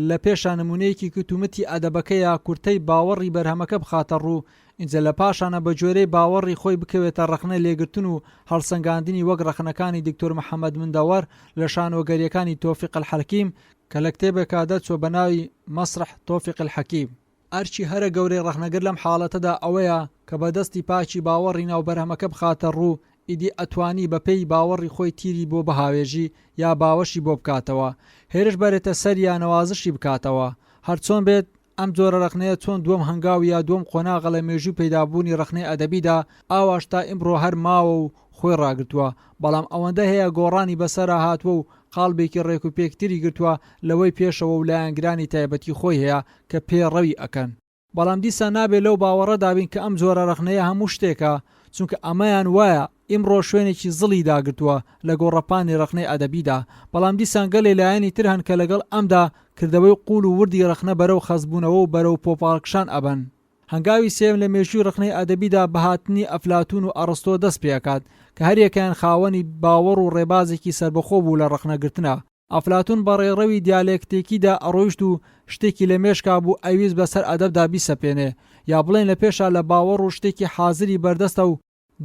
Speaker 1: لە پێشا نمونەیەکی کتومتی ئەدەبەکە یا کورتەی باوەڕی بەرهەمەکە بخاتە ڕوو ئینجا لە پاشانە بە گوێرەی باوەڕی خۆی بکەوێتە ڕەخنە لێگرتن و هەڵسەنگاندنی وەک ڕەخنەکانی دکتۆر محەمەد مندەوەر لە شانۆگەرییەکانی تۆفیق الحەکیم کە لە کتێبێکا دەرچووە بە ناوی مسرح توفیق الحکیم. ئەرکی هەرە گەورەی ڕەخنەگر لەم حاڵەتەدا ئەوەیە کە بە دەستی پاکی باوەڕی ناو بەرهەمەکە بخاتە ڕوو ئیدی ئەتوانی بە پێی باوەڕی خۆی تیری بۆ بهاوێژی یا باوەشی بۆ بکاتەوە هێرش بەرێتە سەر یا نەوازشی بکاتەوە هەرچۆن بێت ئەم جۆرە ڕەخنەیە چۆن دووەم هەنگاو یا دووەم قۆناغە لە مێژووی پەیدابوونی ڕەخنەی ئەدەبیدا، ئاواش تا ئیمڕۆ هەر ماوە و خۆی ڕاگرتووە، بەڵام ئەوەندە هەیە گۆڕانی بەسەرا هاتووە و قاڵبێکی ڕێکوپێکتری گرتووە لەوەی پێشەوە و لایەنگرانی تایبەتی خۆی هەیە کە پێڕەوی ئەکەن. بەڵام دیسان نابێ لەو باوەڕەدا بین کە ئەم جۆرە ڕەخنەیە هەموو شتێکە، چونکە ئەمەیان وایە ئیمڕۆ شوێنێکی زڵی داگرتووە لە گۆڕەپانی ڕەخنەی ئەدەبیدا، بەڵام دیسان گەلێ لایەنی تر هەن کە لەگەڵ ئەمدا کردەوەی قووڵ و وردی ڕەخنە بەرەو خەستبوونەوە و بەرەو پۆپاڵکشان ئەبەن. هەنگاوی سێیەم لە مێژووی ڕەخنەی ئەدەبیدا بە هاتنی ئەفلاتوون و ئەڕستۆ دەست پێ ئەکات کە هەریەکەیان خاوەنی باوەڕ و ڕێبازێکی سەربەخۆ بوو لە ڕەخنەگرتنا. ئەفلاتون بە ڕێڕەوی دیالێکتیکیدا ئەڕۆیشت و شتێکی لە مێشکا بوو ئەیویست بەسەر ئەدەبدا بیسەپێنێ یا بڵێین لە پێشا لە باوەڕ و شتێکی حازری بەردەستە و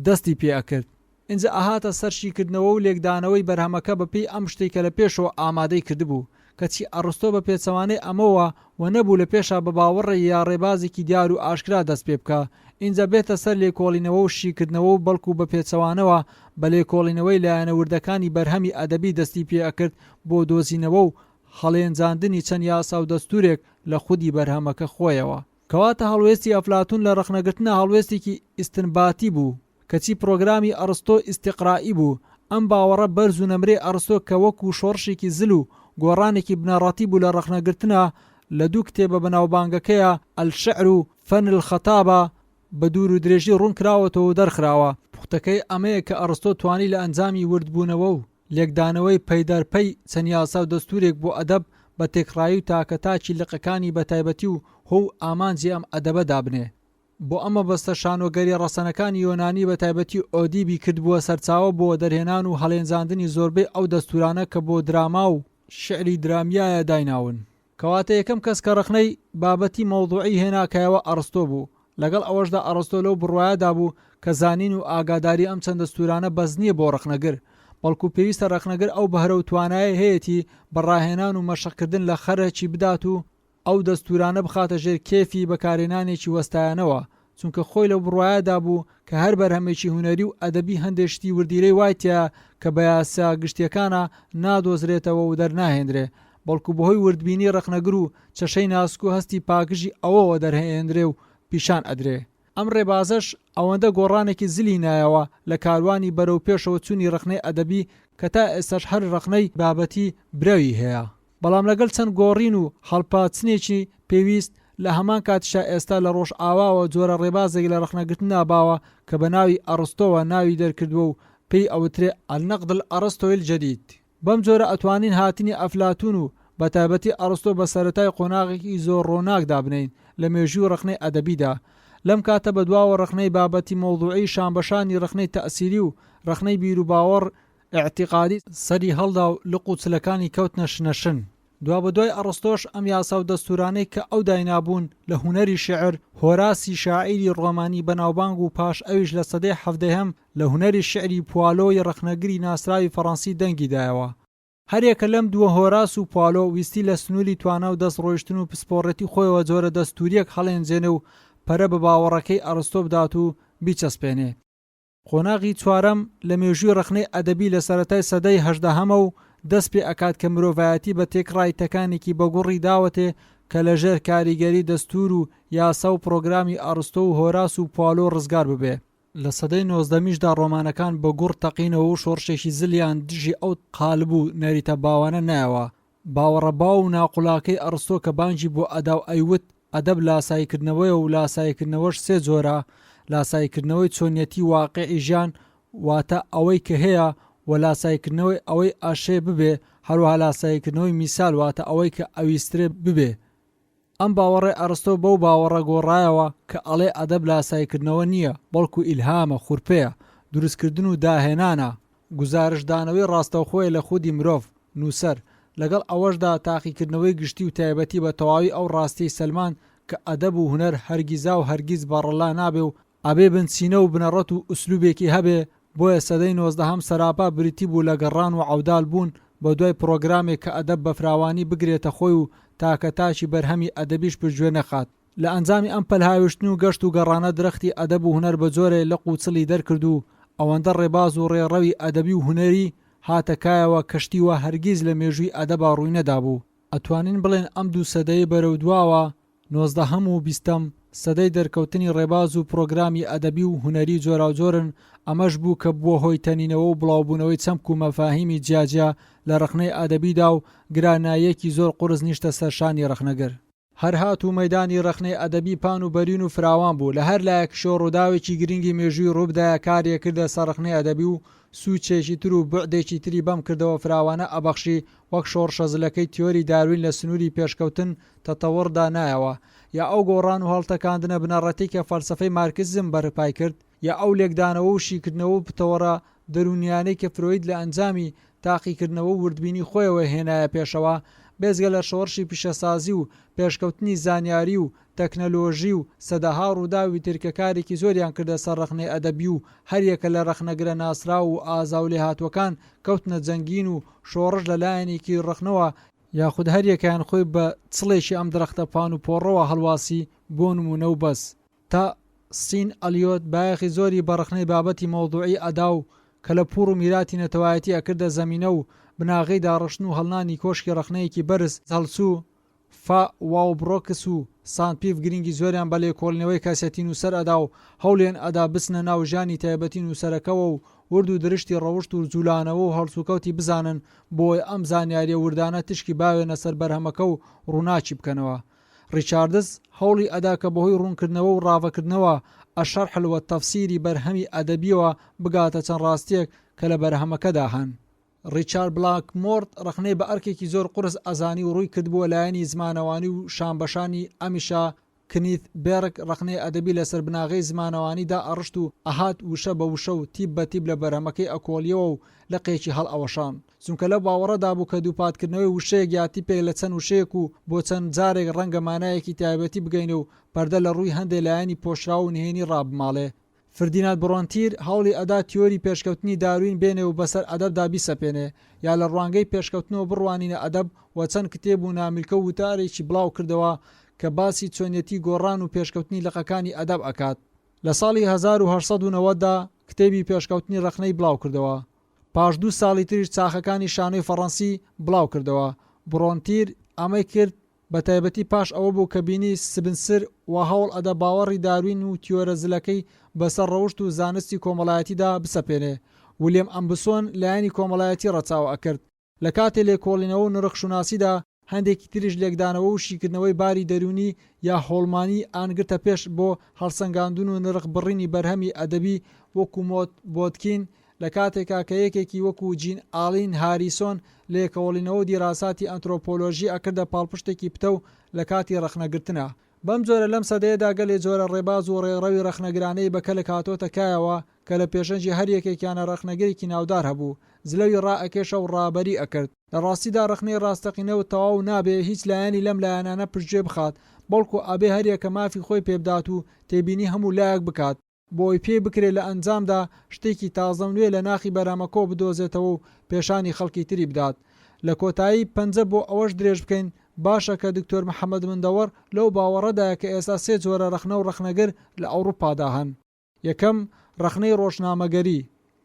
Speaker 1: دەستی پێ ئەکرد ئینجا ئەهاتە سەر شیکردنەوە و لێکدانەوەی بەرهەمەکە بە پێی ئەم شتەی کە لە پێشەوە ئامادەی کردبوو کەچی ئەڕستۆ بە پێچەوانەی ئەمەوە و نەبوو لە پێشا بە باوەڕێ یا ڕێبازێکی دیار و ئاشکرا دەست پێ بکا ئینجا بێتە سەر لێکۆڵینەوە و شیکردنەوە و بەڵکو بە پێچەوانەوە بە لێکۆڵینەوەی لایەنە وردەکانی بەرهەمی ئەدەبی دەستی پێ ئەکرد بۆ دۆزینەوە و هەڵێنجاندنی چەند یاسا و دەستوورێک لە خودی بەرهەمەکە خۆیەوە. کەواتە هەڵوێستی ئەفلاتون لە ڕەخنەگرتنا هەڵوێستێکی ئیستنباتی بوو، کەچی پڕۆگرامی ئەڕستۆ ئیستیقرائی بوو. ئەم باوەڕە بەرز و نەمرەی ئەڕستۆ کە وەکوو شۆڕشێکی زل و گۆڕانێکی بنەڕەتی بوو لە ڕەخنەگرتنا لە دوو کتێبە بەناوبانگەکەیا الشعر و فن الخطابە بە دوور و درێژی ڕوون کراوەتەوە و دەرخراوە. پوختەکەی ئەمەیە کە ئەڕستۆ توانی لە ئەنجامی وردبوونەوە و لێکدانەوەی پەیدەرپەی چەند یاسا و دەستوورێک بۆ ئەدەب بە تێکڕایی و تاکەتاکی لقەکانی بەتایبەتی و هۆ و ئامانجی ئەم ئەدەبە دابنێ. بۆ ئەم مەبەستە شانۆگەریە ڕەسەنەکانی یۆنانی بە تایبەتی ئۆدیبی کردبووە سەرچاوە بۆ دەرهێنان و هەڵێنجاندنی زۆربەی ئەو دەستوورانە کە بۆ دراما و شیعری درامیایە دایناون. کەواتە یەکەم کەس کە ڕەخنەی بابەتی مەوزوعی هێنا کایەوە ئەڕستۆ بوو. لەگەڵ ئەوەشدا ئەڕستۆ لەو بڕوایەدا بوو کە زانین و ئاگاداری ئەم چەند دەستوورانە بەس نییە بۆ ڕەخنەگر، بەڵکو پێویستە ڕەخنەگر ئەو بەهرە و توانایەی هەیەتی بە ڕاهێنان و مەشقکردن لە خەرکی بدات و ئەو دەستوورانە بخاتە ژێر کێفی بەکارهێنانێکی وەستایانەوە، چونکە خۆی لەو بڕوایەدا بوو کە هەر بەرهەمێکی هونەری و ئەدەبی هەندێ شتی وردیلەی وای تیایە کە بە یاسا گشتییەکانا نادۆزرێتەوە و دەرناهێندرێ، بەڵکو بەهۆی وردبینی ڕەخنەگر و چەشەی ناسک و هەستی پاکژی ئەوەوە دەرهێندرێ و پیشان ئەدرێ. ئەم ڕێبازەش ئەوەندە گۆڕانێکی زلی نایەوە لە کاروانی بەرەو پێشەوە چوونی ڕەخنەی ئەدەبی کە تا ئێستاش هەر ڕەخنەی بابەتی برەوی هەیە. بەڵام لەگەڵ چەند گۆڕین و هەڵپاچنێکی پێویست، لە هەمان کاتیشا ئێستا لە ڕۆژئاواوە جۆرە ڕێبازێک لە ڕەخنەگرتندا باوە کە بە ناوی ئەڕستۆوە ناوی دەرکردووە و پێی ئەوترێ النقد الارسطوی الجدید. بەم جۆرە ئەتوانین هاتنی ئەفلاتون و بە تایبەتی ئەڕستۆ بە سەرەتای قۆناغێکی زۆر ڕۆناک دابنێین لە مێژووی ڕەخنەی ئەدەبیدا. لەم کاتە بەدواوە ڕەخنەی بابەتی مەوزوعی شانبەشانی ڕەخنەی تەئسیری و ڕەخنەی بیروباوەڕ ئیعتیقادی سەری هەڵدا و لق و چلەکانی کەوتنە شنە شن. دوابەدوای ئەڕستۆش ئەم یاسا و دەستوورانەی کە ئەو داینابوون لە هونەری شیعر، هۆراسی شاعیری ڕۆمانی بەناوبانگ و پاش ئەویش لە سەدەی حەڤدەیەم لە هونەری شیعری پوالۆ ی ڕەخنەگری ناسراوی فەڕەنسی دەنگی دایەوە. هەریەکە لەم دووە هۆراس و پوالۆ ویستی لە سنووری توانا و دەست ڕۆیشتن و پسپۆڕێتی خۆیەوە جۆرە دەستووریەک هەڵێنجێنێ و پەرە بە باوەڕەکەی ئەڕستۆ بدات و بیچەسپێنێ. قۆناغی چوارەم لە مێژووی ڕەخنەی ئەدەبی لە سەرەتای سەدەی هەژدەهەمەو دەست پێ ئەکات کە مرۆڤایەتی بە تێکڕای تەکانێکی بەگوڕی داوەتێ کە لە ژێر کاریگەری دەستوور و یاسا و پڕۆگرامی ئەڕستۆ و هۆراس و پوالۆ ڕزگار ببێ. لە سەدەی نۆزدەمیشدا ڕۆمانەکان بە گوڕ تەقینەوە و شۆڕشێکی زلیان دژی ئەو قالب و نەریتە باوانە نایەوە. باوەڕە باو و ناقولاکەی ئەڕستۆ کە بانگی بۆ ئەدا و ئەیوت ئەدەب لاساییکردنەوەیە و لاساییکردنەوەش سێ جۆرە، لاساییکردنەوەی چۆنیەتی واقیعی ژیان واتە ئەوەی کە هەیە و لاساییکردنەوەی ئەوەی ئەشێ ببێ، هەروەها لاساییکردنەوەی میسال واتە ئەوەی کە ئەویسترێ ببێ. ئەم باوەڕەی ئەڕستۆ بەو باوەڕە گۆڕایەوە کە ئەڵێ ئەدەب لاساییکردنەوە نییە، بەڵکو ئیلهامە، خورپەیە، دروستکردن و داهێنانە، گوزارشتدانەوەی ڕاستەوخۆیە لە خودی مرۆڤ، نووسەر، لەگەڵ ئەوەشدا تاقیکردنەوەی گشتی و تایبەتی بە تەواوی ئەو ڕاستیەی سەلماند کە ئەدەب و هونەر هەرگیزاو هەرگیز بەڕەلا نابێ و ئەبێ بنچینە و بنەڕەت و ئوسلوبێکی هەبێ، بۆیە سەدەی نۆزدەهەم سەراپا بریتی بوو لە گەڕان و عەودال بوون بە دوای پڕۆگرامێک کە ئەدەب بە فراوانی بگرێتە خۆی و تاکە تاکی بەرهەمی ئەدەبیش پشتگوێ نەخات. لە ئەنجامی ئەم پەلهاویشتن و گەشت و گەڕانە درەختی ئەدەب و هونەر بە جۆرێ لق و چڵی دەرکرد و ئەوەندە ڕێباز و ڕێڕەوی ئەدەبی و هونەری هاتە کایەوە کە شتی وا هەرگیز لە مێژووی ئەدەبا ڕووی نەدابوو. ئەتوانین بڵێین ئەم دوو سەدەیەی بەرەو دواوە، نۆزدەهەم و بیستەم، سەدەی دەرکەوتنی ڕێباز و پڕۆگرامی ئەدەبی و هونەری جۆراوجۆرن، ئەمەش بوو کە بووە هۆی تەنینەوە و بڵاوبوونەوەی چەمک و مەفاهیمی جیاجیا لە ڕەخنەی ئەدەبیدا و گراناییەکی زۆر قورس نیشتە سەر شانی ڕەخنەگر. هەر هات و مەیدانی ڕەخنەی ئەدەبی پان و بەرین و فراوان بوو، لە هەر لایەکیشەوە ڕووداوێکی گرنگی مێژووی ڕووبدایە کاری ئەکردە سەر ڕەخنەی ئەدەبی و سووچێکی تر و بوعدێکی تری بەم کردەوە فراوانە ئەبەخشی وەک شۆڕشە زلەکەی تیۆری داروین لە سنووری پێشکەوتن تطور دا نایەوە یا ئەو گۆڕان و هەڵتەکاندنە بنەڕەتیەی کە فەلسەفەی مارکسیزم بەرپای کرد یا ئەو لێکدانەوە و شیکردنەوە و پتەوەڕە دەروونیانەی کە فرۆید لە ئەنجامی تاقیکردنەوە و وردبینی خۆیەوە هێنایە پێشەوە، بێجگە لە شۆڕشی پیشەسازی و پێشکەوتنی زانیاری و تەکنەلۆژی و سەدەها ڕووداوی تر کە کارێکی زۆریان کردە سەر ڕەخنەی ئەدەبی و هەریەکە لە ڕەخنەگرە ناسراو و ئازا و لێهاتووەکان کەوتنە جەنگین و شۆڕش لە لایەنێکی ڕەخنەوە یاخود هەریەکەیان خۆی بە چڵێکی ئەم درەختە پان و پۆڕەوە هەڵواسی بۆ نموونە و بەس. تا سین ئەلیۆت بایەخی زۆری بە ڕەخنەی بابەتی مەوزوعی ئەدا و کەلەپووڕ و میراتی نەتەوایەتی ئەکردە زەمینە و بناغەی داڕشتن و هەڵنانی کۆشکی ڕەخنەیەکی بەرز هەڵچوو، فا واوبرۆکس و سانت پیف گرینگی زۆریان بە لێکۆڵینەوەی کەسێتی نووسەر ئەدا و هەوڵیان ئەدا بچنە ناو ژیانی تایبەتی نووسەرەکەوە و ورد و درشتی ڕەوشت و جولانەوە و هەڵسوکەوتی بزانن بۆی ئەم زانیاریە وردانە تشکی باوێنە سەر بەرهەمەکە و ڕووناکی بکەنەوە. ڕیچاردز هەوڵی ئەدا کە بەهۆی ڕوونکردنەوە و ڕاڤەکردنەوە، الشرح و التفسیر، ی بەرهەمی ئەدەبییەوە بگاتە چەند ڕاستییەک کە لە بەرهەمەکەدا هەن. ڕیچارد بلاکمۆرد ڕەخنەی بە ئەرکێکی زۆر قورس ئەزانی و ڕووی کردبووە لایەنی زمانەوانی و شانبەشانی ئەمیشە کنیث بێرگ ڕەخنەی ئەدەبی لەسەر بناغەی زمانەوانی دائەڕشت و ئەهات وشە بە وشە و تیپ بە تیپ لە بەرهەمەکەی ئەکۆڵیەوە و لقێکی هەڵئەوەشاند چونکە لەو باوەڕەدا بوو کە دووپاتکردنەوەی وشەیەک یا تیپێک لە چەند وشەیەک و بۆ چەند جارێک ڕەنگە مانایەکی تایبەتی بگەینێ و پەردە لە ڕووی هەندێ لایەنی پۆشراو و نهێنی ڕابماڵێ. فردیناد بڕۆنتیر هەوڵی ئەدا تیۆری پێشکەوتنی داروین بێنێ و بەسەر ئەدەبدا بیسەپێنێ یا لە ڕوانگەی پێشکەوتنەوە بڕوانینە ئەدەب و چەند کتێب و نامیلکە و وتارێکی بڵاو کردەوە کە باسی چۆنیەتی گۆڕان و پێشکەوتنی لقەکانی ئەدەب ئەکات. لە ساڵی 1890 دا کتێبی پێشکەوتنی ڕەخنەی بڵاو کردەوە. پاش دوو ساڵی تریش چاخەکانی شانۆی فەڕەنسی بڵاو کردەوە. بڕۆنتیر ئەمەی کرد بە تایبەتی پاش ئەوە بوو کە بینی سبنسر وا هەوڵ ئەدا باوەڕی داروین و تیۆرە زلەکەی بەسەر ڕەوشت و زانستی کۆمەڵایەتیدا بسەپێنێ. ولیەم ئەمبسۆن لایەنی کۆمەڵایەتی ڕەچاو ئەکرد لە کاتێ لێکۆڵینەوە و نرخشوناسیدا، هەندێکی تریش لێکدانەوە و شیکردنەوەی باری دەروونی یا هۆڵمانی ئان گرتە پێش بۆ هەڵسەنگاندن و نرخ بڕینی بەرهەمی ئەدەبی وەکو مۆت بۆتکین لە کاتێکا کە یەکێکی وەکو جین ئالین هاریسۆن لێکەوڵینەوە و دیراساتی ئەنترۆپۆلۆژی ئەکردە پاڵپشتێکی پتەو لە کاتی ڕەخنەگرتنا. بەم جۆرە لەم سەدەیەدا گەلێ جۆرە ڕێباز و ڕێڕەوی ڕەخنەگرانەی بە کەلک هاتۆتە کایەوە کە لە پێشەنگی هەر یەکێکیانە ڕەخنەگرێکی ناودار هەبوو جلەوی ڕائەکێشا و ڕابەری ئەکرد. لە ڕاستیدا ڕەخنەی ڕاستەقینە و تەواو نابێ هیچ لایەنی لەم لایەنانە پشتگوێ بخات، بەڵکو ئەبێ هەریەکە مافی خۆی پێبدات و تێبینی هەموو لایەک بکات. بۆی پێی بکرێ لە ئەنجامدا شتێکی تازە و نوێ لە ناخی بەرهەمەکەوە بدۆزێتەوە و پێشانی خەڵکی تری بدات. لە کۆتایی پەنجە بۆ ئەوەش درێژ بکەین باشە کە دکتۆر محەمەد مندەوەڕ لەو باوەڕەدایە کە ئێستا سێ جۆرە ڕەخنە و ڕەخنەگر لە ئەوڕوپادا هەن. یەکەم، ڕەخنەی ڕۆژنامەگەری،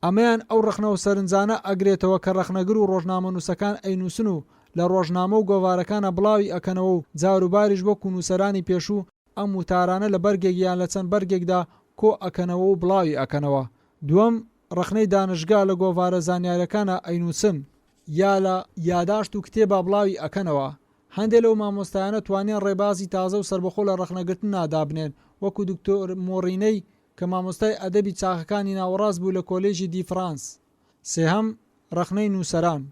Speaker 1: ئەمەیان ئەو ڕەخنە و سەرنجانە ئەگرێتەوە کە ڕەخنەگر و ڕۆژنامەنووسەکان ئەینووسن و لە ڕۆژنامە و گۆڤارەکانا بڵاوی ئەکەنەوە و جاروباریش وەکوو نووسەرانی پێشوو ئەم وتارانە لە بەرگێک یان لە چەند بەرگێکدا کۆ ئەکەنەوە و بڵاوی ئەکەنەوە. دووەم، ڕەخنەی دانشگا لە گۆڤارە زانیارەکانا ئەینووسن یا لە یاداشت و کتێبا بڵاوی ئەکەنەوە. هەندێ لەو مامۆستایانە توانیان ڕێبازی تازە و سەربەخۆ لە ڕەخنەگرتنا دابنێن وەکوو دکتۆر مۆڕینەی کە مامۆستای ئەدەبی چاخەکانی ناوەڕاست بوو لە کۆلێژی دی فرانس. سێهەم، ڕەخنەی نووسەران.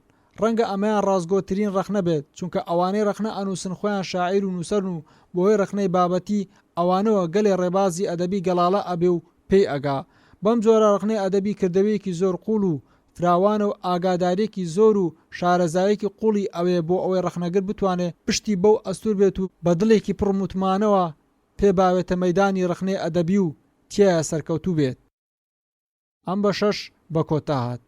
Speaker 1: ڕەنگە ئەمەیان ڕاستگۆترین ڕەخنە بێت، چونکە ئەوانەی ڕەخنە ئەنووسن خۆیان شاعیر و نووسەرن و بەهۆی ڕەخنەی بابەتی ئەوانەوە گەلێ ڕێبازی ئەدەبی گەڵاڵە ئەبێ و پێی ئەگا. بەم جۆرە ڕەخنەی ئەدەبی کردەوەیەکی زۆر قووڵ و فراوانە و ئاگادارییەکی زۆر و شارەزاییەکی قووڵی ئەوێ بۆ ئەوەی ڕەخنەگر بتوانێ پشتی بەو ئەستوور بێت و بە دڵێکی پڕ متمانەوە پێ باوێتە مەیدانی ڕەخنەی ئەدەبی و تیایا سەرکەوتوو بێت. ئەم بەشەش بە کۆتا هات.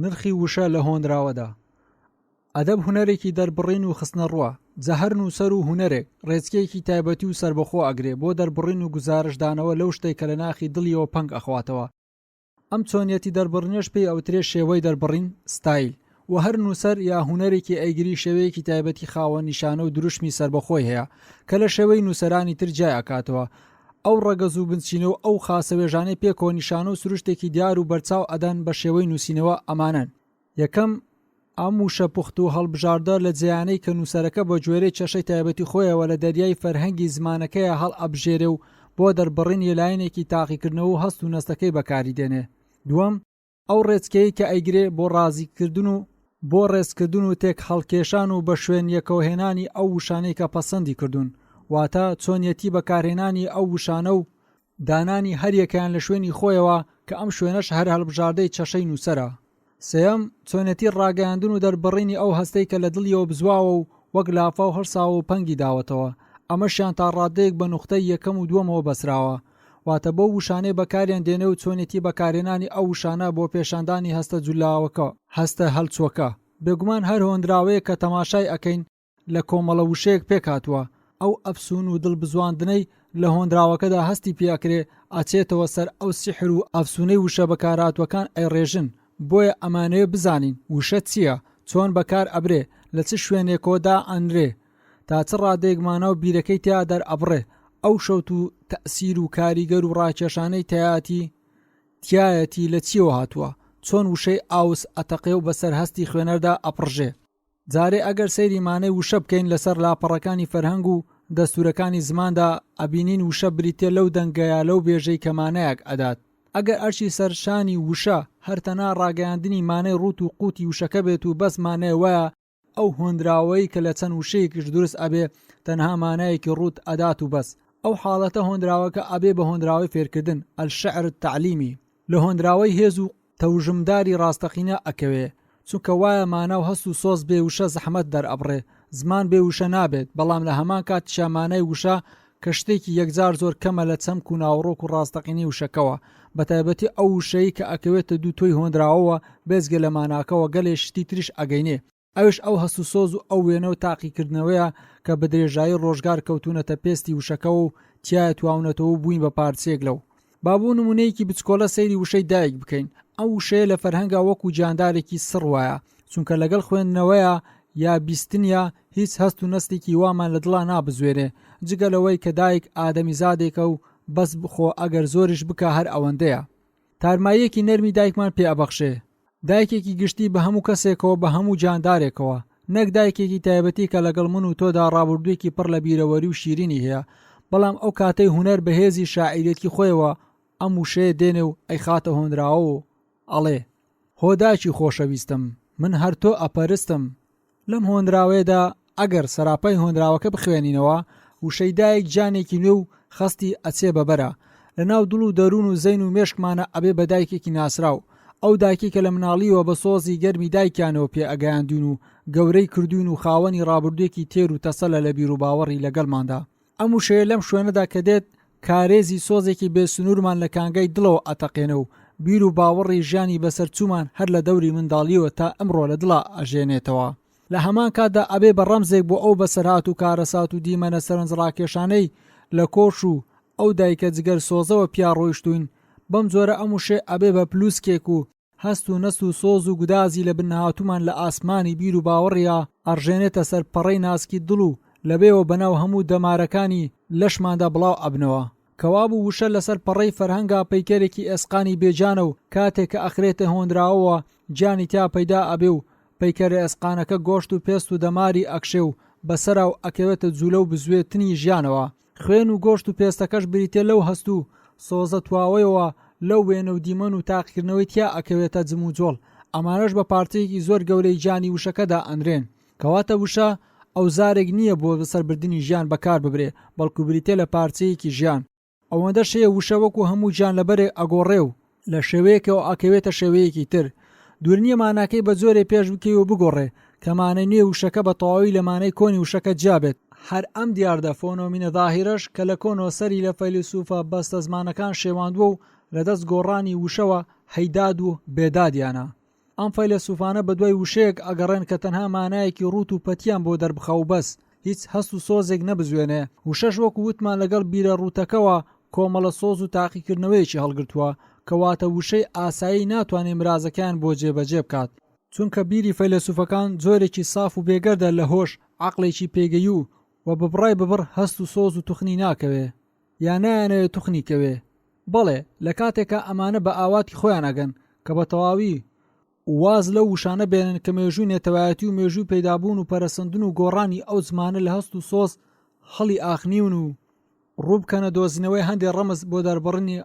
Speaker 1: نرخی وشە لە هۆنراوەدا ئەدەب هونەرێکی دەربڕین و خستنەڕووە، جا هەر نووسەر و هونەرێک ڕێچکەیەکی تایبەتی و سەربەخۆ ئەگرێ بۆ دەربڕین و گوزارشتدانەوە لەو شتەی کە لە ناخی دڵیەوە پەنگ ئەخواتەوە، ئەم چۆنیەتی دەربڕینەش پێی ئەوترێ شێوەی دەربڕین، ستایل، و هەر نووسەر یا هونەرێکی ئەیگری شێوەیەکی تایبەتی خاوەن نیشانە و دروشمی سەربەخۆی هەیە کە لە شێوەی نووسەرانی تر جیای ئەکاتەوە ئەو ڕەگەز و بنچینە و ئەو خاسەوێژانەی پێکەوە نیشانە و سروشتێکی دیار و بەرچاو ئەدەن بە شێوەی نووسینەوە ئەمانەن یەکەم، ئەم وشە پوخت و هەڵبژاردە لە جێیانەی کە نووسەرەکە بە گوێرەی چەشەی تایبەتی خۆیەوە لە دەریای فەرهەنگی زمانەکەیا هەڵئەبژێرێ و بۆ دەربڕینی لایەنێکی تاقیکردنەوە و هەست و نەستەکەی بەکاری دێنێ. دووەم، ئەو ڕێچکەیەی کە ئەیگرێ بۆ ڕازیکردن و بۆ ڕێزکردن و تێکهەڵکێشان و بە شوێن یەکەوەهێنانی ئەو وشانەی کە پەسەندی کردوون، واتە چۆنیەتی بەکارهێنانی ئەو وشانە و دانانی هەریەکەیان لە شوێنی خۆیەوە کە ئەم شوێنەش هەر هەڵبژاردەی چەشەی نووسەرە. سێیەم، چۆنێتی ڕاگەیاندن و دەربڕینی ئەو هەستەی کە لە دڵیەوە بزواوە و وەک لافاو هەڵساوە و پەنگی داوەتەوە، ئەمەشیان تا ڕاددەیەک بە نوختەی یەکەم و دووەمەوە بەسراوە، واتە بەو وشانەی بەکاریان دێنێ و چۆنێتی بەکارهێنانی ئەو وشانە بۆ پێشاندانی هەستە جولاوەکە، هەستە هەلچووەکە. بێگومان هەر هۆنراوەیەک کە تەماشای ئەکەین لە کۆمەڵە وشەیەک پێکهاتووە، ئەو ئەفسوون و دڵ بزواندنەی لە هۆنراوەکەدا هەستی پێ ئەکرێ ئەچێتەوە سەر ئەو سیحر و ئەفسوونەی وشە بەکارهاتووەکان ئەیڕێژن، بۆیە ئەمانەوێ بزانین وشە چییە، چۆن بەکار ئەبرێ، لە چ شوێنێکەوە دائەنرێ، تا چ ڕادەیەک مانا و بیرەکەی تیا دەرئەبڕێ. ئەو شەوت و تەئسیر و کاریگەر و ڕاکێشانەی تایەتی تیایەتی لە چیەوە هاتووە؟ چۆن وشەی ئاوس ئەتەقێ و بەسەر هەستی خوێنەردا ئەپڕژێ؟ جارێ ئەگەر سەیری مانای وشە بکەین لەسەر لاپەڕەکانی فەرهەنگ و دەستوورەکانی زماندا ئەبینین وشە بریتیە لەو دەنگە یا لەو بێژەی کە مانایەک ئەدات. ئەگەر ئەرکی سەر شانی وشە هەر تەنها ڕاگەیاندنی مانای ڕووت و قووتی وشەکە بێت و بەس مانای وایە ئەو هۆنراوەی کە لە چەند وشەیەکیش دروست ئەبێ تەنها مانایەکی ڕووت ئەدات و بەس ئەو حاڵەتە هۆنراوەکە ئەبێ بە هۆنراوەی فێرکردن، الشعر التعلیمی، لە هۆنراوەی هێز و تەوژمداری ڕاستەقینە ئەکەوێ چونکە وایە مانا و هەست و سۆز بێ وشە زەحمەت دەرئەبڕێ زمان بێ وشە نابێت بەڵام لە هەمان کاتیشا مانای وشە کە شتێکی یەکجار زۆر کەمە لە چەمک و ناوەڕۆک و ڕاستەقینەی وشەکەوە بەتایبەتی ئەو وشەی کە ئەکەوێتە دوو تۆی هۆنراوەوە بێجگە لە ماناکەوە گەلێ شتی تریش ئەگەینێ ئەویش ئەو هەست و سۆز و ئەو وێنە و تاقیکردنەوەیە کە بە درێژایی ڕۆژگار کەوتوونەتە پێستی وشەکەوە و تیایا تواونەتەوە و بووین بە پارچەیەک لەو. با بۆ نموونەیەکی بچکۆلە سەیری وشەی دایک بکەین، ئەو وشەیە لە فەرهەنگا وەکوو گیاندارێکی سڕ وایە، چونکە لەگەڵ خوێندنەوەیا یا بیستنیا هیچ هەست و نەستێکی وامان لە دڵا نابزوێنێ، جگە لەوەی کە دایک ئادەمیزادێکە و بەس خۆ ئەگەر زۆریش بکا هەر ئەوەندەیە. تارماییەکی نەرمی دایکمان پێ ئەبەخشێ. دایکێکی گشتی بە هەموو کەسێکەوە بە هەموو گیاندارێکەوە، نەک دایکێکی تایبەتی کە لەگەڵ من و تۆدا ڕابوردوویەکی پڕ لە بیرەوەری و شیرینی هەیە، بەڵام ئەو کاتەی هونەر بە هێزی شاعیرێتی خۆیەوە ئەم وشەیە دێنێ و ئەیخاتە هۆنراوە و ئەڵێ. هۆ دایکی خۆشەویستم، من هەر تۆ ئەپەرستم، لەم هۆنراوەیەدا ئەگەر سەراپای هۆنراوەکە بخوێنینەوە، وشەی دایک گیانێکی نوێ و خەستی ئەچێ بە بەرا. لە ناو دڵ و دەروون و زەین و مێشکمانا ئەبێ بە دایکێکی ناسراو. ئەو دایکەی کە لە مناڵییەوە بە سۆزی گەرمی دایکیانەوە پێ ئەگەیاندوین و گەورەی کردوین و خاوەنی ڕابردوویەکی تێر و تەسەلە لە بیروباوەڕی لەگەڵماندا. ئەم وشەیە لەم شوێنەدا کە دێت کارێزی سۆزێکی بێ سنوورمان لە کانگای دڵەوە ئەتەقێنێ و بیر و باوەڕی ژیانی بەسەرچوومان هەر لە دەوری منداڵییەوە تا ئەمڕۆ لە دڵا ئەژێنێتەوە. لە هەمان کاتدا ئەبێ بە ڕەمزێک بۆ ئەو بەسەرهات و کارەسات و دیمەنە سەرنجڕاکێشانەی لە کۆش و ئەو دایکە جگەر سۆزەوە پیا ڕۆیشتووین. بەم جۆرە ئەم وشەیە ئەبێ بە پلووسکێک و هەست و نەست و سۆز و گودازی لە بن نەهاتوومان لە ئاسمانی بیر و باوەڕیا ئەڕژێنێتە سەر پەڕەی ناسکی دڵ و لەوێوە بەناو هەموو دەمارەکانی لەشماندا بڵاو ئەبنەوە. کەوابوو وشە لەسەر پەڕەی فەرهەنگا پەیکەرێکی ئێسقانی بێ گیانە و کاتێ کە ئەخرێتە هۆنراوەوە گیانی تیا پەیدا ئەبێ و پەیکەرە ئێسقانەکە گۆشت و پێست و دەماری ئەکشێ و بەسەرا و ئەکەوێتە جوولە و بزوێتنی ژیانەوە. خوێن و گۆشت و پێستەکەش بریتیە لەو هەست و سۆزە تواوەیەوە لەو وێنە و دیمەن و تاقیکردنەوەی تیا ئەکەوێتە جموجۆڵ، ئەمانەش بە پارچەیەکی زۆر گەورەی گیانی وشەکە دائەنرێن. کەواتە وشە ئەوزارێک نییە بۆ بەسەربردنی ژیان بەکار ببرێ، بەڵکو بریتیە لە پارچەیەکی ژیان. ئەوەندەش هەیە وشە وەکو هەموو گیانلەبەرێک ئەگۆڕێ و لە شێوەیەکەوە ئەکەوێتە شێوەیەکی تر. دوور نییە ماناکەی بە جۆرێ پێش بکەوێ و بگۆڕێ کە مانای نوێی وشەکە بە تەواوی لە مانای کۆنی وشەکە جیا بێت. هەر ئەم دیاردە فۆنۆمینە ظاهیرەش کە لە کۆنەوە سەری لە فەیلەسوفە بەستەزمانەکان شێواندووە و لە دەست گۆڕانی وشەوە هەیداد و بێدادیانە. ئەم فەیلەسوفانە بەدوای وشەیەک ئەگەڕێن کە تەنها مانایەکی ڕووت و پەتیان بۆ دەربخا و بەس، هیچ هەست و سۆزێک نەبزوێنێ. وشەش وەکو وتمان لەگەڵ بیرە ڕووتەکەوە کۆمەڵە سۆز و تاقیکردنەوەیەکی هەڵگرتووە، کەواتە وشەی ئاسایی ناتوانێ مرازەکەیان بۆ جێبەجێ بکات. چونکە بیری فەیلەسوفەکان جۆرێکی ساف و بێگەردە لە هۆش، عەقڵێکی پێگەیوو و ببڕای ببڕ هەست و سۆز و توخنی ناکەوێ. یا نایانەوێ توخنی کەوێ. بەڵێ، لە کاتێکا ئەمانە بە ئاواتی خۆیان ئەگەن کە بە تەواوی واز لەو وشانە بێنن کە مێژووی نەتەوایەتی و مێژووی پەیدابوون و پەرەسەندن و گۆڕانی ئەو زمانە لە هەست و سۆز هەڵی ئاخنیون و ڕوو بکەنە دۆزینەوەی هەندێ ڕەمز بۆ دەربڕینی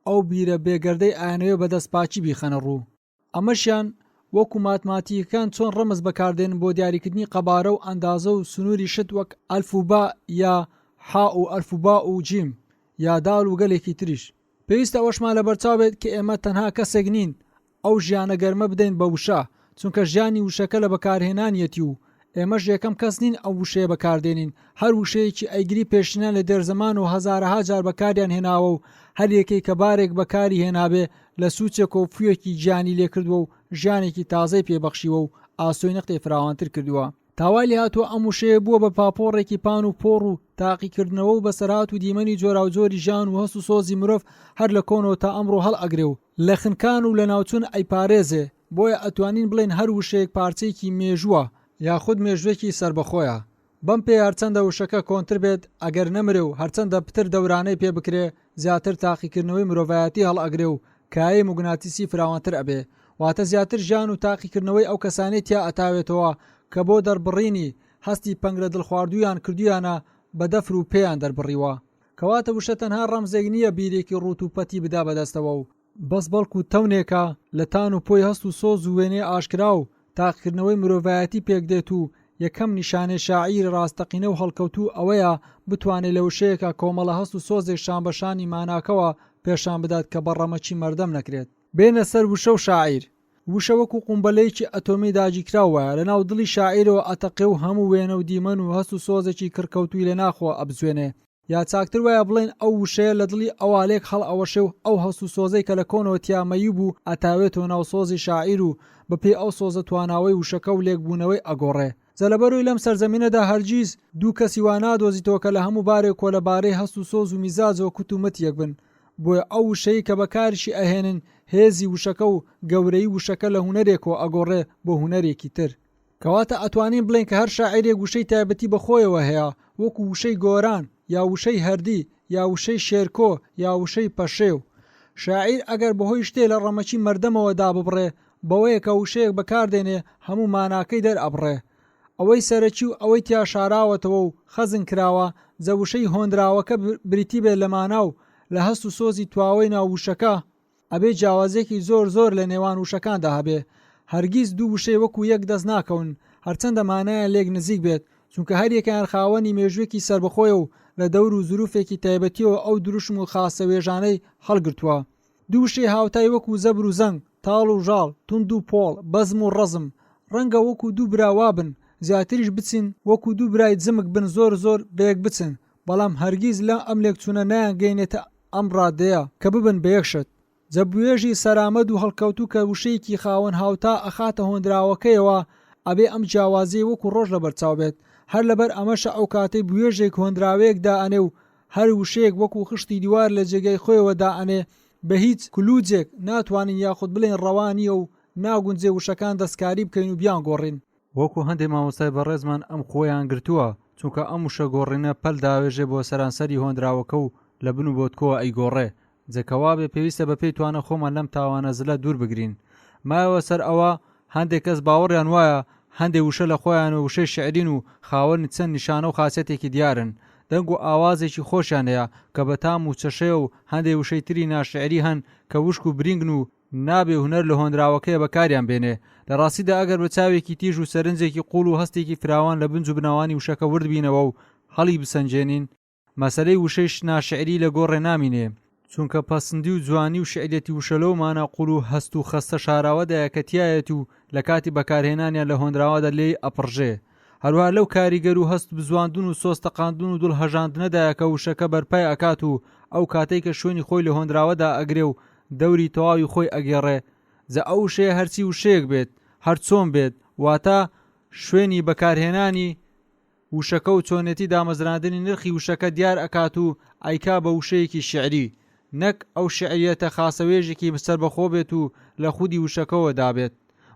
Speaker 1: ئەو بیرە بێگەردەی ئەیانەوێ بە دەستپاکی بیخەنە ڕوو. ئەمەشیان وەکو ماتماتیکەکان چۆن ڕەمز بەکاردێنن بۆ دیاریکردنی قەبارە و ئەندازە و سنووری شت وەک ئەلف و با یا حا و ئەلف و با و جیم یا دال و گەلێکی تریش. پێویستە ئەوەشمان لەبەرچاو بێت کە ئێمە تەنها کەسێک نین ئەو ژیانە گەرمە بدەین بە وشە، چونکە ژیانی وشەکە لە بەکارهێنانیەتی و ئێمەش یەکەم کەس نین ئەو وشەیە بەکاردێنین، هەر وشەیەکی ئەیگری پێشینان لە دێرزەمان و هەزارەها جار بەکاریان هێناوە و هەر یەکەی کە بارێک بەکاری هێنابێ لە سوچێکەوە فویەکی گیانی لێکردووە و ژیانێکی تازەی پێ بەخشیوە و ئاسۆی نەختێ فراوانتر کردووە. تا وای لێهاتووە ئەم وشەیە بووە بە پاپۆڕێکی پان و پۆڕ و تاقیکردنەوە و بەسەرهات و دیمەنی جۆراوجۆری ژیان و هەست و سۆزی مرۆڤ هەر لە کۆنەوە تا ئەمڕۆ هەڵئەگرێ و لە خنکان و لەناوچوون ئەیپارێزێ، بۆیە ئەتوانین بڵێین هەر وشەیەک پارچەیەکی مێژووە یاخود مێژووێکی سەربەخۆیە. بەم پێیە هەرچەندە وشەکە کۆنتر بێت ئەگەر نەمرێ و هەرچەندە پتر دەورانەی پێ بکرێ زیاتر تاقیکردنەوەی مرۆڤایەتی هەڵئەگرێ و کایەی موگناتیسی فراوانتر ئەبێ واتە زیاتر ژیان و تاقیکردنەوەی ئەو کەسانەی تیا ئەتاوێتەوە کە بۆ دەربڕینی هەستی پەنگلەدڵخواردوویان کردوویانە بە دەفر و پێیان دەربڕیوە. کەواتە وشە تەنها ڕەمزێک نییە بیرێکی ڕووت و پەتی بدا بەدەستەوە و بەس بەڵکو تەونێکە لە تان و پۆی هەست و سۆز و وێنەی ئاشکرا و تاقیکردنەوەی مرۆڤایەتی پێکدێت و یەکەم نیشانەی شاعیری ڕاستەقینە و هەڵکەوتوو ئەوەیە بتوانێ لە وشەیەکا کۆمەڵە هەست و سۆزێک شانبەشانی ماناکەوە پێشان بدات کە بە ڕەمەکی مەردەم نەکرێت. بێنە سەر وشە و شاعیر. وشە وەکو قومبەلەیەکی ئەتۆمی داگیرکراو وایە لەناو دڵی شاعیرەوە ئەتەقێ و هەموو وێنە و دیمەن و هەست و سۆزێکی کڕکەوتووی لە ناخەوە ئەبزوێنێ یا چاکتر وایە بڵێین ئەو وشەیە لە دڵی ئەوا لێک هەڵئەوەشێ و ئەو هەست و سۆزەی کە لە کۆنەوە تیا مەیی بوو ئەتاوێتەوە ناو سۆزی شاعیر و بە پێی ئەو سۆزە تواناوەی وشەکە و لێکبوونەوەی ئەگۆڕێ. جا لەبەرئەوەی لەم سەرزەمینەدا هەرگیز دوو کەسی وا نادۆزیتەوە کە لە هەموو بارێک و لە بارەی هەست و سۆز و میزاجەوە کوت و مت یەک بن بۆیە ئەو وشەی کە بەکاریشی ئەهێنن هێزی وشەکە و گەورەیی وشەکە لە هونەرێکەوە ئەگۆڕێ بۆ هونەرێکی تر. کەواتە ئەتوانین بڵێین کە هەر شاعیرێک وشەی تایبەتی بە خۆیەوە هەیە وەکو وشەی گۆران یا وشەی هەردی یا وشەی شێرکۆ یا وشەی پەشێو. شاعیر ئەگەر بەهۆی شتێ لە ڕەمەکی مەردەمەوە داببڕێ بەوەیە کە وشەیەک بەکاردێنێ هەموو ماناکەی دەرئەبڕێ. ئەوەی سەرەکی و ئەوەی تیا شاراوەتەوە و خەزن کراوە، جە وشەی هۆنراوەکە بریتی بێت لە مانا و لە هەست و سۆزی تواوەی ناو وشەکە، ئەبێ جیاوازیەکی زۆر زۆر لە نێوان وشەکاندا هەبێ. هەرگیز دوو وشەی وەکو یەک دەست ناکەون، هەرچەندە مانایان لێک نزیک بێت، چونکە هەریەکەیان خاوەنی مێژوویەکی سەربەخۆیە و لە دەور و زروفێکی تایبەتیەوە ئەو دروشم و خاسە وێژانەی هەڵگرتووە. دوو وشەی هاوتای وەکو زەبر و زەنگ، تاڵ و ژاڵ، توند و پۆڵ، بەزم و ڕەزم، ڕەنگە وەکو دوو برا وابن، زیاتریش بچین وەکو دوو برای جمک بن زۆر زۆر بەیەک بچن، بەڵام هەرگیز لە ئەم لێکچوونە نایانگەینێتە ئەم ڕادەیە کە ببن بە یەک شت. جا بوێژی سەرامەد و هەڵکەوتوو کە وشەیەکی خاوەن هاوتا ئەخاتە هۆنراوەکەیەوە ئەبێ ئەم جیاوازیەی وەکو ڕۆژ لەبەرچاو بێت، هەر لەبەر ئەمەشە ئەوکاتەی بوێژێک هۆنراوەیەک دائەنێ و هەر وشەیەک وەکو خشتی دیوار لە جێگای خۆیەوە دائەنێ بە هیچ کلوجێک ناتوانین یاخود بڵێین ڕەوا نییە و ناگونجێ وشەکان دەستکاری بکەین و بیانگۆڕین.
Speaker 2: وەکو هەندێ مامۆستای بەڕێزمان ئەم خووەیان گرتووە، چونکە ئەم وشە گۆڕینە پەل داوێژێ بۆ سەرانسەری هۆنراوەکە و لە بن و بۆتکۆوە ئەیگۆڕێ، جا کەوابێ پێویستە بەپێی توانا خۆمان لەم تاوانە زلە دوور بگرین. مایەوە سەر ئەوە هەندێ کەس باوەڕیان وایە هەندێ وشە لە خۆیانەوە وشەی شیعرین و خاوەنی چەند نیشانە و خاسیەتێکی دیارن، دەنگ و ئاوازێکی خۆشیان هەیە کە بە تام و چەشەیە و هەندێ وشەی تری ناشیعری هەن کە وشک و برینگن و نابێ هونەر لە هۆنراوەکەیە بەکاریان بێنێ. لە ڕاستیدا ئەگەر بە چاوێکی تیژ و سەرنجێکی قووڵ و هەستێکی فراوان لە بنج و بناوانی وشەکە ورد بینەوە و هەڵی بسەنگێنین، مەسەلەی وشەی ناشیعری لە گۆڕێ نامینێ، چونکە پەسندی و جوانی و شیعریەتی وشە لەو مانا قووڵ و هەست و خەستە شاراوەدایە کە تیایەتی و لە کاتی بەکارهێنانیان لە هۆنراوەدا لێی ئەپڕژێ. هەروەها لەو کاریگەر و هەست بزواندن و سۆز تەقاندن و دڵ هەژاندنەدایە کە وشەکە بەرپای ئەکات و ئەو کاتەی کە شوێنی خۆی لە هۆنراوەدا ئەگرێ و دەوری تەواوی خۆی ئەگێڕێ جا ئەو وشەیە هەرچی وشەیەک بێت هەر چۆن بێت واتە شوێنی بەکارهێنانی وشەکە و چۆنێتی دامەزراندنی نرخی وشەکە دیار ئەکات و ئەیکا بە وشەیەکی شیعری نەک ئەو شیعریەتە خاسەوێژێکی سەربەخۆ بێت و لە خودی وشەکەوە دابێت.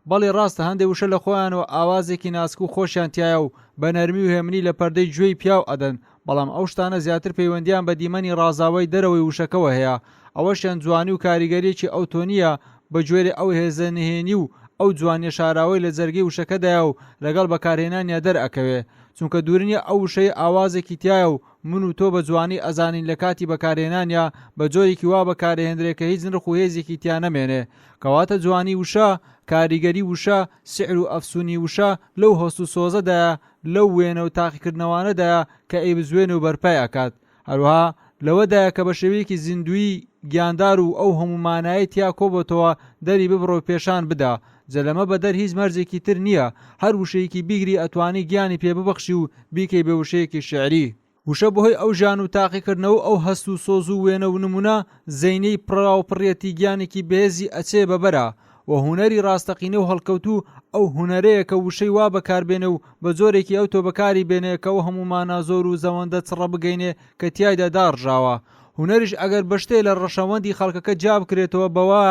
Speaker 2: بەڵی ڕاستە هەندێ وشە لە خۆیانەوە ئاوازێکی ناسک و خۆشیان تیایە و بە نەرمی و هێمنی لە پەردەی گوێی پیاو ئەدەن، بەڵام ئەو شتانە زیاتر پەیوەندییان بە دیمەنی ڕازاوەی دەرەوەی وشەکەوە هەیە، ئەوەشیان جوانی و کاریگەرییەکی ئەوتۆ نییە بە گوێرەی ئەو هێزە نهێنی و ئەو جوانییە شاراوەی لە جەرگەی وشەکەدایە و لەگەڵ بەکارهێنانیا دەرئەکەوێ، چونکە دوورنییە ئەو وشەیە ئاوازێکی تیایە و من و تۆ بە جوانی ئەزانین لە کاتی بەکارهێنانیا بە جۆرێکی وا بەکارئەهێنرێ کە هیچ نرخ و هێزێکی تیا نەمێنێ کەواتە جوانی وشە، کاریگەری وشە، سیحر و ئەفسونی وشە لەو هەست و سۆزەدایە، لەو وێنە و تاقیکردنەوانەدایە کە ئەیبزوێنێ و بەرپای ئەکات. هەروەها لەوەدایە کە بە شێوەیەکی زیندوویی گیاندار و ئەو هەموو مانایەی تیا کۆبۆتەوە دەری ببڕێ و پێشان بدا. جە لەمە بەدەر هیچ مەرجێکی تر نییە، هەر وشەیەکی بیگری ئەتوانی گیانی پێ ببەخشی و بیکەی بە وشەیەکی شیعری. وشە بەهۆی ئەو ژیان و تاقیکردنەوە و ئەو هەست و سۆز و وێنە و نموونە زەینیەی پڕاوپڕیەتی گیانێکی بەهێزی ئەچێ بە بەرا و هونەری ڕاستەقینە و هەڵکەوتوو ئەو هونەرەیە کە وشەی وا بەکاربێنێ و بە جۆرێکی ئەوتۆ بەکاری بێنێ کە ئەو هەموو مانا زۆر و زەوەندە چڕە بگەینێ کە تیایدا داڕژاوە. هونەریش ئەگەر بە شتێ لە ڕەشەوەندی خەڵکەکە جیا بکرێتەوە بەوە.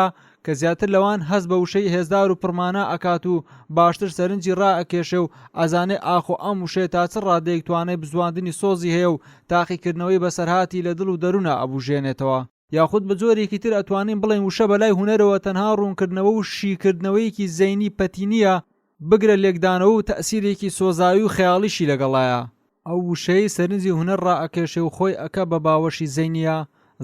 Speaker 2: کە زیاتر لەوان هەست بە وشەی هێزدار و پڕمانا ئەکات و باشتر سەرنجی ڕائەکێشێ و ئەزانێ ئاخۆ ئەم وشەیە تا چ ڕادەیەک توانای بزواندنی سۆزی هەیە و تاقیکردنەوەی بەسەرهاتی لە دڵ و دەروونا ئەبوژێنێتەوە. یاخود بە جۆرێکی تر ئەتوانین بڵێین وشە بەلای هونەرەوە تەنها ڕوونکردنەوە و شیکردنەوەیەکی زەینی پەتی نییە، بگرە لێکدانەوە و تەئسیرێکی سۆزاوی و خەیاڵیشی لەگەڵایە. ئەو وشەیەی سەرنجی هونەر ڕائەکێشێ و خۆی ئەکا بە باوەشی زەینیا،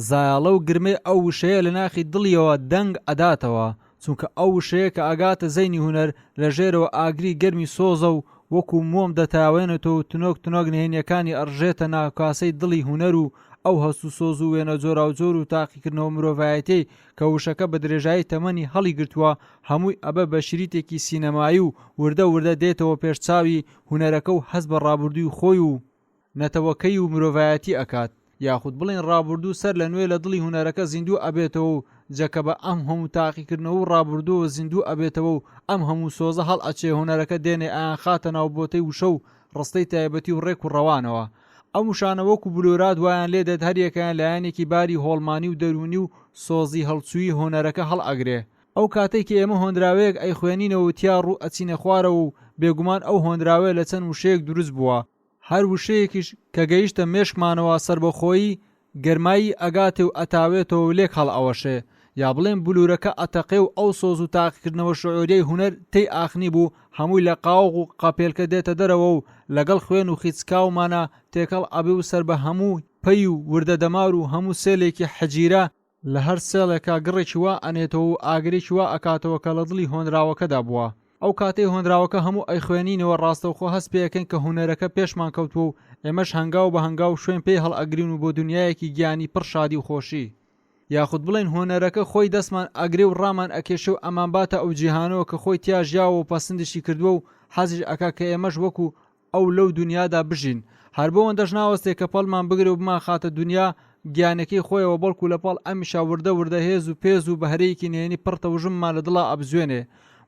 Speaker 2: زایەڵە و گرمەی ئەو وشەیە لە ناخی دڵیەوە دەنگ ئەداتەوە، چونکە ئەو وشەیە کە ئەگاتە زەینی هونەر لە ژێرەوە ئاگری گەرمی سۆزە و وەکوو مۆم دەتاوێنێتەوە و تنۆک تنۆک نهێنیەکانی ئەڕژێتە ناوکاسەی دڵی هونەر و ئەو هەست و سۆز و وێنە جۆراوجۆر و تاقیکردنەوە مرۆڤایەتیەی کە وشەکە بە درێژایی تەمەنی هەڵیگرتووە هەمووی ئەبە بە شریتێکی سینەمایی و وردە وردە دێتەوە پێش چاوی هونەرەکە و هەست بە ڕابوردووی خۆی و نەتەوەکەی و مرۆڤایەتی ئەکات یاخود بڵێین ڕابوردوو سەر لە نوێ لە دڵی هونەرەکە زیندوو ئەبێتەوە و جەکە بە ئەم هەموو تاقیکردنەوە و ڕابوردووەوە زیندوو ئەبێتەوە و ئەم هەموو سۆزە هەڵئەچێ هونەرەکە دێنێ ئەیانخاتە ناو بۆتەی وشە و ڕستەی تایبەتی و ڕێک و ڕەوانەوە. ئەم وشانە وەکو بلورات وایان لێ دێت هەریەکەیان لایەنێکی باری هۆڵمانی و دەروونی و سۆزی هەڵچووی هۆنەرەکە هەڵئەگرێ. ئەو کاتەی کە ئێمە هۆنراوەیەک ئەیخوێنینەوە و تیا ڕوو ئەچینە خوارەوە و بێگومان ئەو هۆنراوەیە لە چەند وشەیەک دروست بووە، هەر وشەیەکیش کە گەیشتە مێشکمانەوە سەربەخۆیی گەرمایی ئەگاتێ و ئەتاوێتەوە و لێک هەڵئەوەشێ، یا بڵێم بلورەکە ئەتەقێ و ئەو سۆز و تاقیکردنەوە شعوریەی هونەر تێی ئاخنیبوو هەمووی لە قاوغ و قەپێلکە دێتە دەرەوە و لەگەڵ خوێن و خیچکاومانا تێکەڵ ئەبێ و سەر بە هەموو پەی و وردە دەمار و هەموو سێلێکی حەجیرە لە هەر سێڵێکا گڕێکی وا ئەنێتەوە و ئاگرێکی وا ئەکاتەوە کە لە دڵی هۆنراوەکەدا بووە. ئەو کاتەی هۆنراوەکە هەموو ئەیخوێنینەوە ڕاستەوخۆ هەست پێ ئەکەین کە هونەرەکە پێشمان کەوتووە و ئێمەش هەنگاو بە هەنگاو شوێن پێی هەڵئەگرین و بۆ دونیایەکی گیانی پڕ شادی و خۆشی یاخود بڵێین هۆنەرەکە خۆی دەستمان ئەگرێ و ڕامان ئەکێشێ و ئەمانباتە ئەو جیهانەوە کە خۆی تیا ژیاوە و پەسندیشی کردووە و حەزیش ئەکا کە ئێمەش وەکو ئەو لەو دونیادا بژین. هەر بەوەندەش ناوەستێ کە پەڵمان بگرێ و بمانخاتە دونیا گیانەکەی خۆیەوە بەڵکو لە پاڵ ئەمیشا وردە وردە هێز و پێز و بەهرەیەکی نهێنی پڕ تەوژممان لە دڵا ئەبزوێنێ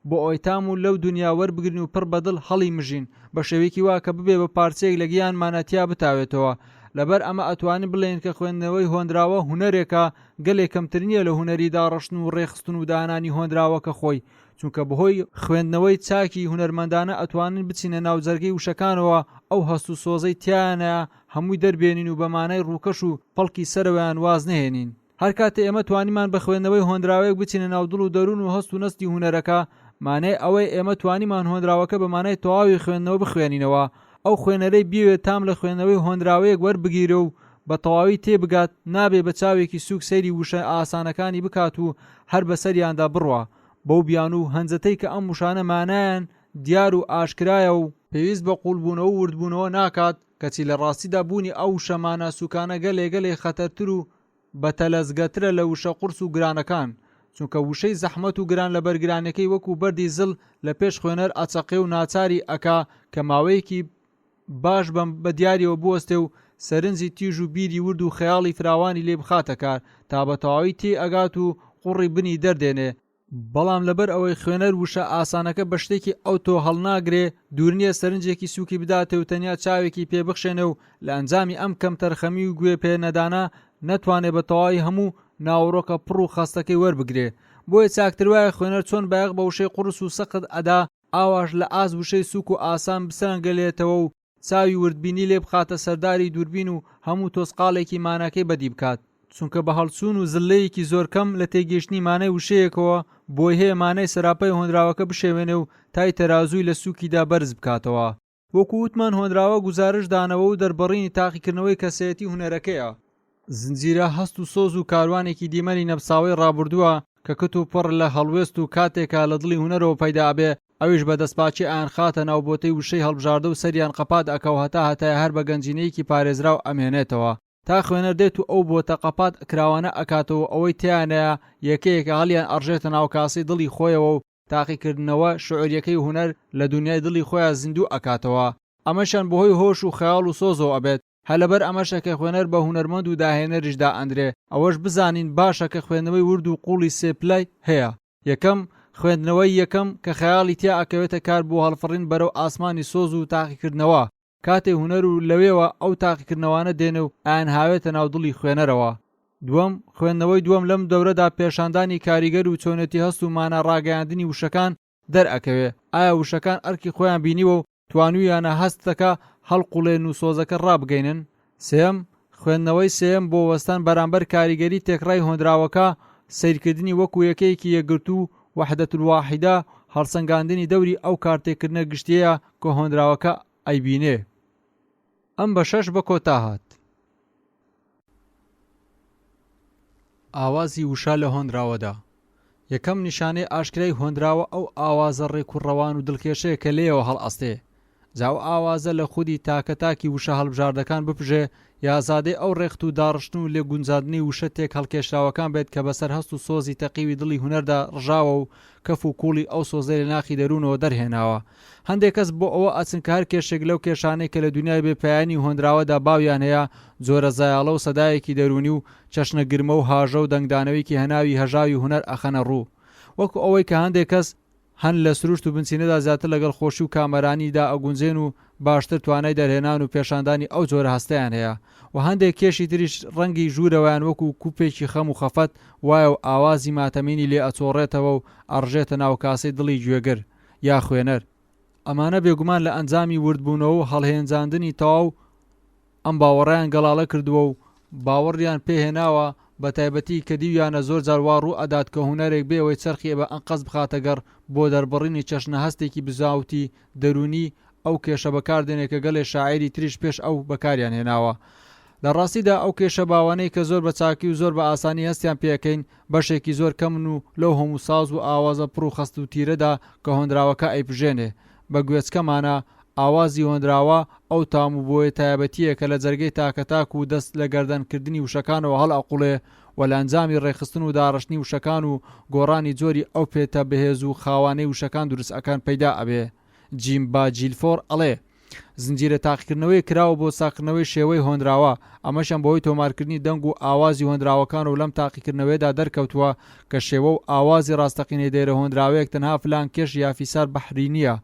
Speaker 2: بۆ ئەوەی تام و لەو دونیا وەربگرین و پڕ بە دڵ هەڵی مژین بە شێوەیەکی وا کە ببێ بە پارچەیەک لە گیانمانا تیا بتاوێتەوە لەبەر ئەمە ئەتوانین بڵێین کە خوێندنەوەی هۆنراوە هونەرێکە گەلێ کەمتر نییە لە هونەری داڕشتن و ڕێکخستن و دانانی هۆنراوەکە خۆی چونکە بەهۆی خوێندنەوەی چاکی هونەرمەندانە ئەتوانین بچینە ناو جەرگەی وشەکانەوە ئەو هەست و سۆزەی تیایانە هەمووی دەربێنین و بە مانای ڕووکەش و پەڵکی سەرەوەیان واز نەهێنین. هەر کاتێ ئێمە توانیمان بە خوێندنەوەی هۆنراوەیەک بچینە ناو دڵ و دەروون و هەست و نەستی هونەرەکە، مانای ئەوەیە ئێمە توانیمان هۆنراوەکە بە مانای تەواوی خوێندنەوە بخوێنینەوە. ئەو خوێنەرەی بیەوێ تام لە خوێندنەوەی هۆنراوەیەک وەربگیرێ و بە تەواوی تێبگات، نابێ بە چاوێکی سووک سەیری وشە ئاسانەکانی بکات و هەر بەسەریاندا بڕوا، بەو بیانوو و هەنجەتەی کە ئەم وشانە مانایان دیار و ئاشکرایە و پێویست بە قووڵبوونەوە و وردبوونەوە ناکات، کەچی لە ڕاستیدا بوونی ئەو وشە مانا سووکانە گەلێ گەلێ خەتەرتر و بەتەلەزگەترە لە وشە قورس و گرانەکان، چونکە وشەی زەحمەت و گران لەبەر گرانیەکەی وەکوو بەردی زل لە پێش خوێنەر ئەچەقێ و ناچاری ئەکا کە ماوەیەکی باش بەم بە دیاریەوە بوەستێ و سەرنجی تیژ و بیری ورد و خەیاڵی فراوانی لێ بخاتە کار تا بە تەواوی تێی ئەگات و قوڕی بنی دەردێنێ، بەڵام لەبەر ئەوەی خوێنەر وشە ئاسانەکە بە شتێکی ئەوتۆ هەڵناگرێ دوور نییە سەرنجێکی سووکی بداتێ و تەنیا چاوێکی پێ بخشێنێ و لە ئەنجامی ئەم کەمتەرخەمی و گوێ پێ نەدانە نەتوانێ بە تەواوی هەموو ناوەڕۆکە پڕ و خەستەکەی وەربگرێ بۆیە چاکتر وایە خوێنەر چۆن بایەخ بە وشەی قوڕس و سەخت ئەدا ئاواش لە ئاست وشەی سووک و ئاسان بسەنگەلێتەوە و چاوی وردبینی لێ بخاتە سەرداری دووربین و هەموو تۆزقاڵێکی ماناکەی بەدی بکات، چونکە بە هەڵچوون و زللەیەکی زۆر کەم لە تێگەیشتنی مانای وشەیەکەوە بۆی هەیە مانای سەراپای هۆنراوەکە بشێوێنێ و تای تەرازووی لە سووکیدا بەرز بکاتەوە. وەکو وتمان هۆنراوە گوزارشت دانەوە و دەربڕینی تاقیکردنەوەی کەسێتی هونەرەکەیە. زنجیرە هەست و سۆز و کاروانێکی دیمەنی نەپساوەی ڕابوردووە کە کت و پڕ لە هەڵوێست و کاتێکە لە دڵی هونەرەوە پەیدا ئەبێ ئەویش بە دەستپاکی ئەیانخاتە ناو بۆتەی وشەی هەڵبژاردە و سەریان قەپات ئەکا و هەتا هەتایە هەر بە گەنجینەیەکی پارێزراو ئەمێنێتەوە تا خوێنەر دێت و ئەو بۆتە قەپات کراوانە ئەکاتەوە و ئەوەی تیایانایە یەکە یەکە هەڵیان ئەڕژێتە ناو کاسەی دڵی خۆیەوە و تاقیکردنەوە شعوریەکەی هونەر لە دونیای دڵی خۆیا زیندوو ئەکاتەوە ئەمەشیان بەهۆی هۆش و خەیاڵ و سۆزەوە ئەبێت هەر لەبەر ئەمەشە کە خوێنەر بە هونەرمەند و داهێنەریش دائەنرێ ئەوەش بزانین باشە کە خوێندنەوەی ورد و قوڵی سێ پلەی هەیە یەکەم، خوێندنەوەی یەکەم کە خەیاڵی تیا ئەکەوێتە کار بۆ هەڵفڕین بەرەو ئاسمانی سۆز و تاقیکردنەوە کاتێ هونەر و لەوێوە ئەو تاقیکردنەوانە دێنێ و ئەیانهاوێتە ناو دڵی خوێنەرەوە. دووەم، خوێندنەوەی دووەم لەم دەورەدا پێشاندانی کاریگەر و چۆنێتی هەست و مانا ڕاگەیاندنی وشەکان دەرئەکەوێ، ئایا وشەکان ئەرکی خۆیان بینیوە و توانویانە هەستەکە هەڵقوڵێن و سۆزەکە ڕابگەینن؟ سێیەم، خوێندنەوەی سێیەم بۆ وەستان بەرامبەر کاریگەری تێکڕای هۆنراوەکە، سەیرکردنی وەکو یەکەیەکی یەکگرتوو، وحدە الواحدە، هەڵسەنگاندنی دەوری ئەو کارتێکردنە گشتیەیە کە هۆنراوەکە ئەیبینێ. ئەم بەشەش بە کۆتا هات. ئاوازی وشە لە هۆنراوەدا یەکەم نیشانەی ئاشکرای هۆنراوە ئەو ئاوازە ڕێک و ڕەوان و دڵکێشەیە کە لێیەوە هەڵئەستێ جا ئەو ئاوازە لە خودی تاکە تاکی وشە هەڵبژاردەکان بپژێ یا زادەی ئەو ڕێخت و داڕشتن و لێک گونجاندنەی وشە تێک هەڵکێشراوەکان بێت کە بەسەر هەست و سۆزی تەقیوی دڵی هونەردا ڕژاوە و کەف و کوڵی ئەو سۆزەی لە ناخی دەروونەوە دەرهێناوە هەندێک کەس بۆ ئەوە ئەچن کە هەر کێشێک لەو کێشانەی کە لە دونیای بێ پایانی هۆنراوەدا باویان هەیە جۆرە زایەڵە و سەدایەکی دەروونی و چەشنە گرمە و هاژە و دەنگدانەوەیەکی هەناوی هەژاوی هونەر ئەخەنە ڕوو وەکو ئەوەی کە هەندێک کەس هەن لە سروشت و بنچینەدا زیاتر لەگەڵ خۆشی و کامەرانی دا ئەگونجێن و باشتر توانای دەرهێنان و پێشاندانی ئەو جۆرە هەستەیان هەیە و هەندێک کێشی تریش ڕەنگی ژوورەوەیان وەکو کوپێکی خەم و خەفەت وایە و ئاوازی ماتەمینی لێ ئەچۆڕێتەوە و ئەڕژێتە ناو کاسەی دڵی گوێگر یا خوێنەر. ئەمانە بێگومان لە ئەنجامی وردبوونەوە و هەڵهێنجاندنی تەواو ئەم باوەڕەیان گەڵاڵە کردووە و باوەڕیان پێ هێناوە، بە تایبەتی کە دیویانە زۆر جار وا ڕوو ئەدات کە هونەرێک بێ ئەوەی چەرخی بە ئەنقەست بخاتە گەڕ بۆ دەربڕینی چەشنە هەستێکی بزاوتی دەروونی ئەو کێشە بەکار دێنێ کە گەلێ شاعیری تریش پێش ئەو بەکاریان هێناوە. لە ڕاستیدا ئەو کێشە باوانەی کە زۆر بە چاکی و زۆر بە ئاسانی هەستیان پێ ئەکەین بەشێکی زۆر کەمن و لەو هەموو ساز و ئاوازە پڕ و خەست و تیرەدا کە هۆنراوەکە ئەیپژێنێ بە گوێچکەمانا ئاوازی هۆنراوە ئەو تام و بۆیە تایبەتییە کە لە جەرگەی تاکەتاک و دەست لە گەردەن کردنی وشەکانەوە هەڵئەقوڵێ و لە ئەنجامی ڕێکخستن و داڕشتنی وشەکان و گۆڕانی جۆری ئەو پێتە بەهێز و خاوانەی وشەکان دروست ئەکەن پەیدا ئەبێ. جیم باجیلفۆر ئەڵێ، زنجیرە تاقیکردنەوەیەک کراوە بۆ چاککردنەوەی شێوەی هۆنراوە، ئەمەشیان بەهۆی تۆمارکردنی دەنگ و ئاوازی هۆنراوەکان و لەم تاقیکردنەوەیەدا دەرکەوتووە کە شێوە و ئاوازی ڕاستەقینەی دەیرە هۆنراوەیەک تەنها فلان کێش یا فیسار بەحری نییە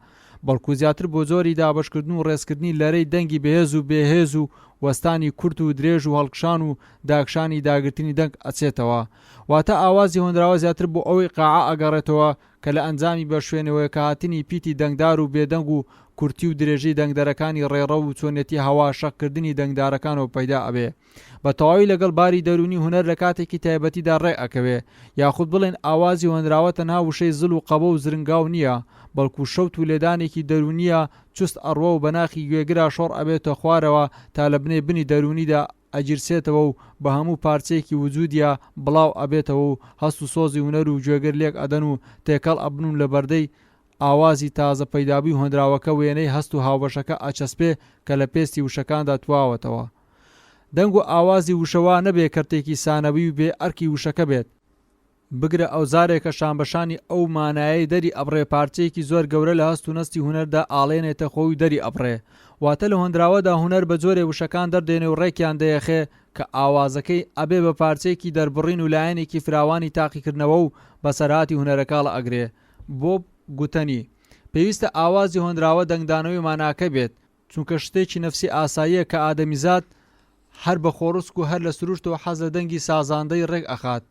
Speaker 2: بەڵکو زیاتر بۆ جۆری دابەشکردن و ڕێزکردنی لەرەی دەنگی بەهێز و بێهێز و وەستانی کورت و درێژ و هەڵکشان و داکشانی داگرتنی دەنگ ئەچێتەوە واتە ئاوازی هۆنراوە زیاتر بۆ ئەو ئیقاعە ئەگەڕێتەوە کە لە ئەنجامی بە شوێنەوەیەکهاتنی پیتی دەنگدار و بێدەنگ و کورتی و درێژی دەنگدەرەکانی ڕێڕەو و چۆنیەتی هەوا شەق کردنی دەنگدارەکانەوە پەیدا ئەبێ بە تەواوی لەگەڵ باری دەروونی هونەر لە کاتێکی تایبەتیدا ڕێک ئەکەوێ یاخود بڵێن ئاوازی هۆنراوە تەنها وشەی زل و قەبە و زرنگاو نییە بەڵکو شەوت و لێدانێکی دەروونییە چوست ئەڕوا و بە ناخی گوێگرا شۆڕ ئەبێتە خوارەوە تا لە بنەی بنی دەروونیدا ئەگیرسێتەوە و بە هەموو پارچەیەکی وجودیا بڵاو ئەبێتەوە و هەست و سۆزی هونەر و گوێگر لێک ئەدەن و تێکەڵ ئەبن و لە بەردەی ئاوازی تازە پەیدابووی هۆنراوەکە وێنەی هەست و هاوبەشەکە ئەچەسپێ کە لە پێستی وشەکاندا تواوەتەوە. دەنگ و ئاوازی وشە وا نەبێ کەرتێکی سانەوی و بێ ئەرکی وشەکە بێت، بگرە ئەوزارێکە شانبەشانی ئەو مانایەی دەری ئەبڕێ پارچەیەکی زۆر گەورە لە هەست و نەستی هونەردا ئاڵێنێتە خۆی و دەری ئەبڕێ. واتە لە هۆنراوەدا هونەر بە جۆرێ وشەکان دەردێنێ و ڕێکیان دەیەخێ کە ئاوازەکەی ئەبێ بە پارچەیەکی دەربڕین و لایەنێکی فراوانی تاقیکردنەوە و بەسەرهاتی هونەرەکە هەڵئەگرێ. بۆب گوتەنی، پێویستە ئاوازی هۆنراوە دەنگدانەوەی ماناکە بێت، چونکە شتێکی نەفسی ئاساییە کە ئادەمیزاد هەر بە خۆڕسک و هەر لە سروشتەوە حەز لە دەنگی سازاندەی ڕێک ئەخات.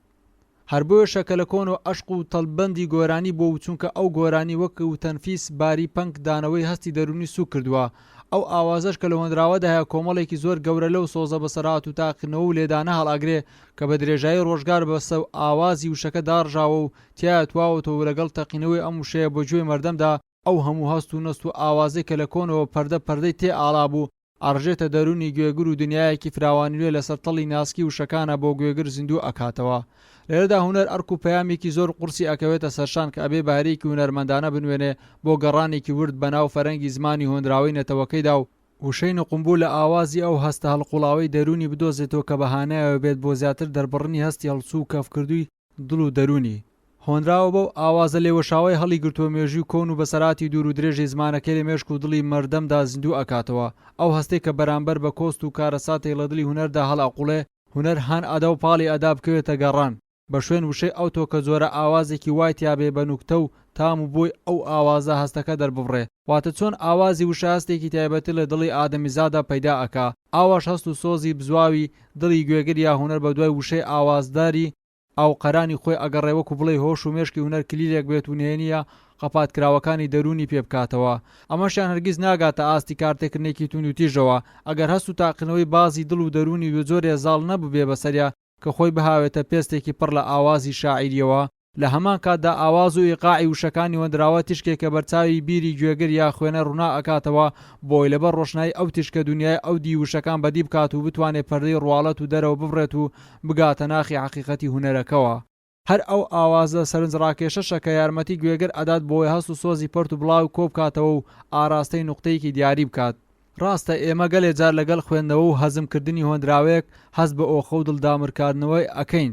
Speaker 2: هەر بۆیەشە کە لە کۆنەوە ئەشق و تەڵبەندی گۆرانی بووە و چونکە ئەو گۆرانی وەک و تەنفیس باری پەنگ دانەوەی هەستی دەروونی سووک کردووە. ئەو ئاوازەش کە لە هۆنراوەدا هەیە کۆمەڵێکی زۆر گەورە لەو سۆزە بەسەرهات و تاقیکردنەوە و لێدانە هەڵئەگرێ کە بە درێژایی ڕۆژگار بە سە ئاوازی وشەکە داڕژاوە و تیایا تواوەتەوە و لەگەڵ تەقینەوەی ئەم وشەیە بە گوێی مەردەمدا ئەو هەموو هەست و نەست و ئاوازەی کە لە کۆنەوە پەردە پەردەی تێ ئاڵابوو ئەڕژێتە دەروونی گوێگر و دنیایەکی فراوانی نوێ لەسەر تەڵی ناسکی وشەکانا بۆ گوێگر زیندوو ئەکاتەوە. لێرەدا هونەر ئەرک و پەیامێکی زۆر قورسی ئەکەوێتە سەرشان کە ئەبێ بەهرەیەکی هونەرمەندانە بنوێنێ بۆ گەڕانێکی ورد بەناو فەرەنگی زمانی هۆنراوەی نەتەوەکەیدا و وشەی نوقمبوو لە ئاوازی ئەو هەستە هەڵقوڵاوەی دەروونی بدۆزێتەوە کە بە هانایەوە بێت بۆ زیاتر دەربڕینی هەستی هەڵچوو و کەفکردووی دڵ و دەروونی. هۆنراوە بەو ئاوازە لێوەشاوەی هەڵیگرتووە مێژووی کۆن و بەسەرهاتی دوور و درێژی زمانەکەی لە مێشک و دڵی مەردەمدا زیندوو ئەکاتەوە. ئەو هەستەی کە بەرامبەر بە کۆست و کارەساتێک لە دڵی هونەردا هەڵئەقوڵێ، هونەر هان ئەدا و پاڵی ئەدا بکەوێتە گەڕان.
Speaker 1: بە شوێن وشەی ئەوتۆ کە جۆرە ئاوازێکی وای تیا بێ بە نوکتە و تام و بۆی ئەو ئاوازە هەستەکە دەرببڕێ. واتە چۆن ئاوازی وشە هەستێکی تایبەتی لە دڵی ئادەمیزادا پەیدا ئەکا، ئاواش هەست و سۆزی بزواوی دڵی گوێگر یا هونەر بە دوای وشەی ئاوازداری ئاوقەرانی خۆی ئەگەڕێ وەکو بڵێی هۆش و مێشکی هونەر کلیلێک بێت و نهێنییە قەپاتکراوەکانی دەروونی پێ بکاتەوە. ئەمەشیان هەرگیز ناگاتە ئاستی کارتێکردنێکی توندوتیژەوە ئەگەر هەست و تاقیکردنەوەی بازی دڵ و دەروونی بەجۆرێ زاڵ نەبووبێ بەسەریا کە خۆی بهاوێتە پێستێکی پڕ لە ئاوازی شاعیرییەوە، لە هەمان کاتدا ئاواز و ئیقاعی وشەکانی هۆنراوە تیشکێکە بەرچاوی بیری گوێگر یا خوێنەر ڕووناک ئەکاتەوە بۆی لەبەر ڕۆشنایی ئەو تیشکە دونیای ئەو دیوی وشەکان بەدی بکات و بتوانێ پەردەی ڕواڵەت و دەرەوە ببڕێت و بگاتە ناخی حەقیقەتی هونەرەکەوە. هەر ئەو ئاوازە سەرنجڕاکێشەشە کە یارمەتی گوێگر ئەدات بۆی هەست و سۆزی پەرت و بڵاو کۆبکاتەوە و ئاراستەی نوقتەیەکی دیاری بکات. ڕاستە ئێمە گەلێ جار لەگەڵ خوێندنەوە و هەزم کردنی هۆنراوەیەک هەست بە ئۆخە و دڵ دامرکاندنەوەی ئەکەین،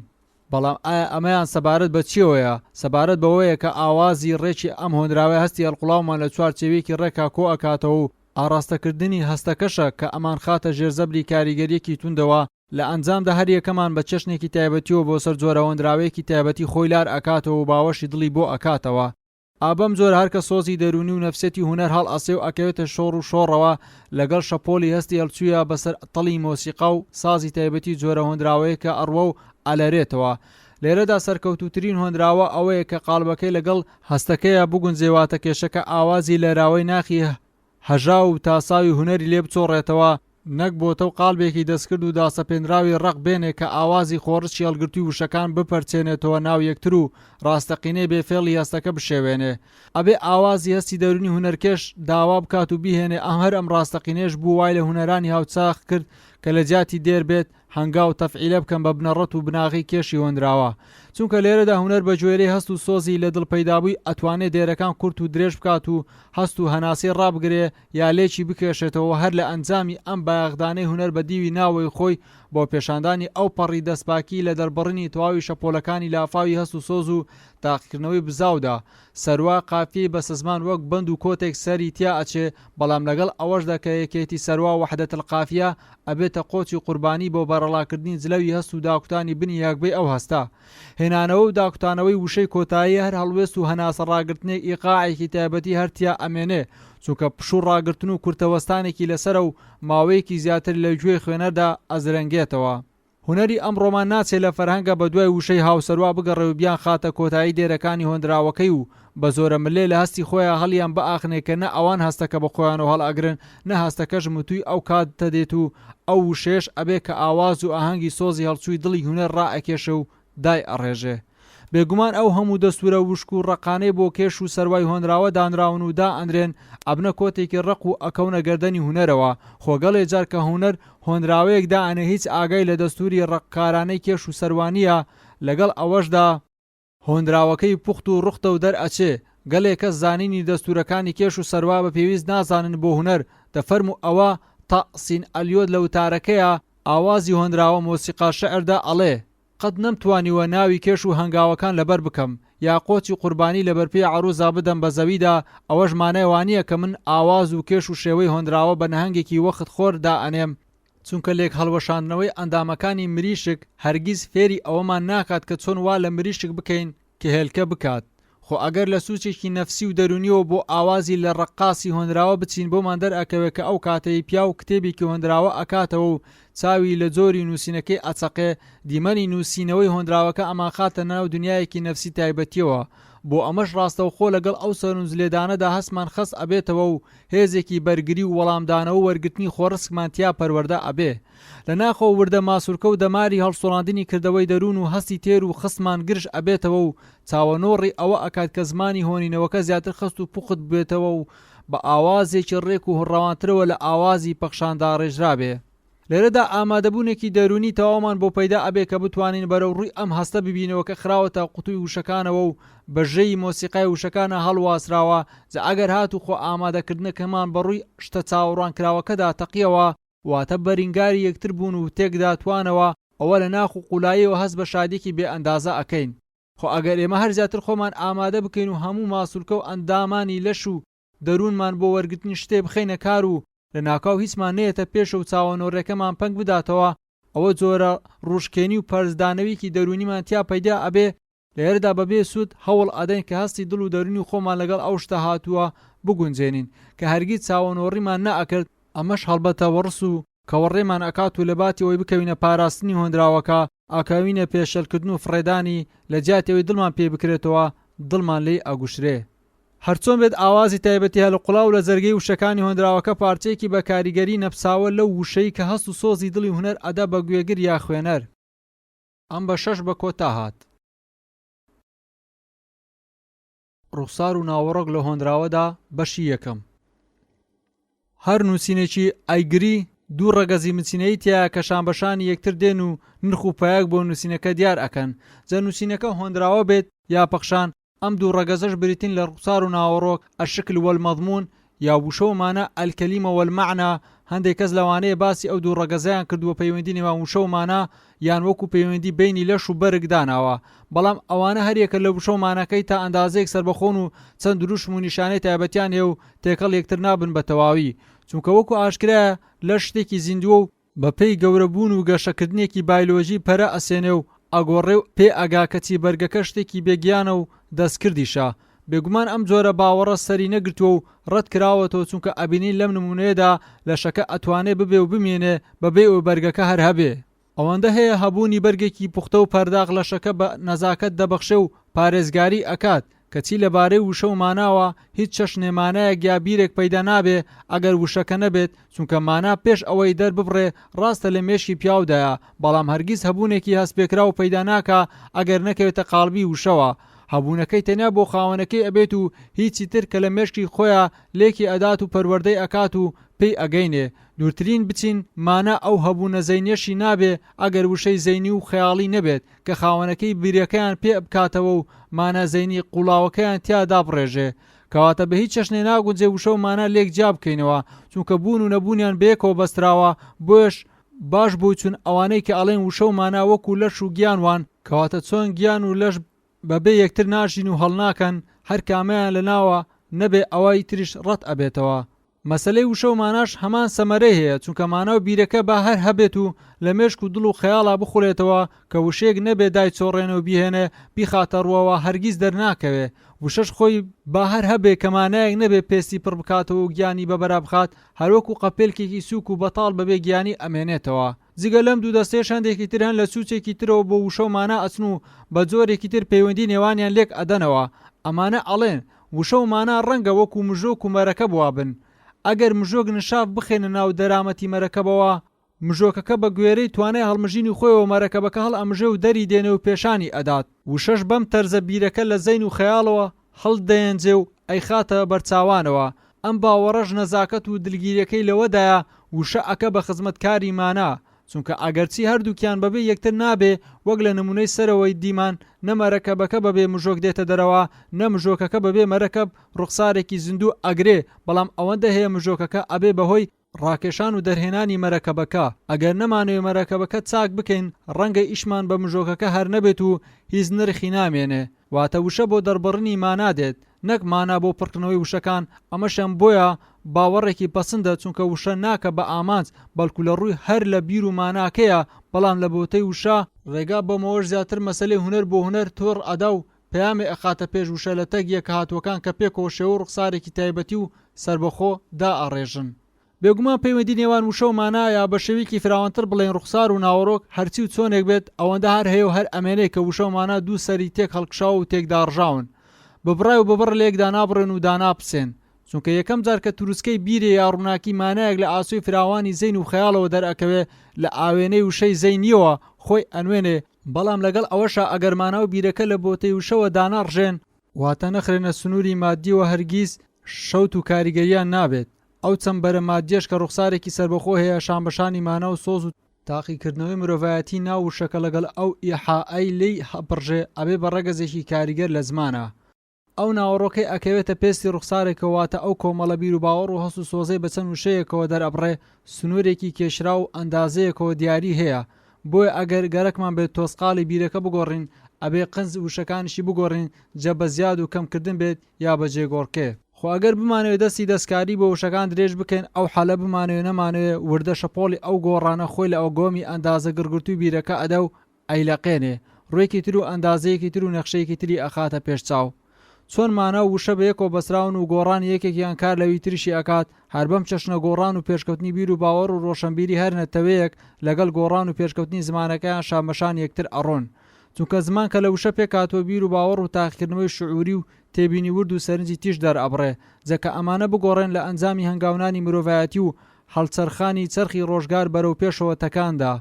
Speaker 1: بەڵام ئایا ئەمەیان سەبارەت بە چیەوەیە؟ سەبارەت بەوەیە کە ئاوازی ڕێکی ئەم هۆنراوەیە هەستی هەڵقوڵاومان لە چوار چێویەکی ڕێکا کۆ ئەکاتەوە و ئاڕاستەکردنی هەستەکەشە کە ئەمانخاتە ژێر زەبری کاریگەریەکی توندەوە، لە ئەنجامدا هەر یەکەمان بە چەشنێکی تایبەتیەوە بۆ سەر جۆرە هۆنراوەیەکی تایبەتی خۆی لار ئەکاتەوە و باوەشی دڵی بۆ ئەکاتەوە. ئا بەم جۆرە هەرکە سۆزی دەروونی و نەفسیەتی هونەر هەڵئەسێ و ئەکەوێتە شۆڕ و شۆڕەوە لەگەڵ شەپۆلی هەستی هەڵچوویا بەسەر تەڵی مۆسیقا و سازی تایبەتی جۆرە هۆنراوەیەکە ئەڕوا و ئەلەرێتەوە. لێرەدا سەرکەوتووترین هۆنراوە ئەوەیە کە قاڵبەکەی لەگەڵ هەستەکەیا بگونجێ واتە کێشەکە ئاوازی لەراوەی ناخی هەژاو و تاساوی هونەری لێ بچۆڕێتەوە، نەک بۆتە و قاڵبێکی دەستکرد و داسەپێنراوی ڕەق بێنێ کە ئاوازی خۆڕسکی هەڵگرتووی وشەکان بپەرچێنێتەوە ناو یەکتر و ڕاستەقینەی بێ فێڵی هەستەکە بشێوێنێ. ئەبێ ئاوازی هەستی دەروونی هونەرکێش داوا بکات و بیهێنێ ئەم هەر ئەم ڕاستەقینەیەش بوو وای لە هونەرانی هاوچاخ کرد کە لە جیاتی دێر بێت هەنگاو تەفعیلە بکەن بە بنەڕەت و بناغەی کێشی هۆنراوە چونکە لێرەدا هونەر بە گوێرەی هەست و سۆزی لە دڵ پەیدابووی ئەتوانێ دێرەکان کورت و درێژ بکات و هەست و هەناسەی ڕابگرێ یا لێکی بکێشێتەوە هەر لە ئەنجامی ئەم بایەخدانەی هونەر بە دیوی ناوەوەی خۆی بۆ پێشاندانی ئەو پەڕی دەستپاکی لە دەربڕینی تەواوی شەپۆلەکانی لافاوی هەست و سۆز و تاقیکردنەوەی بزاودا سەروا قافیەی بەسەزمان وەک بەند و کۆتێک سەری تیا ئەچێ، بەڵام لەگەڵ ئەوەشدا کە یەکێتی سەروا وحدە القافیە ئەبێتە قۆچی قوربانی بۆ بەرەڵاکردنی جلەوی هەست و داکوتانی بنی هەگبەی ئەو هەستە. هێنانەوە و داکوتانەوەی وشەی کۆتایی هەر هەڵوێست و هەناسە ڕاگرتنێک ئیقاعێکی تایبەتی هەر تیا ئەمێنێ، چونکە پشوو ڕاگرتن و کورتە وەستانێکی لەسەرە و ماوەیەکی زیاتر لە گوێی خوێنەردا ئەزرەنگێتەوە. هونەری ئەمڕۆمان ناچێ لە فەرهەنگە بە دوای وشەی هاوسەروا بگەڕێ و بیانخاتە کۆتایی دێرەکانی هۆنراوەکەی و بە زۆرە ملێ لە هەستی خۆیا هەڵیان بئاخنێ کە نە ئەوان هەستەکە بە خۆیانەوە هەڵئەگرن نە هەستەکەش متووی ئەو کاتە دێت و ئەو وشەیەش ئەبێ کە ئاواز و ئاهەنگی سۆزی هەڵچووی دڵی هونەر ڕائەکێشێ و دایئەڕێژێ. بێگومان ئەو هەموو دەستوورە وشک و ڕەقانەی بۆ کێش و سەروای هۆنراوە دانراون و دائەنرێن ئەبنە کۆتێکی ڕەق و ئەکەونە گەردەنی هونەرەوە، خۆ گەڵێ جار کە هونەر هۆنراوەیەک دائەنێ هیچ ئاگای لە دەستووری ڕەقکارانەی کێش و سەروا نییە، لەگەڵ ئەوەشدا، هۆنراوەکەی پوخت و ڕوختە و دەرئەچێ، گەلێ کەس زانینی دەستوورەکانی کێش و سەروا بە پێویست نازانن بۆ هونەر، دە فەرموو ئەوە، تە، سین ئەلیۆت لە وتارەکەیا، ئاوازی هۆنراوە مۆسیقا شعر دا ئەڵێ، قەت نەمتوانیوە ناوی کێش و هەنگاوەکان لەبەر بکەم، یا قۆچی قوربانی لەبەرپێی عەروزا بدەم بە زەویدا، ئەوەش مانای وانییە کە من ئاواز و کێش و شێوەی هۆنراوە بە نەهەنگێکی وەخت خۆر دائەنێم، چونکە لێکهەڵوەشاندنەوەی ئەندامەکانی مریشک هەرگیز فێری ئەوەمان ناکات کە چۆن وا لە مریشک بکەین کە هێلکە بکات. خۆ ئەگەر لە سوچێکی نەفسی و دەرونیەوە بۆ ئاوازی لە ڕەققاسی هۆنراوە بچین بۆمان دەرئەکەوێ کە ئەو کاتەی پیاو کتێبێکی هۆنراوە ئەکاتەوە و چاوی لە جۆری نوسینەکەی ئەچەقێ دیمەنی نوسینەوەی هۆنراوەکە ئەمانخاتە ناو دنیایەکی نەفسی تایبەتیەوە بۆ ئەمەش ڕاستەوخۆ لەگەڵ ئەو سەرنجلێدانەدا هەستمان خەست ئەبێتەوە و هێزێکی بەرگری و وەڵامدانەوە و وەرگرتنی خۆڕسکمان تیا پەروەردە ئەبێ. لە ناخەوە وردە ماسولکە و دەماری هەڵسوڕاندنی کردەوەی دەروون و هەستی تێر و خستمان گرژ ئەبێتەوە و چاوەنۆڕی ئەوە ئەکات کە زمانی هۆنینەوەکە زیاتر خەست و پوخت ببێتەوە و بە ئاوازێکی ڕێک و ڕەوانترەوە لە ئاوازی پەخشان داڕێژرابێ. لێرەدا ئامادەبوونێکی دەروونی تەواومان بۆ پەیدا ئەبێ کە بتوانین بەرەو ڕووی ئەم هەستە ببینەوە کە خراوەتە قوتووی وشەکانەوە و بە ژێی مۆسیقای وشەکانا هەڵواسراوە، جا ئەگەر هاتوو خۆ ئامادەکردنەکەمان بە ڕووی شتە چاوەڕوانکراوەکەدا تەقیەوە، واتە بەرینگاری یەکتر بوون و تێکدا توانەوە، ئەوە لە ناخ و قوولاییەوە هەست بە شادیەکی بێ ئەندازە ئەکەین. خۆ ئەگەر ئێمە هەر زیاتر خۆمان ئامادە بکەین و هەموو ماسولکە و ئەندامانی لەش و دەروونمان بۆ وەرگرتنی شتێ بخەینە کار و لە ناکاو هیچمان نەیەتە پێشە و چاوەنۆڕیەکەمان پەنگ بداتەوە، ئەوە جۆرە ڕووشکێنی و پەرچدانەویکی دەروونیمان تیا پەیدا ئەبێ، لێرەدا بە بێ سوود هەوڵ ئەدەین کە هەستی دڵ و دەروونی خۆمان لەگەڵ ئەو شتە هاتووە بگونجێنین کە هەرگیز چاوەنۆڕیمان نەئەکرد، ئەمەش هەڵبەتە وەڕس و کەوەڕێمان ئەکات و لەباتی ئەوەی بکەوینە پاراستنی هۆنراوەکە ئەکەوینە پێشێلکردن و فڕێدانی، لەجیاتی ئەوەی دڵمان پێی بکرێتەوە دڵمان لێی ئەگوشرێ. هەرچۆن بێت ئاوازی تایبەتی هەلقوڵاو لە جەرگەی وشەکانی هۆنراوەکە پارچەیەکی بە کاریگەری نەپساوە لەو وشەی کە هەست و سۆزی دڵی هونەر ئەدا بە گوێگر یا خوێنەر. ئەم بەشەش بە کۆتا هات. ڕوخسار و ناوەڕۆک لە هۆنراوەدا بەشی یەکەم. هەر نووسینێکی ئەیگری دوو ڕەگەزی بنچینەیی تیایە کە شانبەشانی یەکتر دێن و نرخ و پایەک بۆ نووسینەکە دیار ئەکەن جا نووسینەکە هۆنراوە بێت یا پەخشان ئەم دوو ڕەگەزەش بریتین لە ڕوخسار و ناوەڕۆک، الشکل والمضمون، یا وشە و مانا، الکلمە والمعنی، هەندێک کەس لەوانەیە باسی ئەو دوو ڕەگەزەیان کردووە پەیوەندی نێوان وشە و مانا یان وەکو پەیوەندی بەینی لەش و بەرگ داناوە بەڵام ئەوانە هەریەکە لە وشە و ماناکەی تا ئەندازەیەک سەربەخۆن و چەند دروشم و نیشانەی تایبەتیان هەیە و تێکەڵ یەکتر نابن بە تەواوی چونکە وەکو ئاشکرایە لەش شتێکی زیندووە و بەپێی گەورە بوون و گەشەکردنێکی بایلۆژی پەرە ئەسێنێ و ئەگۆڕێ و پێ ئەگا کەچی بەرگەکە شتێکی بێ گیانە و دەستکردیشە. بێگومان ئەم جۆرە باوەڕە سەری نەگرتووە و ڕەت کراوەتەوە چونکە ئەبینین لەم نموونەیەدا لەشەکە ئەتوانێ ببێ و بمێنێ بەبێ ئەوەی بەرگەکە هەر هەبێ. ئەوەندە هەیە هەبوونی بەرگێکی پوختە و پەرداخ لەشەکە بە نەزاکەت دەبەخشێ و پارێزگاری ئەکات، کەچی لە بارەی وشە و ماناوە هیچ چەشنێ مانایەک یا بیرێک پەیدا نابێ ئەگەر وشەکە نەبێت، چونکە مانا پێش ئەوەی دەرببڕێ ڕاستە لە مێشکی پیاودایە، بەڵام هەرگیز هەبوونێکی هەستپێکراو پەیدا ناکا ئەگەر نەکەوێتە قاڵبی وشەوە، هەبوونەکەی تەنیا بۆ خاوەنەکەی ئەبێت و هیچی تر کە لە مێشکی خۆیا لێکی ئەدات و پەروەردەی ئەکات و پێی ئەگەینێ. دوورترین بچین مانا ئەو هەبوونە زەینیەشی نابێ ئەگەر وشەی زەینی و خەیاڵی نەبێت کە خاوەنەکەی بیرەکەیان پێ بکاتەوە و مانا زەینی قوڵاوەکەیان تیا دابڕێژێ. کەواتە بە هیچ چەشنێ ناگونجێ وشە و مانا لێک جیا بکەینەوە چونکە بوون و نەبوونیان بەیەکەوە بەستراوە بۆیەش باش بۆی چون ئەوانەی کە ئەڵێن وشە و مانا وەکو لەش و گیان وان، کەواتە چۆن گیان و لەش بە بێ یەکتر ناژین و هەڵناکەن هەر کامەیان لە ناوە نەبێ ئەوای تریش ڕەت ئەبێتەوە. مەسەلەی وشە و ماناش هەمان سەمەرەی هەیە چونکە مانا و بیرەکە با هەر هەبێت و لە مێشک و دڵ و خەیاڵا بخولێتەوە کە وشەیەک نەبێ دایچۆڕێنێ و بیهێنێ بیخاتە ڕووەوە هەرگیز دەرناکەوێ وشەش خۆی با هەر هەبێ کە مانایەک نەبێ پێستی پڕ بکاتەوە و گیانی بە بەرا بخات هەروەکو قەپێلکێکی سووک و بەتاڵ بەبێ گیانی ئەمێنێتەوە. جگە لەم دوو دەستەیەش هەندێکی تر هەن لە چوچێکی ترەوە بۆ وشە و مانا ئەچن و بە جۆرێکی تر پەیوەندی نێوانیان لێک ئەدەنەوە. ئەمانە ئەڵێن، وشە و مانا ڕەنگە وەکو مژۆک و مەرەکەب وابن. ئەگەر مژۆک نشاف بخەینە ناو دەرامەتی مەرەکەبەوە، مژۆکەکە بە گوێرەی توانای هەڵمژینی خۆیەوە مەرەکەبەکە هەڵئەمژێ و دەری دێنێ و پێشانی ئەدات. وشەش بەم تەرزە بیرەکە لە زەین و خەیاڵەوە هەڵدەیەنجێ و ئەیخاتە بەرچاوانەوە. ئەم باوەڕەش نەزاکەت و دلگیریەکەی لەوەدایە وشە ئەکە بە خزمەتکاری مانا، چونکە ئەگەرچی هەردووکیان بەبێ یەکتر نابێ، وەک لە نموونەی سەرەوەی دیمان نە مەرەکەبەکە بەبێ مژۆک دێتە دەرەوە، نە مژۆکەکە بەبێ مەرەکەب ڕوخسارێکی زیندوو ئەگرێ، بەڵام ئەوەندە هەیە مژۆکەکە ئەبێ بەهۆی ڕاکێشان و دەرهێنانی مەرەکەبەکە، ئەگەر نەمانەوێ مەرەکەبەکە چاک بکەین ڕەنگە ئیشمان بە مژۆکەکە هەر نەبێت و هیچ نرخی نامێنێ، واتە وشە بۆ دەربڕینی مانا دێت نەک مانا بۆ پڕکردنەوەی وشەکان، ئەمەشیان بۆیە باوەڕێکی پەسندە چونکە وشە ناکە بە ئامانج بەڵکو لە ڕووی هەر لە بیر و ماناکەیە بەڵام لە بۆتەی وشە ڕێگا بەمەوەش زیاتر مەسەلەی هونەر بۆ هونەر تۆڕ ئەدا و پەیامێ ئەخاتە پێش وشە لە تەک یەکهاتووەکان کە پێکەوە شێوە و ڕوخسارێکی تایبەتی و سەربەخۆ دائەڕێژن. بێگومان پەیوەندی نێوان وشە و مانا یا بە شێویکی فراوانتر بڵێین ڕوخسار و ناوەڕۆک هەرچی و چۆنێک بێت ئەوەندە هەر هەیە و هەر ئەمێنێ کە وشە و مانا دوو سەری تێک هەڵکشاو و تێک داڕژاون ببڕای و ببڕ لێک دانابڕێن و داناپسێن چونکە یەکەم جار کە تروسکەی بیرێ یا ڕووناکی مانایەک لە ئاسۆی فراوانی زەین و خەیاڵەوە دەرئەکەوێ لە ئاوێنەی وشەی زەینییەوە خۆی ئەنوێنێ بەڵام لەگەڵ ئەوەشا ئەگەر مانا و بیرەکە لە بۆتەی وشەوە دانەڕژێن، واتە نەخرێنە سنووری مادییەوە هەرگیز شەوت و کاریگەرییان نابێت، ئەو چەمبەرە مادییەش کە ڕوخسارێکی سەربەخۆ هەیە شانبەشانی مانا و سۆز و تاقیکردنەوەی مرۆڤایەتی ناو وشەکە لەگەڵ ئەو ئیحائەی لێی ئەپڕژێ ئەبێ بە ڕەگەزێکی کاریگەر لە زمانا. ئەو ناوەڕۆکەی ئەکەوێتە پێستی ڕوخسارێکەوە واتە ئەو کۆمەڵە بیروباوەڕ و هەست و سۆزەی بە چەند وشەیەکەوە دەرئەبڕێ سنوورێکی کێشراو و ئەندازەیەکەوە دیاری هەیە بۆیە ئەگەر گەرەکمان بێت تۆزقاڵی بیرەکە بگۆڕین ئەبێ قنج وشەکانیشی بگۆڕین جە بە زیاد و کەم کردن بێت یا بە جێگۆڕکێ.
Speaker 2: خۆ ئەگەر بمانەوێ دەستی دەستکاری بۆ وشەکان درێژ بکەین ئەو حالە بمانەوێ نەمانەوێ وردە شەپۆڵی ئەو گۆڕانە خۆی لە ئۆگۆمی ئەندازە گڕگرتووی بیرەکە ئەدا و ئەیلەقێنێ، ڕووێکی تر و ئەندازەیەکی تر و نەخشەیەکی تری ئەخاتە پێش چاو. چۆن مانا و وشە بە یەکەوە بەستراون و گۆڕانی یەکێکیان کار لەوی تریشی ئەکات، هەر بەم چەشنە گۆڕان و پێشکەوتنی بیر و باوەڕ و ڕۆشەنبیری هەر نەتەوەیەک لەگەڵ گۆڕان و پێشکەوتنی زمانەکەیان شانبەشانی یەکتر ئەڕۆن. چونکە زمان کە لە وشە پێکهاتووە بیر و باوەڕ و تاقیکردنەوەی شعوری و تێبینی ورد و سەرنجی تیژ دەرئەبڕێ، جا کە ئەمانە بگۆڕێن لە ئەنجامی هەنگاونانی مرۆڤایەتی و هەڵچەرخانی چەرخی ڕۆژگار بەرەو پێشەوە تەکاندا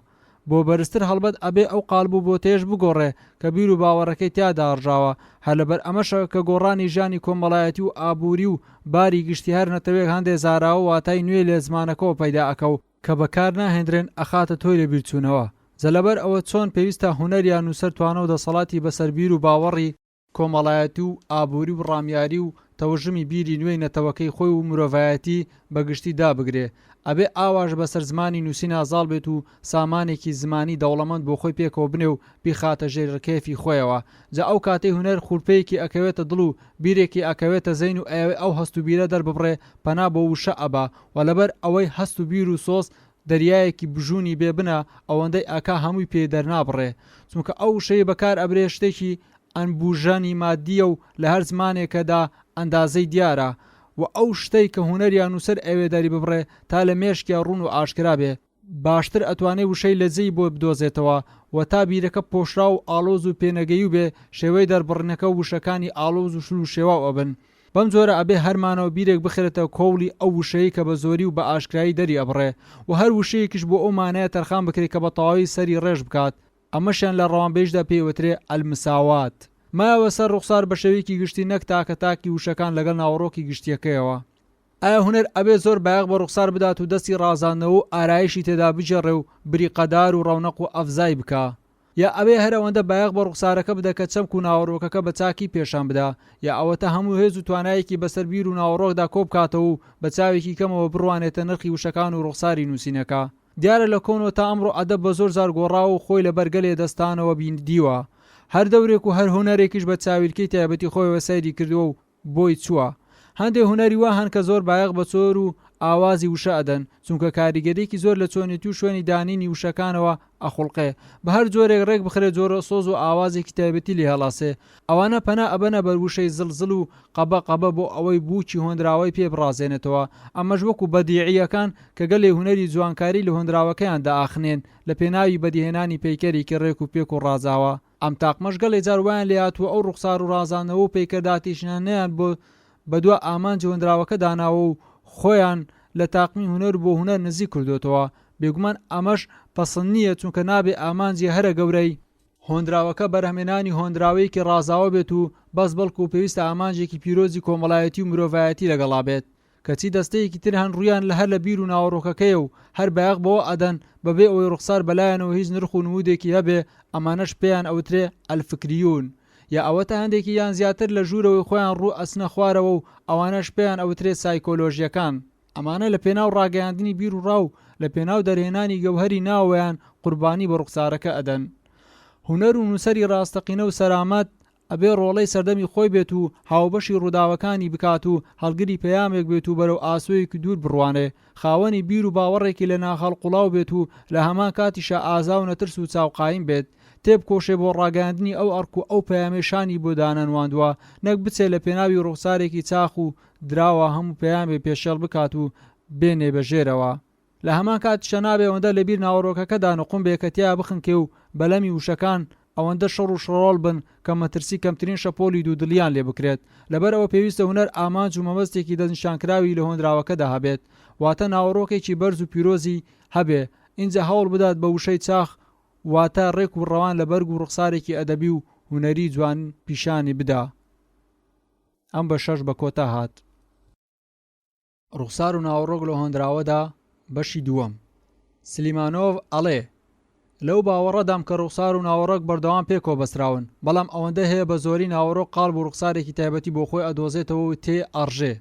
Speaker 2: بۆ بەرزتر هەڵبەت ئەبێ ئەو قالب و بۆتەیەش بگۆڕێ کە بیر و باوەڕەکەی تیا داڕژاوە، هەر لەبەر ئەمەشە کە گۆڕانی ژیانی کۆمەڵایەتی و ئابووری و باری گشتی هەر نەتەوەیەک هەندێ زاراوە واتای نوێ لە زمانەکەوە پەیدا ئەکا و کە بەکار ناهێندرێن ئەخاتە تۆی لە بیرچوونەوە، جا لەبەر ئەوە چۆن پێویستە هونەر یا نووسەر توانا و دەسەڵاتی بەسەر بیر و باوەڕی کۆمەڵایەتی و ئابووری و ڕامیاری و تەوژمی بیری نوێی نەتەوەکەی خۆی و مرۆڤایەتی بە گشتی دابگرێ، ئەبێ ئاواش بەسەر زمانی نووسینا زاڵ بێت و سامانێکی زمانی دەوڵەمەند بۆ خۆی پێکەوە بنێ و بیخاتە ژێر ڕکێفی خۆیەوە. جا ئەو کاتەی هونەر خورپەیەکی ئەکەوێتە دڵ و بیرێکی ئەکەوێتە زەین و ئەیەوێ ئەو هەست و بیرە دەرببڕێ پەنا بۆ وشە ئەبا و لەبەر ئەوەی هەست و بیر و سۆز دەریایەکی بژوونی بێ بنە ئەوەندەی ئەکا هەمووی پێ دەرنابڕێ چونکە ئەو وشەی بەکار ئەبرێ شتێکی ئەنبوژەنی مادییە و لە هەر زمانێکەدا ئەندازەی دیارە و ئەو شتەی کە هونەر یا نووسەر ئەوێ دەریببڕێ تا لە مێشکیا ڕوون و ئاشکرا بێ باشتر ئەتوانێ وشەی لە جێی بۆ بدۆزێتەوە و تا بیرەکە پۆشراو و ئاڵۆز و پێنەگەییو بێ شێوەی دەربڕینەکە و وشەکانی ئاڵۆز و شل و شێواو ئەبن. بەم جۆرە ئەبێ هەر مانا و بیرێک بخرێتە کۆوڵی ئەو وشەیەی کە بە زۆری و بە ئاشکرایی دەری ئەبڕێ و هەر وشەیەکیش بۆ ئەو مانایە تەرخان بکرێ کە بە تەواوی سەری ڕێژ بکات. ئەمەشیان لە ڕەوانبێژدا پێی ئەوترێ المساوات. مایەوە سەر ڕوخسار بە شێوەیەکی گشتی نەک تاکە تاکی وشەکان لەگەڵ ناوەڕۆکی گشتیەکەیەوە. ئایا هونەر ئەبێ زۆر بایەخ بە ڕوخسار بدات و دەستی ڕازاندنەوە و ئارایشی تێدا بگێڕێ و بریقەدار و ڕەونەق و ئەفزای بکا؟ یا ئەبێ هەر ئەوەندە بایەخ بە ڕوخسارەکە بدە کە چەمک و ناوەڕۆکەکە بە چاکی پێشان بدا؟ یا ئەوەتا هەموو هێز و توانایەکی بەسەر بیر و ناوەڕۆکدا کۆ بکاتەوە و بە چاوێکی کەمەوە بڕوانێتە نرخی وشەکان و ڕوخساری نووسینەکە؟ دیارە لە کۆنەوە تا ئەمڕۆ ئەدەب بە زۆر جار گۆڕاوە و خۆی لە بەر گەلێ دەستانەوە دیوە. هەر دەورێک و هەر هونەرێکیش بە چاویلکەی تایبەتی خۆیەوە سەیری کردووە و بۆی چووە. هەندێ هونەری وا هەن کە زۆر بایەخ بە چۆر و ئاوازی وشە ئەدەن، چونکە کاریگەریەکی زۆر لە چۆنێتی و شوێنی دانینی وشەکانەوە ئەخوڵقێ. بە هەر جۆرێک ڕێک بخرێ جۆرە سۆز و ئاوازێکی تایبەتی لێ هەڵاسێ. ئەوانە پەنا ئەبەنە بەر وشەی زڵ زڵ و قەبە قەبە بۆ ئەوەی بووکی هۆنراوەی پێ بڕازێنێتەوە. ئەمەش وەکو بەدیعییەکان کە گەلێ هونەری جوانکاری لە هۆنراوەکەیاندا ئاخنێن لە پێناوی بەدیهێنانی پەیکەرێکی ڕێک و پێک و ڕازاوە. ئەم تاقمەش گەلێ جار وایان لێهاتووە ئەو ڕوخسار و ڕازاندنەوە و پەیکەرداتیشنانەیان بۆ بەدوا ئامانجی هۆنراوەکە داناوە و خۆیان لە تاقمی هونەر بۆ هونەر نزیک کردۆتەوە بێگومان ئەمەش پەسند نییە چونکە نابێ ئامانجی هەرە گەورەی هۆنراوەکە بەرهەمێنانی هۆنراوەیەکی ڕازاوە بێت و بەس بەڵکو پێویستە ئامانجێکی پیرۆزی کۆمەڵایەتی و مرۆڤایەتی لەگەڵا بێت. کەچی دەستەیەکی تر هەن ڕوویان لە هەر لە بیر و ناوەڕۆکەکەیە و هەر بایەخ بەوە ئەدەن بەبێ ئەوەی ڕوخسار بەلایانەوە هیچ نرخ و نموودێکی هەبێ، ئەمانەش پێیان ئەوترێ الفکریون. یا ئەوەتا هەندێکی یان زیاتر لە ژوورەوەی خۆیان ڕوو ئەچنە خوارەوە و ئەوانەش پێیان ئەوترێ سایکۆلۆژیەکان. ئەمانە لە پێناو ڕاگەیاندنی بیر و ڕا و لە پێناو دەرهێنانی گەوهەری ناوەوەیان قوربانی بە ڕوخسارەکە ئەدەن. هونەر و نووسەری ڕاستەقینە و سەرامەت ئەبێ ڕۆڵەی سەردەمی خۆی بێت و هاوبەشی ڕووداوەکانی بکات و هەڵگری پەیامێک بێت و بەرەو ئاسۆیەکی دوور بڕوانێ، خاوەنی بیر و باوەڕێکی لە ناخ هەڵقوڵاو بێت و لە هەمان کاتیشا ئازا و نەترس و چاوقایم بێت. تێبکۆشێ بۆ ڕاگەیاندنی ئەو ئەرک و ئەو پەیامەی شانی بۆ دانەنواندووە، نەک بچێ لە پێناوی ڕوخسارێکی چاخ و دراوە هەموو پەیامێ پێشێڵ بکات و بێنێ بە ژێرەوە. لە هەمان کاتیشا نابێ ئەوەندە لە بیر ناوەڕۆکەکەدا نوقم بێ کە تیا بخنکێ و بەلەمی وشەکان ئەوەندە شڕ و شڕۆڵ بن کە مەترسی کەمترین شەپۆلی دوودڵیان لێ بکرێت. لەبەر ئەوە پێویستە هونەر ئامانج و مەبەستێکی دەستنیشانکراوی لە هۆنراوەکەدا هەبێت. واتە ناوەڕۆکێکی بەرز و پیرۆزی هەبێ. ئینجا هەوڵ بدات بە وشەی چاخ واتە ڕێک و ڕەوان لە بەرگ و ڕوخسارێکی ئەدەبی و هونەری جوان پیشانی بدا. ئەم بەشەش بە کۆتا هات. ڕوخسار و ناوەڕۆک لە هۆنراوەدا بەشی دووەم سلیمانۆڤ ئەڵێ لەو باوەڕەدام کە ڕوخسار و ناوەڕۆک بەردەوام پێکەوە بەستراون بەڵام ئەوەندە هەیە بە زۆری ناوەڕۆک قاڵب و ڕوخسارێکی تایبەتی بۆ خۆی ئەدۆزێتەوە و تێ ئەڕژێ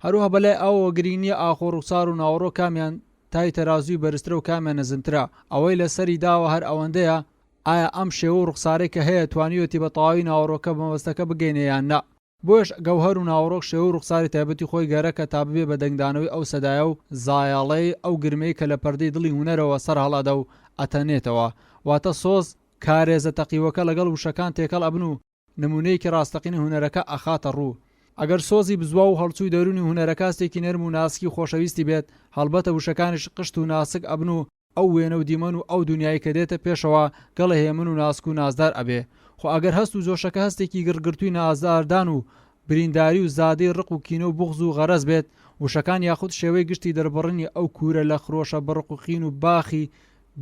Speaker 2: هەروەها بەلای ئەوەوە گرینگ نییە ئاخۆ ڕوخسار و ناوەڕۆک کامیان تای تەرازووی بەرزترە و کامیان نزمترە ئەوەی لەسەری داوە هەر ئەوەندەیە ئایا ئەم شێوە و ڕوخسارەی کە هەیە توانیویەتی بە تەواوی ناوەڕۆکە بە مەبەستەکە بگەینێ یان نا.
Speaker 1: بۆیەش گەوهەر و ناوەڕۆک شێوە و ڕوخساری تایبەتی خۆی گەرەکە تا ببێ بە دەنگدانەوەی ئەو سەدایە و زایەڵەی ئەو گرمەی کە لە پەردەی دڵی هونەرەوە سەر هەڵئەدا و ئەتەنێتەوە. واتە سۆز، کارێزە تەقیوەکە لەگەڵ وشەکان تێکەڵ ئەبن و نموونەیەکی ڕاستەقینەی هونەرەکە ئەخاتە ڕوو. ئەگەر سۆزی بزواو و هەڵچووی دەروونی هونەرەکە هەستێکی نەرم و ناسکی خۆشەویستی بێت، هەڵبەتە وشەکانیش قشت و ناسک ئەبن و ئەو وێنە و دیمەن و ئەو دونیای کە دێتە پێشەوە گەڵێ هێمن و ناسک و نازدار ئەبێ. خۆ ئەگەر هەست و جۆشەکە هەستێکی گڕگرتووی نازاردان و برینداری و زادەی ڕق و کینە و بوغز و غەرەز بێت، وشەکان یاخود شێوەی گشتی دەربڕینی ئەو کوورە لە خرۆشە بە ڕق و قین و باخی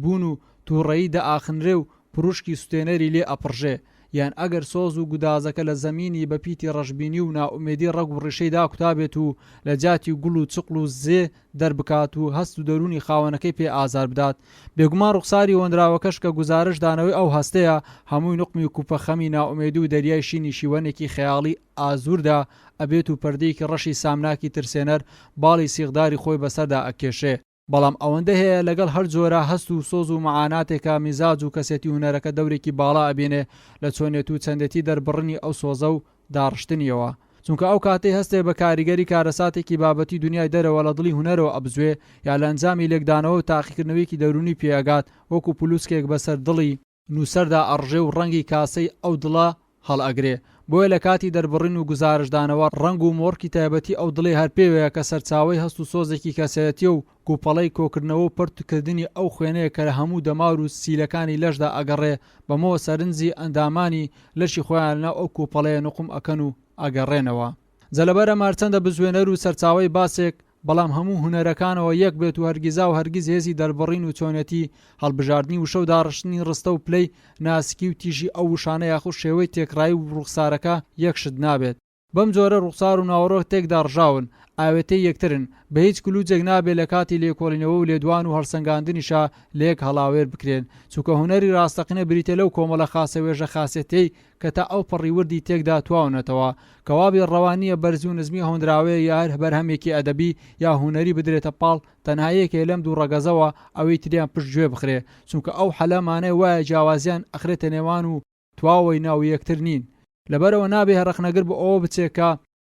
Speaker 1: بوون و تووڕەیی دەئاخنرێ و پروشکی سوتێنەری لێ ئەپڕژێ، یان ئەگەر سۆز و گودازەکە لە زەمینی بە پیتی ڕەشبینی و نائومێدی ڕەگ و ڕیشەی داکوتابێت و لە جیاتی گوڵ و چقڵ و زێ دەربکات و هەست و دەروونی خاوەنەکەی پێ ئازار بدات، بێگومان ڕوخساری هۆنراوەکەش کە گوزارشت دانەوەی ئەو هەستەیە هەمووی نوقمی کوپە خەمی نائومێدی و دەریای شینی شیوەنێکی خەیاڵی ئازووردا ئەبێت و پەردەیەکی ڕەشی سامناکی ترسێنەر باڵی سیغداری خۆی بەسەردا ئەکێشێ. بەڵام ئەوەندە هەیە لەگەڵ هەر جۆرە هەست و سۆز و مەعاناتێکا میزاج و کەسێتی هونەرەکە دەورێکی باڵا ئەبینێ لە چۆنێت و چەندێتی دەربڕینی ئەو سۆزە و داڕشتنیەوە چونکە ئەو کاتەی هەستێ بە کاریگەری کارەساتێکی بابەتی دونیای دەرەوە لە دڵی هونەرەوە ئەبزوێ یا لە ئەنجامی لێکدانەوە و تاقیکردنەوەیەکی دەروونی پێ ئەگات وەکو پلوسکێک بەسەر دڵی نووسەردا ئەڕژێ و ڕەنگی کاسەی ئەو دڵە هەڵئەگرێ. بۆیە لە کاتی دەربڕین و گوزارشتدانەوە ڕەنگ و مۆڕکی تایبەتی ئەو دڵەی هەر پێوەیە کە سەرچاوەی هەست و سۆزێکی کەسایەتییە و کوپەڵەی کۆکردنەوە و پەرت کردنی ئەو خوێنەیە کە لە هەموو دەمار و سیلەکانی لەشدا ئەگەڕێ بەمەوە سەرنجی ئەندامانی لەشی خۆیان لەناو ئەو کوپەڵەیە نوقم ئەکەن و ئەگەڕێنەوە. جا لەبەر ئەمە هەرچەندە بزوێنەر و سەرچاوەی باسێک بەڵام هەموو هونەرەکانەوە یەک بێت و هەرگیزاو هەرگیز هێزی دەربڕین و چۆنێتی هەڵبژاردنی وشە و داڕشتنی ڕستە و پلەی ناسکی و تیژی ئەو وشانە یاخود شێوەی تێکڕایی و ڕوخسارەکە یەک شت نابێت. بەم جۆرە ڕوخسار و ناوەڕۆک تێکداڕژاون، ئاوێتەی یەکترن، بە هیچ کلوجێک نابێ لە کاتی لێکۆڵینەوە و لێدوان و هەڵسەنگاندنیشا لەیەک هەڵاوێر بکرێن، چونکە هونەری ڕاستەقینە بریتیە لەو کۆمەڵە خاسە وێژە خاسێتیەی کە تا ئەو پەڕی وردی تێکدا تواونەتەوە. کەوابێ ڕەوا نییە بەرزی و نزمی هۆنراوەیە یا هەر بەرهەمێکی ئەدەبی یا هونەری بدرێتە پاڵ تەنها یەکێ لەم دوو ڕەگەزەوە ئەوی تریان پشت گوێ بخرێ چونکە ئەو حەلە مانای وایە جیاوازیان ئەخرێتە نێوان و تواوەی ناو یەکتر نین لەبەرئەوە نابێ ڕەخنەگر بۆ ئەوە بچێ کە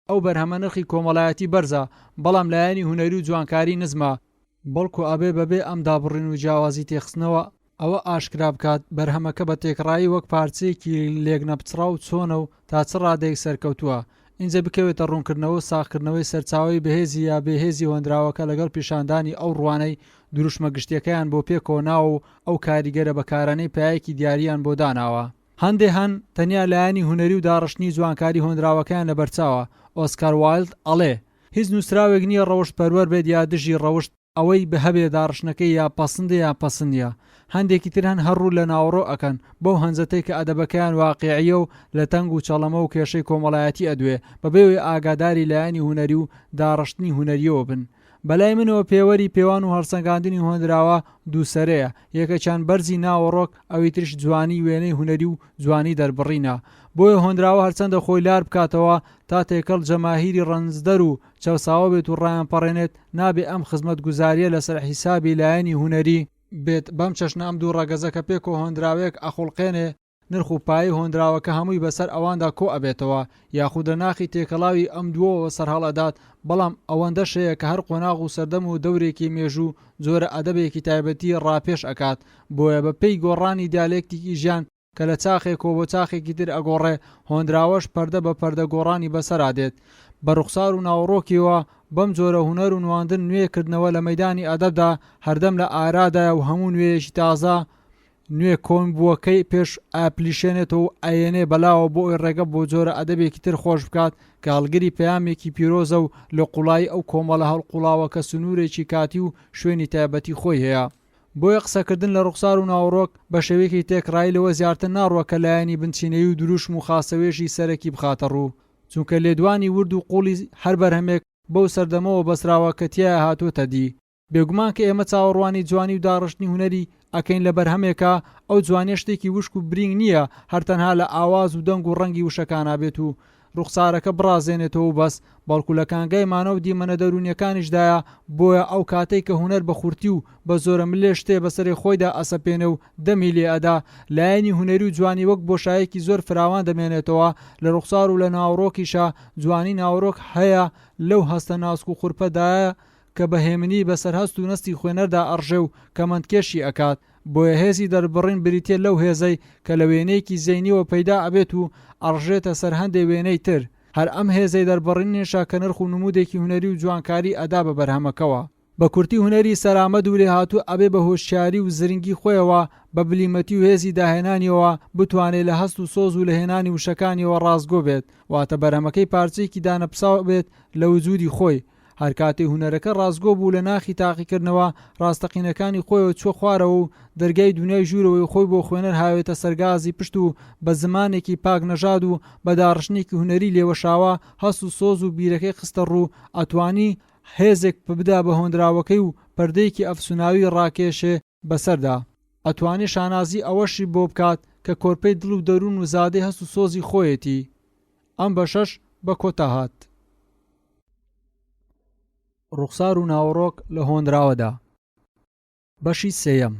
Speaker 1: ئەو بەرهەمە نرخی کۆمەڵایەتی بەرزە، بەڵام لایەنی هونەری و جوانکاری نزمە، بەڵکو ئەبێ بەبێ ئەم دابڕین و جیاوازی تێخستنەوە ئەوە ئاشکرا بکات بەرهەمەکە بە تێکڕایی وەک پارچەیەکی لێکنەپچڕاو چۆنە و تا چ ڕادەیەک سەرکەوتووە، ئینجا بکەوێتە ڕوونکردنەوە و ساغکردنەوەی سەرچاوەی بەهێزی یا بێهێزی هۆنراوەکە لەگەڵ پیشاندانی ئەو ڕوانەی دروشمە گشتیەکەیان بۆ پێکەوە ناوە و ئەو کاریگەرە بەکارانەی پایەکی دیاریان بۆ داناوە. هەندێ هەن تەنیا لایەنی هونەری و داڕشتنی جوانکاری هۆنراوەکەیان لەبەرچاوە، ئۆسکار وایڵد ئەڵێ، هیچ نووسراوێک نییە ڕەوشت پەروەر بێت یا دژی ڕەوشت، ئەوەی هەبێ داڕشتنەکەی یا پەسندە یان پەسند نییە. هەندێکی تر هەن هەر ڕوو لە ناوەڕۆ ئەکەن، بەو هەنجەتەی کە ئەدەبەکەیان واقیعییە و لە تەنگ و چەڵەمە و کێشەی کۆمەڵایەتی ئەدوێ، بەبێ ئەوەی ئاگاداری لایەنی هونەری و داڕشتنی هونەرییەوە بن. بەلای منەوە پێوەری پێوان و هەڵسەنگاندنی هۆنراوە دووسەرەیە، یەکێکیان بەرزی ناوەڕۆک، ئەوی تریش جوانی وێنەی هونەری و جوانی دەربڕینە. بۆیە هۆنراوە هەرچەندە خۆی لار بکاتەوە تا تێکەڵ جەماهیری ڕەنجدەر و چەوساوە بێت و ڕایانپەڕێنێت، نابێ ئەم خزمەتگوزارییە لەسەر حیسابی لایەنی هونەری بێت، بەم چەشنە ئەم دوو ڕەگەزە کە پێکەوە هۆنراوەیەک ئەخوڵقێنێ، نرخ و پایەی هۆنراوەکە هەمووی بەسەر ئەواندا کۆ ئەبێتەوە، یاخود لە ناخی تێکەڵاوی ئەم دووەوە سەرهەڵئەدات، بەڵام ئەوەندەش هەیە کە هەر قۆناغ و سەردەم و دەورێکی مێژوو جۆرە ئەدەبێکی تایبەتی ڕاپێش ئەکات، بۆیە بە پێی گۆڕانی دیالێکتیکی ژیان کە لە چاخێکەوە بۆ چاخێکی تر ئەگۆڕێ، هۆنراوەش پەردە بە پەردە گۆڕانی بەسەرا دێت بە ڕوخسار و ناوەڕۆکیەوە، بەم جۆرە هونەر و نواندن نوێ کردنەوە لە مەیدانی ئەدەبدا هەردەم لە ئارادایە و هەموو نوێیەکی تازە نوێ کۆن بووەکەی پێش ئەپلیشێنێتەوە و ئەیەنێ بەلاوە بۆ ئەوی ڕێگە بۆ جۆرە ئەدەبێکی تر خۆش بکات کە هەڵگری پەیامێکی پیرۆزە و لە قوڵایی ئەو کۆمەڵە هەڵقوڵاوە کە سنوورێکی کاتی و شوێنی تایبەتی خۆی هەیە. بۆیە قسەکردن لە ڕوخسار و ناوەڕۆک بە شێوەیەکی تێکڕایی لەوە زیارتر ناڕوا کە لایەنی بنچینەیی و دروشم و خاسەوێژی سەرەکی بخاتە ڕوو چونکە لێدوانی ورد و قوڵی هەر بەرهەمێک بەو سەردەمەوە بەستراوە کە تیایا هاتووەتە دی. بێگومان کە ئێمە چاوەڕوانی جوانی و داڕشتنی هونەری ئەکەین لە بەرهەمێکا، ئەو جوانیە شتێکی وشک و برینگ نییە هەر تەنها لە ئاواز و دەنگ و ڕەنگی وشەکانا بێت و. ڕوخسارەکە بڕازێنێتەوە و بەس، بەڵکو لە کانگای مانا و دیمەنە دەروونیەکانیشدایە، بۆیە ئەو کاتەی کە هونەر بە خورتی و بە زۆرەملێ شتێ بەسەرێ خۆیدا ئەسەپێنێ و دەمی لێ ئەدا، لایەنی هونەری و جوانی وەک بۆشایەکی زۆر فراوان دەمێنێتەوە لە ڕوخسار و لە ناوەڕۆکیشا، جوانی ناوەڕۆک هەیە لەو هەستە ناسک و خورپەدایە کە بە هێمنی بەسەر هەست و نەستی خوێنەردا ئەڕژێ و کەمەندکێشی ئەکات، بۆیە هێزی دەربڕین بریتیە لەو هێزەی کە لە وێنەیەکی زەینیەوە پەیدا ئەبێت و ئەڕژێتە سەر هەندێ وێنەی تر، هەر ئەم هێزەی دەربڕینیشە کە نرخ و نموودێکی هونەری و جوانکاری ئەدا بە بەرهەمەکەوە. بە کورتی هونەری سەرامەد و لێهاتوو ئەبێ بە هۆشیاری و زرنگی خۆیەوە، بە بلیمەتی و هێزی داهێنانیەوە بتوانێ لە هەست و سۆز و لە هێنانی وشەکانیەوە ڕاستگۆ بێت، واتە بەرهەمەکەی پارچەیەکی دانەپساو بێت لە وجوودی خۆی، هەرکاتێ هونەرەکە ڕاستگۆ بوو لە ناخی تاقیکردنەوە ڕاستەقینەکانی خۆیەوە چووە خوارەوە و دەرگای دونیای ژوورەوەی خۆی بۆ خوێنەر هاوێتە سەرگازی پشت و بە زمانێکی پاک نەژاد و بە داڕشتنێکی هونەری لێوەشاوە هەست و سۆز و بیرەکەی خستە ڕوو ئەتوانی هێزێک بدا بە هۆنراوەکەی و پەردەیەکی ئەفسوناوی ڕاکێشێ بەسەردا. ئەتوانێ شانازی ئەوەشی بۆ بکات کە کۆرپەی دڵ و دەروون و زادەی هەست و سۆزی خۆیەتی. ئەم بەشەش بە کۆتا هات. ڕوخسار و ناوەڕۆک لە هۆنراوەدا. بەشی سێیەم،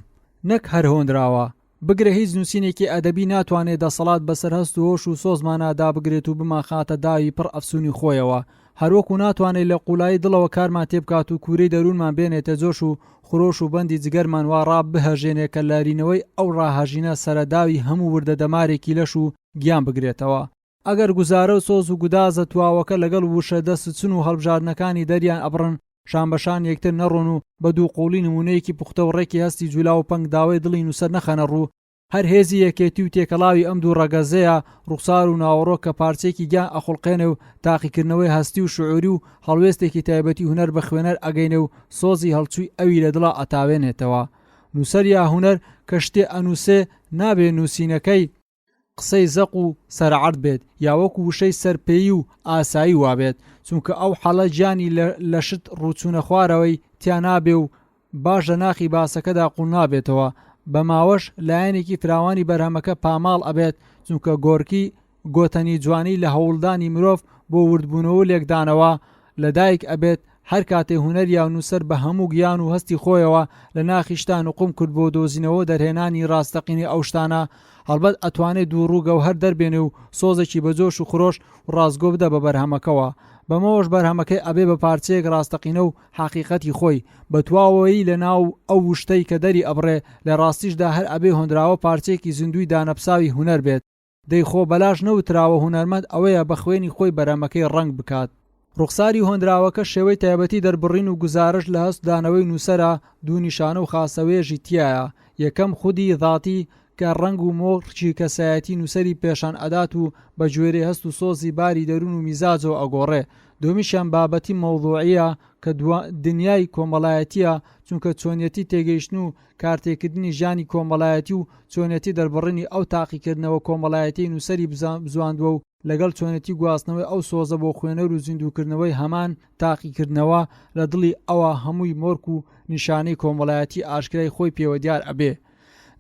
Speaker 1: نەک هەر هۆنراوە، بگرە هیچ نووسینێکی ئەدەبی ناتوانێ دەسەڵات بەسەر هەست و هۆش و سۆزمانا دابگرێت و بمانخاتە داوی پڕ ئەفسوونی خۆیەوە، هەروەکو ناتوانێ لە قوولایی دڵەوە کارمان تێبکات و کوورەی دەروونمان بێنێتە جۆش و خرۆش و بەندی جگەرمان وا ڕابهەژێنێ کە لارینەوەی ئەو ڕاهەژینە سەرەداوی هەموو وردە دەمارێکی لەش و گیان بگرێتەوە. ئەگەر گوزارە و سۆز و گودازە تواوەکە لەگەڵ وشە دەستچن و هەڵبژاردنەکانی دەریان ئەبڕن شانبەشان یەکتر نەڕۆن و بە دووقۆڵی نموونەیەکی پوختە و ڕێکی هەستی جولاو و پەنگداوەی دڵی نووسەر نەخەنە ڕوو، هەر هێزی یەکێتی و تێکەڵاوی ئەم دوو ڕەگەزەیە، ڕوخسار و ناوەڕۆک کە پارچەیەکی گیان ئەخوڵقێنێ و تاقیکردنەوەی هەستی و شعوری و هەڵوێستێکی تایبەتی هونەر بە خوێنەر ئەگەینێ و سۆزی هەڵچووی ئەوی لە دڵا ئەتاوێنێتەوە. نووسەر یا هونەر کە شتێ ئەنووسێ نابێ نووسینەکەی، قسەی زەق و سەرعەرد بێت یا وەکو وشەی سەرپێیی و ئاسایی وابێت، چونکە ئەو حەڵە گیانی لە شت ڕووچوونە خوارەوەی تیا نابێ و باش لە ناخی باسەکەدا قوڵ نابێتەوە، بە ماوەش لایەنێکی فراوانی بەرهەمەکە پاماڵ ئەبێت، چونکە گۆرکی گۆتەنی جوانی لە هەوڵدانی مرۆڤ بۆ وردبوونەوە و لێکدانەوە لەدایک ئەبێت، هەر کاتێ هونەر یا نووسەر بە هەموو گیان و هەستی خۆیەوە لە ناخی شتا نوقوم کرد بۆ دۆزینەوە و دەرهێنانی ڕاستەقینەی ئەو شتانە، هەڵبەت ئەتوانێ دووڕوو گەوهەر دەربێنێ و سۆزێکی بە جۆش و خرۆش و ڕاستگۆ بدا بە بەرهەمەکەوە. بەمەوەش بەرهەمەکەی ئەبێ بە پارچەیەک ڕاستەقینە و حەقیقەتی خۆی، بە تواوەیی لە ناو ئەو شتەی کە دەری ئەبڕێ، لە ڕاستیشدا هەر ئەبێ هۆنراوە پارچەیەکی زیندووی دانەپساوی هونەر بێت. دەی خۆ بەلاش نەوتراوە هونەرمەند ئەوەیە بە خوێنی خۆی بەرهەمەکەی ڕەنگ بکات. ڕوخساری هۆنراوەکە شێوەی تایبەتی دەربڕین و گوزارشت لە هەست دانەوەی نووسەرە، دوو نیشانە و خاسەوێژی تیایە، یەکەم خودی، ذاتی، کە ڕەنگ و مۆرکی کەسایەتی نووسەری پێشان ئەدات و بە گوێرەی هەست و سۆزی باری دەروون و میزاجەوە ئەگۆڕێ، دووەمیشیان بابەتی مەوزوعییە کە دنیای کۆمەڵایەتییە، چونکە چۆنیەتی تێگەیشتن و کارتێکردنی ژیانی کۆمەڵایەتی و چۆنێتی دەربڕینی ئەو تاقیکردنەوە کۆمەڵایەتیەی نووسەری بزواندووە و لەگەڵ چۆنێتی گواستنەوەی ئەو سۆزە بۆ خوێنەر و زیندووکردنەوەی هەمان تاقیکردنەوە لە دڵی ئەوا هەمووی مۆرک و نیشانەی کۆمەڵایەتی ئاشکرای خۆی پێوە دیار ئەبێ.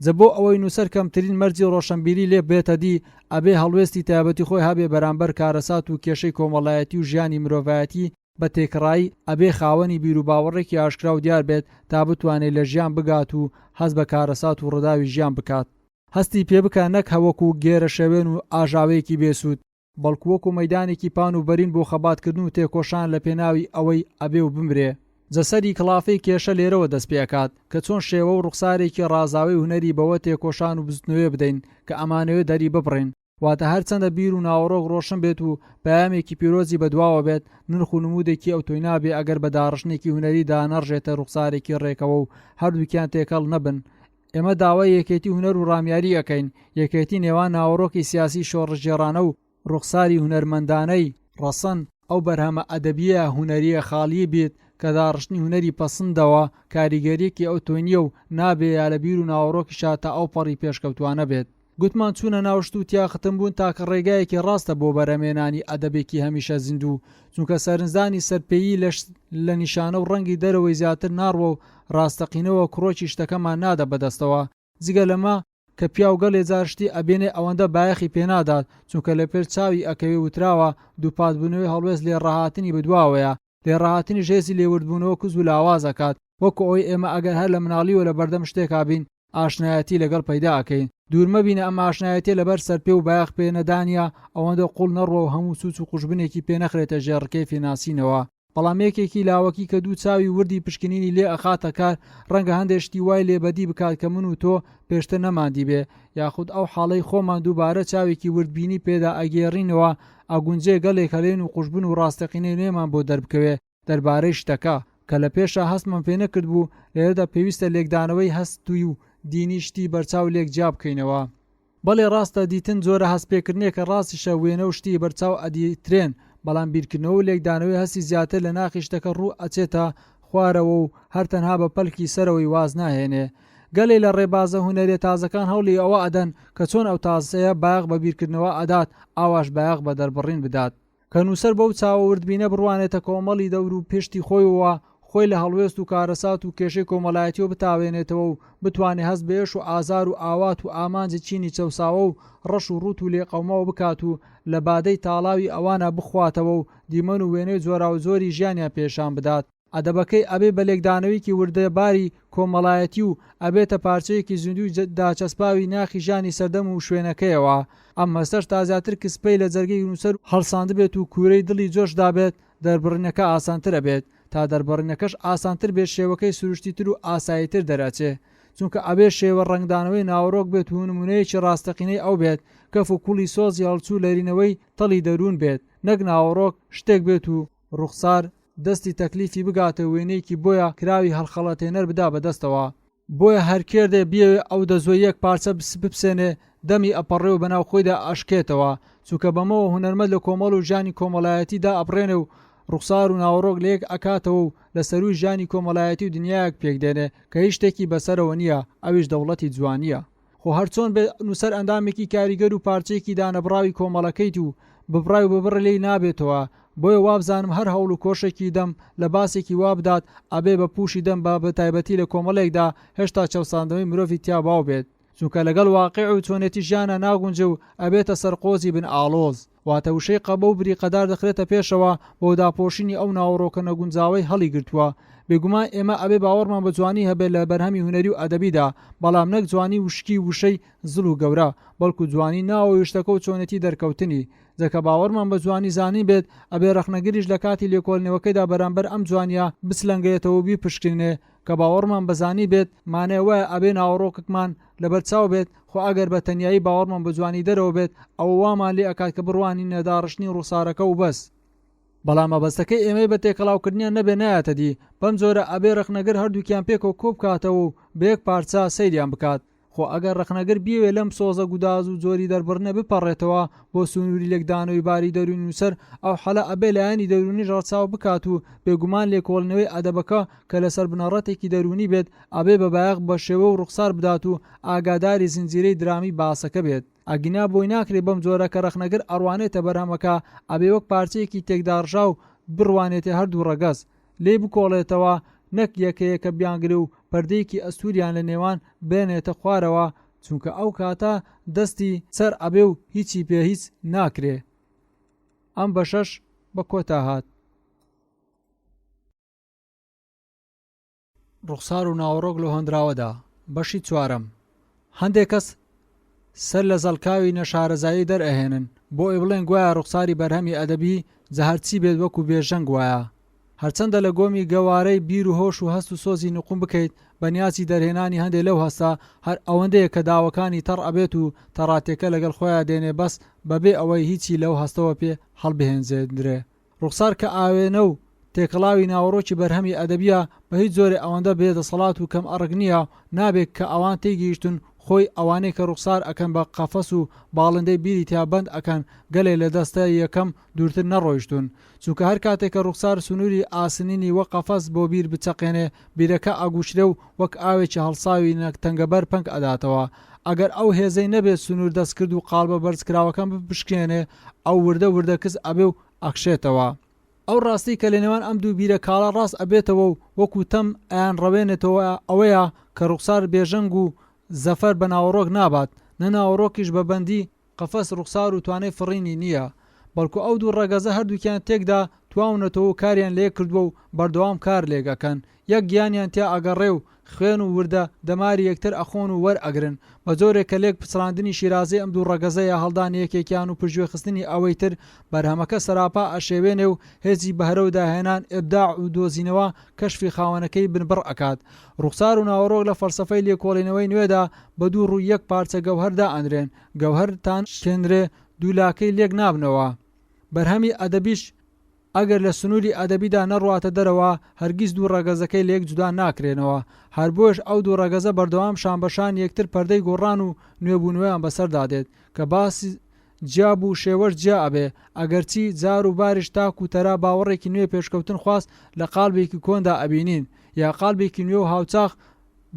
Speaker 1: جا بۆ ئەوەی نووسەر کەمترین مەرجی ڕۆشەنبیری لێ بێتە دی ئەبێ هەڵوێستی تایبەتی خۆی هەبێ بەرامبەر کارەسات و کێشەی کۆمەڵایەتی و ژیانی مرۆڤایەتی بە تێکڕایی ئەبێ خاوەنی بیروباوەڕێکی ئاشکرا و دیار بێت تا بتوانێ لە ژیان بگات و هەست بە کارەسات و ڕوداوی ژیان بکات. هەستی پێ بکا نەک هەوەکو گێرەشەوێن و ئاژاوەیەکی بێ سوود، بەڵکو وەکو مەیدانێکی پان و بەرین بۆ خەباتکردن و تێکۆشان لە پێناوی ئەوەی ئەبێ و بمرێ. جا سەری کڵافەی کێشە لێرەوە دەست پێ ئەکات کە چۆن شێوە و ڕوخسارێکی ڕازاوەی هونەری بەوە تێکۆشان و بزوتنەوەیە بدەین کە ئەمانەوێ دەری ببڕین. واتە هەرچەندە بیر و ناوەڕۆک ڕۆشن بێت و پەیامێکی پیرۆزی بەدواوە بێت، نرخ و نموودێکی ئەوتۆی نابێ ئەگەر بە داڕشتنێکی هونەری دانەڕژێتە ڕوخسارێکی ڕێکەوە و هەردووکیان تێکەڵ نەبن. ئێمە داوای یەکێتی هونەر و ڕامیاری ئەکەین، یەکێتی نێوان ناوەڕۆکی سیاسی شۆڕشگێڕانە و ڕوخساری هونەرمەندانەی ڕەسەن، ئەو بەرهەمە ئەدەبییە هونەرییە خاڵیی بێت کە داڕشتنی هونەری پەسندەوە کاریگەرییەکی ئەوتۆی نییە و نابێ یا لە بیر و ناوەڕۆکیشا تا ئەوپەڕی پێشکەوتووانە بێت. گوتمان چوونە ناو شت و تیا ختم بوون تاکە ڕێگایەکی ڕاستە بۆ بەرهەمێنانی ئەدەبێکی هەمیشە زیندوو، چونکە سەرنجدانی سەرپێیی لە شت لە نیشانە و ڕەنگی دەرەوەی زیاتر ناڕوا و ڕاستەقینەوە کڕۆکی شتەکەمان نادا بەدەستەوە. جگە لەمە.
Speaker 2: کە پیاو گەلێ جار شتی ئەبینێ ئەوەندە بایەخی پێ نادات چونکە لە پێش چاوی ئەکەوێ وتراوە دووپات بوونەوەی هەڵوێست لێ ڕاهاتنی بەدواوەیە لێ ڕاهاتنیش هێزی لێوردبوونەوە کز و لاواز ئەکات وەکو ئەوەی ئێمە ئەگەر هەر لە مناڵیوە لە بەردەم شتێکا بین ئاشنایەتی لەگەڵ پەیدا ئەکەین دوور مەبینە ئەم ئاشنایەتیە لەبەر سەرپێ و بایەخ پێ نەدانیە ئەوەندە قوڵ نەڕوا و هەموو سوچ و قوژبنێکی پێ نەخرێتە ژێر ڕکێفی ناسینەوە. بەڵام یەکێکی لاوەکی کە دوو چاوی وردی پشکنینی لێ ئەخاتە کار ڕەنگە هەندێ شتی وای لێ بەدی بکات کە من و تۆ پێشتر نەماندیبێ یاخود ئەو حاڵەی خۆمان دووبارە چاوێکی وردبینی پێدا ئەگێڕینەوە ئەگونجێ گەلێ کەلێن و قوژبن و ڕاستەقینەی نوێمان بۆ دەربکەوێ دەربارەی شتەکە کە لە پێشا هەستمان پێ نەکردبوو، لێرەدا پێویستە لێکدانەوەی هەستوی و دینی شتی بەرچاو لێک جیا بکەینەوە. بەڵێ ڕاستە دیتن جۆرە هەستپێکردنێکە ڕاستیشە وێنە و شتی بەرچاو ئەدیترێن بەڵام بیرکردنەوە و لێکدانەوەی هەستی زیاتر لە ناخی شتەکە ڕوو ئەچێتە خوارەوە و هەر تەنها بە پەلکی سەرەوەی واز ناهێنێ. گەلێ لە ڕێبازە هونەریە تازەکان هەوڵی ئەوە ئەدەن کە چۆن ئەو تازەیە بایەخ بە بیرکردنەوە ئەدات ئاواش بایەخ بە دەربڕین بدات. کە نووسەر بەو چاوە وردبینە بڕوانێتە کۆمەڵی دەور و پشتی خۆیوە، خۆی لە هەڵوێست و کارەسات و کێشەی کۆمەڵایەتیەوە بتاوێنێتەوە و بتوانێ هەست بە ئێش و ئازار و ئاوات و ئامانجی چینی چەوساوە و ڕەش و ڕووت و لێقەوماو بکات و لە بادەی تاڵاوی ئەوانە بخواتەوە و دیمەن و وێنەی جۆراوجۆری ژیانیان پێشان بدات. ئەدەبەکەی ئەبێ بە لێکدانەوەیەکی وردەباری کۆمەڵایەتی و ئەبێتە پارچەیەکی زیندووی داچەسپاوی ناخی ژیانی سەردەم و شوێنەکەیەوە. ئەم هەستەش تا زیاتر کسپەی لە جەرگەی نووسەر هەڵساندبێت و کوورەی دڵی جۆش دابێت، دەربڕینەکە ئاسانتر ئەبێت. تا دەربڕینەکەش ئاسانتر بێت شێوەکەی سروشتیتر و ئاساییتر دەرئەچێ. چونکە ئەبێ شێوە ڕەنگدانەوەی ناوەڕۆک بێت و نموونەیەکی ڕاستەقینەی ئەو بێت، کەف و کوڵی سۆزی هەڵچوو لەرینەوەی تەڵی دەروون بێت، نەک ناوەڕۆک شتێک بێت و ڕوخسار دەستی تەکلیفی بگاتە وێنەیەکی بۆیە کراوی هەڵخەڵەتێنەر بدا بەدەستەوە. بۆیە هەر کێردێ بیەوێ ئەو دەزووە یەک پارچە بپسێنێ دەمی ئەپەڕێ و بەناو خۆیدا ئەشکێتەوە، چونکە بەمەوە هونەرمەند لە کۆمەڵ و ژیانی کۆمەڵایەتی دائەبڕێنێ و ڕوخسار و ناوەڕۆک لەیەک ئەکاتەوە و لە سەرووی ژیانی کۆمەڵایەتی و دنیایەک پێکدێنێ کە هیچ شتێکی بەسەرەوە نییە ئەویش دەوڵەتی جوانییە. خۆ هەرچۆن بێت نووسەر ئەندامێکی کاریگەر و پارچەیەکی دانەبڕاوی کۆمەڵەکەیت و ببڕای و ببڕ لێی نابێتەوە، بۆیە وابزانم هەر هەوڵ و کۆشێکی دەم لە باسێکی وا بدات ئەبێ بە پووشی دەم بە بەتایبەتی لە کۆمەڵێکدا هێشتا چەوساندنەوەی مرۆڤی تیا باو بێت چونکە لەگەڵ واقیع و چۆنێتی ژیانا ناگونجێ و ئەبێتە سەرقۆزی بن ئاڵۆز. واتە وشەی قەبە و بریقەدار دەخرێتە پێشەوە بۆ داپۆشینی ئەو ناوەڕۆکە نەگونجاوەی هەڵیگرتووە. بێگومان ئێمە ئەبێ باوەڕمان بە جوانی هەبێت لە بەرهەمی هونەری و ئەدەبیدا، بەڵام نەک جوانی وشکی وشەی زل و گەورە، بەڵکو جوانی ناوەوەی شتەکە و چۆنێتی دەرکەوتنی. جا کە باوەڕمان بە جوانی زانین بێت، ئەبێ ڕەخنەگریش لە کاتی لێکۆڵینەوەکەیدا بەرامبەر ئەم جوانییە بچلەنگێتەوە و بیپشکنێ، کە باوەڕمان بە زانی بێت مانای وایە ئەبێ ناوەڕۆکەکمان لەبەر چاو بێت، خۆ ئەگەر بە تەنیایی باوەڕمان بە جوانی دەرەوە بێت ئەوە وامان لێ ئەکات کە بڕوانینە داڕشتنی ڕووخسارەکە و بەس. بەڵام مەبەستەکەی ئێمەی بە تێکەڵاوکردنیان نەبێ نایەتە دی، بەم جۆرە ئەبێ ڕەخنەگر هەردووکیان پێکەوە کۆبکاتەوە و بە یەک پارچە سەیریان بکات. خۆ ئەگەر ڕەخنەگر بیەوێ لەم سۆزە گوداز و جۆری دەربڕینە بپەڕێتەوە بۆ سنووری لێکدانەوەی باری دەروونی نووسەر، ئەو حەلە ئەبێ لایەنی دەروونیش ڕەچاو بکات و بێگومان لێکۆڵینەوەی ئەدەبەکە کە لەسەر بنەڕەتێکی دەروونی بێت ئەبێ بە بایەخ بە شێوە و ڕوخسار بدات و ئاگاداری زنجیرەی درامی باسەکە بێت. ئەگینا بۆی ناکرێ بەم جۆرە کە ڕەخنەگر ئەڕوانێتە بەرهەمەکە ئەبێ وەک پارچەیەکی تێکداڕژاو بڕوانێتە هەردوو ڕەگەز لێی بکۆڵێتەوە نەک یەکە یەکە بیانگرێ و پەردەیەکی ئەستووریان لە نێوان بێنێتە خوارەوە چونکە ئەو کاتە دەستی سەر ئەبێ و هیچی پێ هیچ ناکرێ. ئەم بەشەش بە کۆتا هات. ڕوخسار و ناوەڕۆک لە هۆنراوەدا، بەشی چوارەم. هەندێک کەس سەر لە زەڵکاوی نەشارەزایی دەرئەهێنن بۆ ئەوی بڵێن گوایە ڕوخساری بەرهەمی ئەدەبی جا هەرچی بێت وەکو بێژەنگ وایە. هەرچەندە لە گۆمی گەوارەی بیر و هۆش و هەست و سۆزی نوقوم بکەیت بە نیازی دەرهێنانی هەندێ لەو هەستە هەر ئەوەندەیە کە داوەکانی تەڕ ئەبێت و تەڕاتێکە لەگەڵ خۆیا دێنێ بەس بەبێ ئەوەی هیچی لەو هەستەوە پێ هەڵبهێنجێندرێ. ڕوخسار کە ئاوێنە و تێکەڵاوی ناوەڕۆکی بەرهەمی ئەدەبییە، بە هیچ جۆرێ ئەوەندە بێ دەسەڵات و کەم ئەڕک نییە و نابێ کە ئەوان تێیگەیشتوون خۆی ئەوانەی کە ڕوخسار ئەکەن بە قەفەس و باڵندەی بیری تیا بەند ئەکەن گەلێ لە دەستە یەکەم دوورتر نەڕۆیشتوون چونکە هەر کاتێ کە ڕوخسار سنووری ئاسنینی وەک قەفەس بۆ بیر بچەقێنێ بیرەکە ئەگوشرێ و وەک ئاوێکی هەڵساوی تەنگەبەر پەنگ ئەداتەوە ئەگەر ئەو هێزەی نەبێ سنوور دەستکرد و قاڵبە بەرزکراوەکان بپشکێنێ ئەو وردە وردە کز ئەبێ و ئەکشێتەوە. ئەو ڕاستیەی کە لەنێوان ئەم دوو بیرە کاڵە ڕاست ئەبێتەوە و وەکوو تەم ئەیانڕەوێنێتەوە ئەوەیە کە ڕوخسار بێژەنگ و
Speaker 1: زەفەر بە ناوەڕۆک نابات، نە ناوەڕۆکیش بە بەندی قەفەس ڕوخسار و توانای فڕینی نییە، بەڵکو ئەو دوو ڕەگەزە هەردووکیان تێکدا تواونەتەوە و کاریان لەیەک کردووە و بەردەوام کار لێک ئەکەن، یەک گیانیان تیا ئەگەڕێ و خوێن و وردە دەماری یەکتر ئەخۆن و وەر ئەگرن، بە جۆرێک کە لێک پچڕاندنی شیرازەی ئەم دوو ڕەگەزە یا هەڵدانی یەکێکیان و پشتگوێ خستنی ئەوەی تر بەرهەمەکە سەراپا ئەشێوێنێ و هێزی بەهرە و داهێنان، ابداع، و دۆزینەوە، کەشفی خاوەنەکەی بنبڕ ئەکات. ڕوخسار و ناوەڕۆک لە فەلسەفەی لێکۆڵینەوەی نوێدا بە دوو ڕووی یەک پارچە گەوهەر دائەنرێن، گەوهەر تا نەشکێنرێ دوو لاکەی لێک نابنەوە. بەرهەمی ئەدەبیش ئەگەر لە سنووری ئەدەبیدا نەڕواتە دەرەوە هەرگیز دوو ڕەگەزەکەی لێک جودا ناکرێنەوە. هەر بۆیەش ئەو دوو ڕەگەزە بەردەوام شانبەشانی یەکتر پەردەی گۆڕان و نوێبوونەوەیان بەسەردا دێت کە باس جیا بوو شێوەش جیا ئەبێ، ئەگەرچی جار و باریش تاک و تەرا باوەڕێکی نوێ پێشکەوتن خواست لە قالبێکی کۆندا ئەبینین یا قالبێکی نوێ و هاوچاخ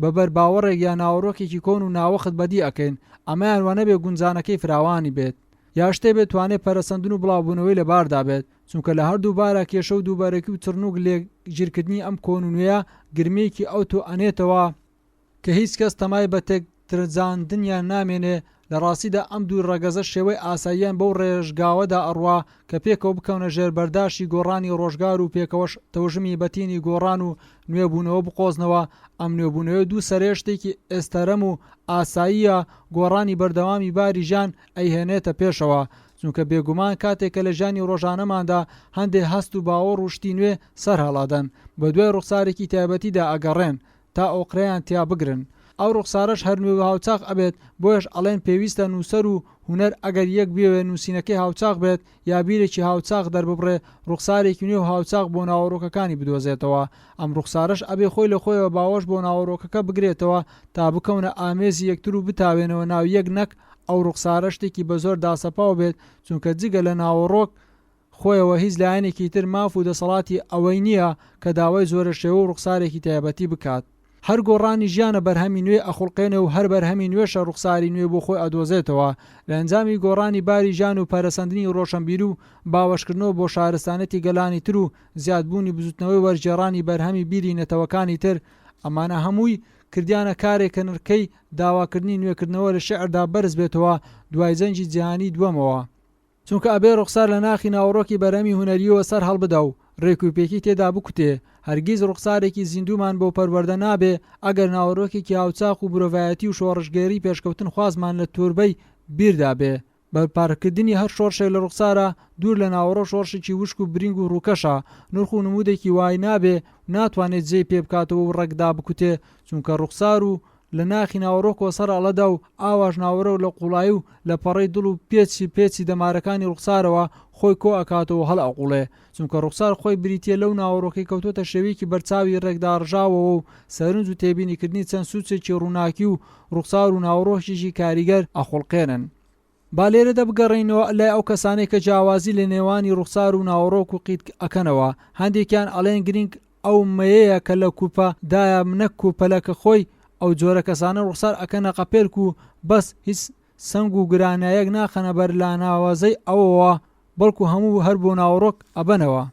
Speaker 1: بە بەر باوەڕێک یا ناوەڕۆکێکی کۆن و ناوەخت بەدی ئەکەین، ئەمەیان وەنەبێ گونجانەکەی فراوانی بێت یا شتێ بێت توانێ پەرەسەندن و بڵاوبوونەوەی لە باردا بێت، چونکە لە هەردوو بارا کێشە و دووبەرەکی و چڕنووک لێک گیرکردنی ئەم کۆن و نوێیە گرمەیەکی ئەوتۆ ئەنێتەوە، کە هیچ کەس تەمای بە تێکترزاندنیان نامێنێ، لە ڕاستیدا ئەم دوو ڕەگەزە شێوەی ئاساییان بەو ڕێژگاوەدا ئەڕوا کە پێکەوە بکەونە ژێر بەرداشی گۆڕانی ڕۆژگار و پێکەوەش تەوژمی بەتینی گۆڕان و نوێبوونەوە بقۆزنەوە، ئەم نوێبوونەوەی دوو سەرەیە شتێکی ئێستەرەم و ئاساییە، گۆڕانی بەردەوامی باری ژیان ئەیهێنێتە پێشەوە، چونکە بێگومان کاتێک کە لە ژیانی ڕۆژانەماندا هەندێ هەست و باوەڕ و شتی نوێ سەرهەڵئەدەن، بەدوای ڕوخسارێکی تایبەتیدا ئەگەڕێن، تا ئۆقرەیان تیا بگرن. ئەو ڕوخسارەش هەر نوێ و هاوچاخ ئەبێت، بۆیەش ئەڵێن پێویستە نووسەر و هونەر ئەگەر یەک بیەوێ نووسینەکەی هاوچاخ بێت یا بیرێکی هاوچاخ دەرببڕێ ڕوخسارێکی نوێ و هاوچاخ بۆ ناوەڕۆکەکانی بدۆزێتەوە. ئەم ڕوخسارەش ئەبێ خۆی لە خۆیەوە باوەش بۆ ناوەڕۆکەکە بگرێتەوە تا بکەونە ئامێزی یەکتر و بتاوێنەوە ناو یەک نەک ئەو ڕوخسارە شتێکی بەزۆر داسەپاو بێت چونکە جگە لە ناوەڕۆک خۆیەوە هیچ لایەنێکی تر ماف و دەسەڵاتی ئەوەی نییە کە داوای جۆرە شێوە و ڕوخسارێکی تایبەتی بکات. هەر گۆڕانی ژیانە بەرهەمی نوێ ئەخوڵقێنێ و هەر بەرهەمی نوێشە ڕوخساری نوێ بۆ خۆی ئەدۆزێتەوە. لە ئەنجامی گۆڕانی باری ژیان و پەرەسەندنی ڕۆشەنبیری و باوەشکردنەوە بۆ شارستانیەتی گەلانی تر و زیادبوونی بزوتنەوەی وەرگێڕانی بەرهەمی بیری نەتەوەکانی تر ئەمانە هەمووی کردیانە کارێک کە نرکەی داواکردنی نوێکردنەوە لە شیعردا بەرز بێتەوە دوای جەنگی جیهانی دووەمەوە. چونکە ئەبێ ڕوخسار لە ناخی ناوەڕۆکی بەرهەمی هونەرییەوە سەر هەڵبدا و ڕێکوپێکی تێدا بکوتێ، هەرگیز ڕوخسارێکی زیندوومان بۆ پەروەردە نابێ ئەگەر ناوەرۆکێکی هاوچاخ و مرۆڤایەتی و شۆڕشگێری پێشکەوتن خوازمان لە تۆربەی بیردا بێ. بەرپاکردنی هەر شۆڕشێک لە ڕوخسارە دوور لە ناوەڕۆک شۆڕشێکی وشک و برینگ و ڕووکەشە، نرخ و نموودێکی وای نابێ و ناتوانێ جێی پێ بکاتەوە و ڕەگ دابکوتێ، چونکە ڕوخسار و لە ناخی ناوەڕۆکەوە سەر ئەڵەدا و ئاواش ناوەرۆک لە قوڵایی و لە پەڕەی دڵ و پێچی پێچی دەمارەکانی ڕوخسارەوە خۆی کۆ ئەکاتەوە و هەڵئەقوڵێ چونکە ڕوخسار خۆی بریتیە لەو ناوەڕۆکەی کەوتۆتە شێوەیەکی بەرچاوی ڕێکداڕژاوەوە و سەرنج و تێبینیکردنی چەند سوچێکی ڕووناکی و ڕوخسار و ناوەڕۆکێکی کاریگەر ئەخوڵقێنن. با لێرەدا بگەڕێینەوە لای ئەو کەسانەی کە جیاوازی لە نێوانی ڕوخسار و ناوەڕۆک و قیت ئەکەنەوە، هەندێکیان ئەڵێن گرینگ ئەو مەیەیە کە لە کوپە دایە نەک کوپەلەکە خۆی، ئەو جۆرە کەسانە ڕوخسار ئەکەنە قەپێلک و بەس هیچ سەنگ و گرانایەک ناخەنە بەر لاناوازەی ئەوەوە بەڵکو هەموو هەر بۆ ناوەڕۆک ئەبەنەوە.